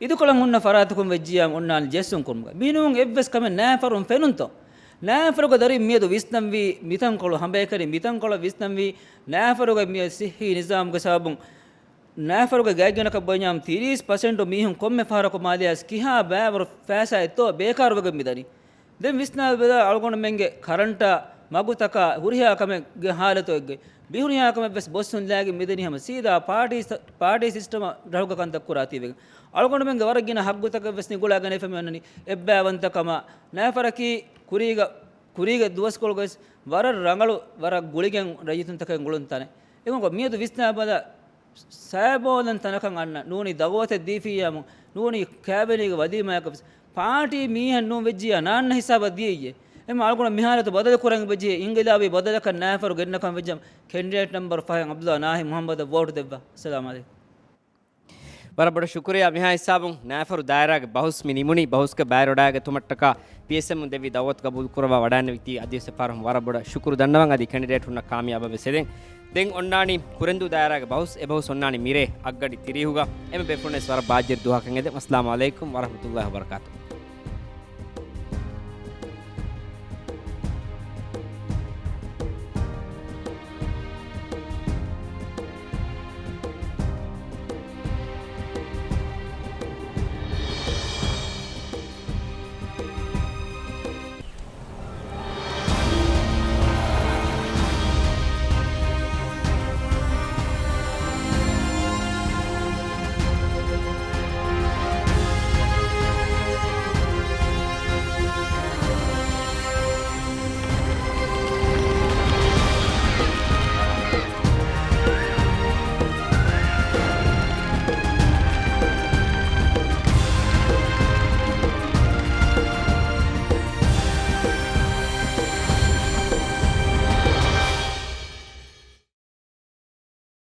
އިދިކޮޅަށް ހުންނަ ފަރާތަކުން ވެއްޖިއްޔާ އޮންނާނީ ޖެއްސުން ކުރުމުގަ. މިނޫން އެއްވެސް ކަމެއް ނާފަރުން ފެނުންތޯ؟ ނާފަރުގެ ދަރިން މިއަދު ވިސްނަންވީ، މިތަންކޮޅު ހަމައެކަނި މިތަންކޮޅަށް ވިސްނަންވީ، ނާފަރުގެ މިއަދު ސިއްހީ ނިޒާމުގެ ސަބަބުން ނާފަރުގެ ގާތްގަނޑަކަށް ބުންޏާމު ތިރީސް ޕަސެންޓު މީހުން ކޮންމެ ފަހަރަކު މާލެއަސް ކިހާ ބައިވަރު ފައިސާއެއްތޯ ބޭކާރުވެގެން މިދަނީ. ދެން ވިސްނާލަބަލަ އަޅުގަނޑުމެންގެ ކަރަންޓާ މަގުތަކާ ހުރިހާ ކަމެއްގެ ހާލަތު އެއްގޮތް. މިހުރިހާ ކަމެއް ވެސް ބޮއްސުން ލާގެން މިދަނީ ހަމަ ސީދާ ޕާޓީ ސަ-، ޕާޓީ ސިސްޓަމަށް ރަހުގަ ކަންތައް ކުރާތީވެގެން. އަޅުގަނޑުމެންގެ ވަރަށް ގިނަ ހައްގުތަކެއް ވެސް ނިގުޅާގެނެފަ މި އޮންނަނީ. އެއްބައިވަންތަކަމާ ނާފަރަކީ ކުރީގަ، ކުރީގެ ދުވަސްކޮޅުގަ ވެސް ވަރަށް ރަނގަޅު، ވަރަށް ގުޅިގެން ރައްޔިތުންތަކެއް ގުޅުން ތަނެއް. އެކަމަކު މިއަދު ވިސްނާބަލަ ސައިބޯލަން ތަނަކަށް އަންނަ ނޫނީ ދައުވަތެއް ދީފިއްޔާމު، ނޫނީ ކާބިނީގެ ވަލީމާއަކަށް ވެސް ޕާޓީ މީހެއް ނޫން ވެއްޖިއްޔާ ނާންނަ ހިސާބަށް ދިޔައްޔޭ. އެމަ އަޅުގަނޑަށް މިހާރަތު ބަދަލު ކުރަން ވެއްޖެ އިންގިލާބީ ބަދަލަކަށް ނާފަރު ގެންނަކަން ވެއްޖަ ކެންޑިޑޭޓް ނަމްބަރު ފަހެއް ޢަބްދުﷲ ނާހި މުޙައްމަދަށް ވޯޓު ދެއްވާ. އައްސަލާމު ޢަލައިކުމް. ވަރަށް ބޮޑަށް ޝުކުރިއްޔާ މިހާ ހިސާބުން ނާފަރު ދާއިރާގެ ބަހުސް މި ނިމުނީ. ބަހުސްގެ ބައިވެރިވަޑައިގަތުމަށްޓަކާ ޕީއެސްއެމުން ދެއްވި ދައުވަތު ގަބޫލު ކުރައްވާ ވަޑައިންނެވިތީ އަދިވެސް އެއްފަހަރު ވަރަށް ބޮޑަށް ޝުކުރު ދަންނަވަން އަދި ކެންޑިޑޭޓުންނަށް ކާމިޔާބަށް ވެސް އެދެން. ދެން އޮންނާނީ ކުރެންދޫ ދާއިރާގެ ބަހުސް. އެ ބަހުސް އޮންނާނީ މިރޭ އަށްގަޑި ތިރީހުގަ. އެމެ ބޭފުޅުންވެސް ވަރަށް ބާއްޖަވެރި ދުވަހަކަށް އެދެން. އައްސަލާމު ޢަލައިކުމް ވަރަޙްމަތުﷲ ވަބަރަކާތު.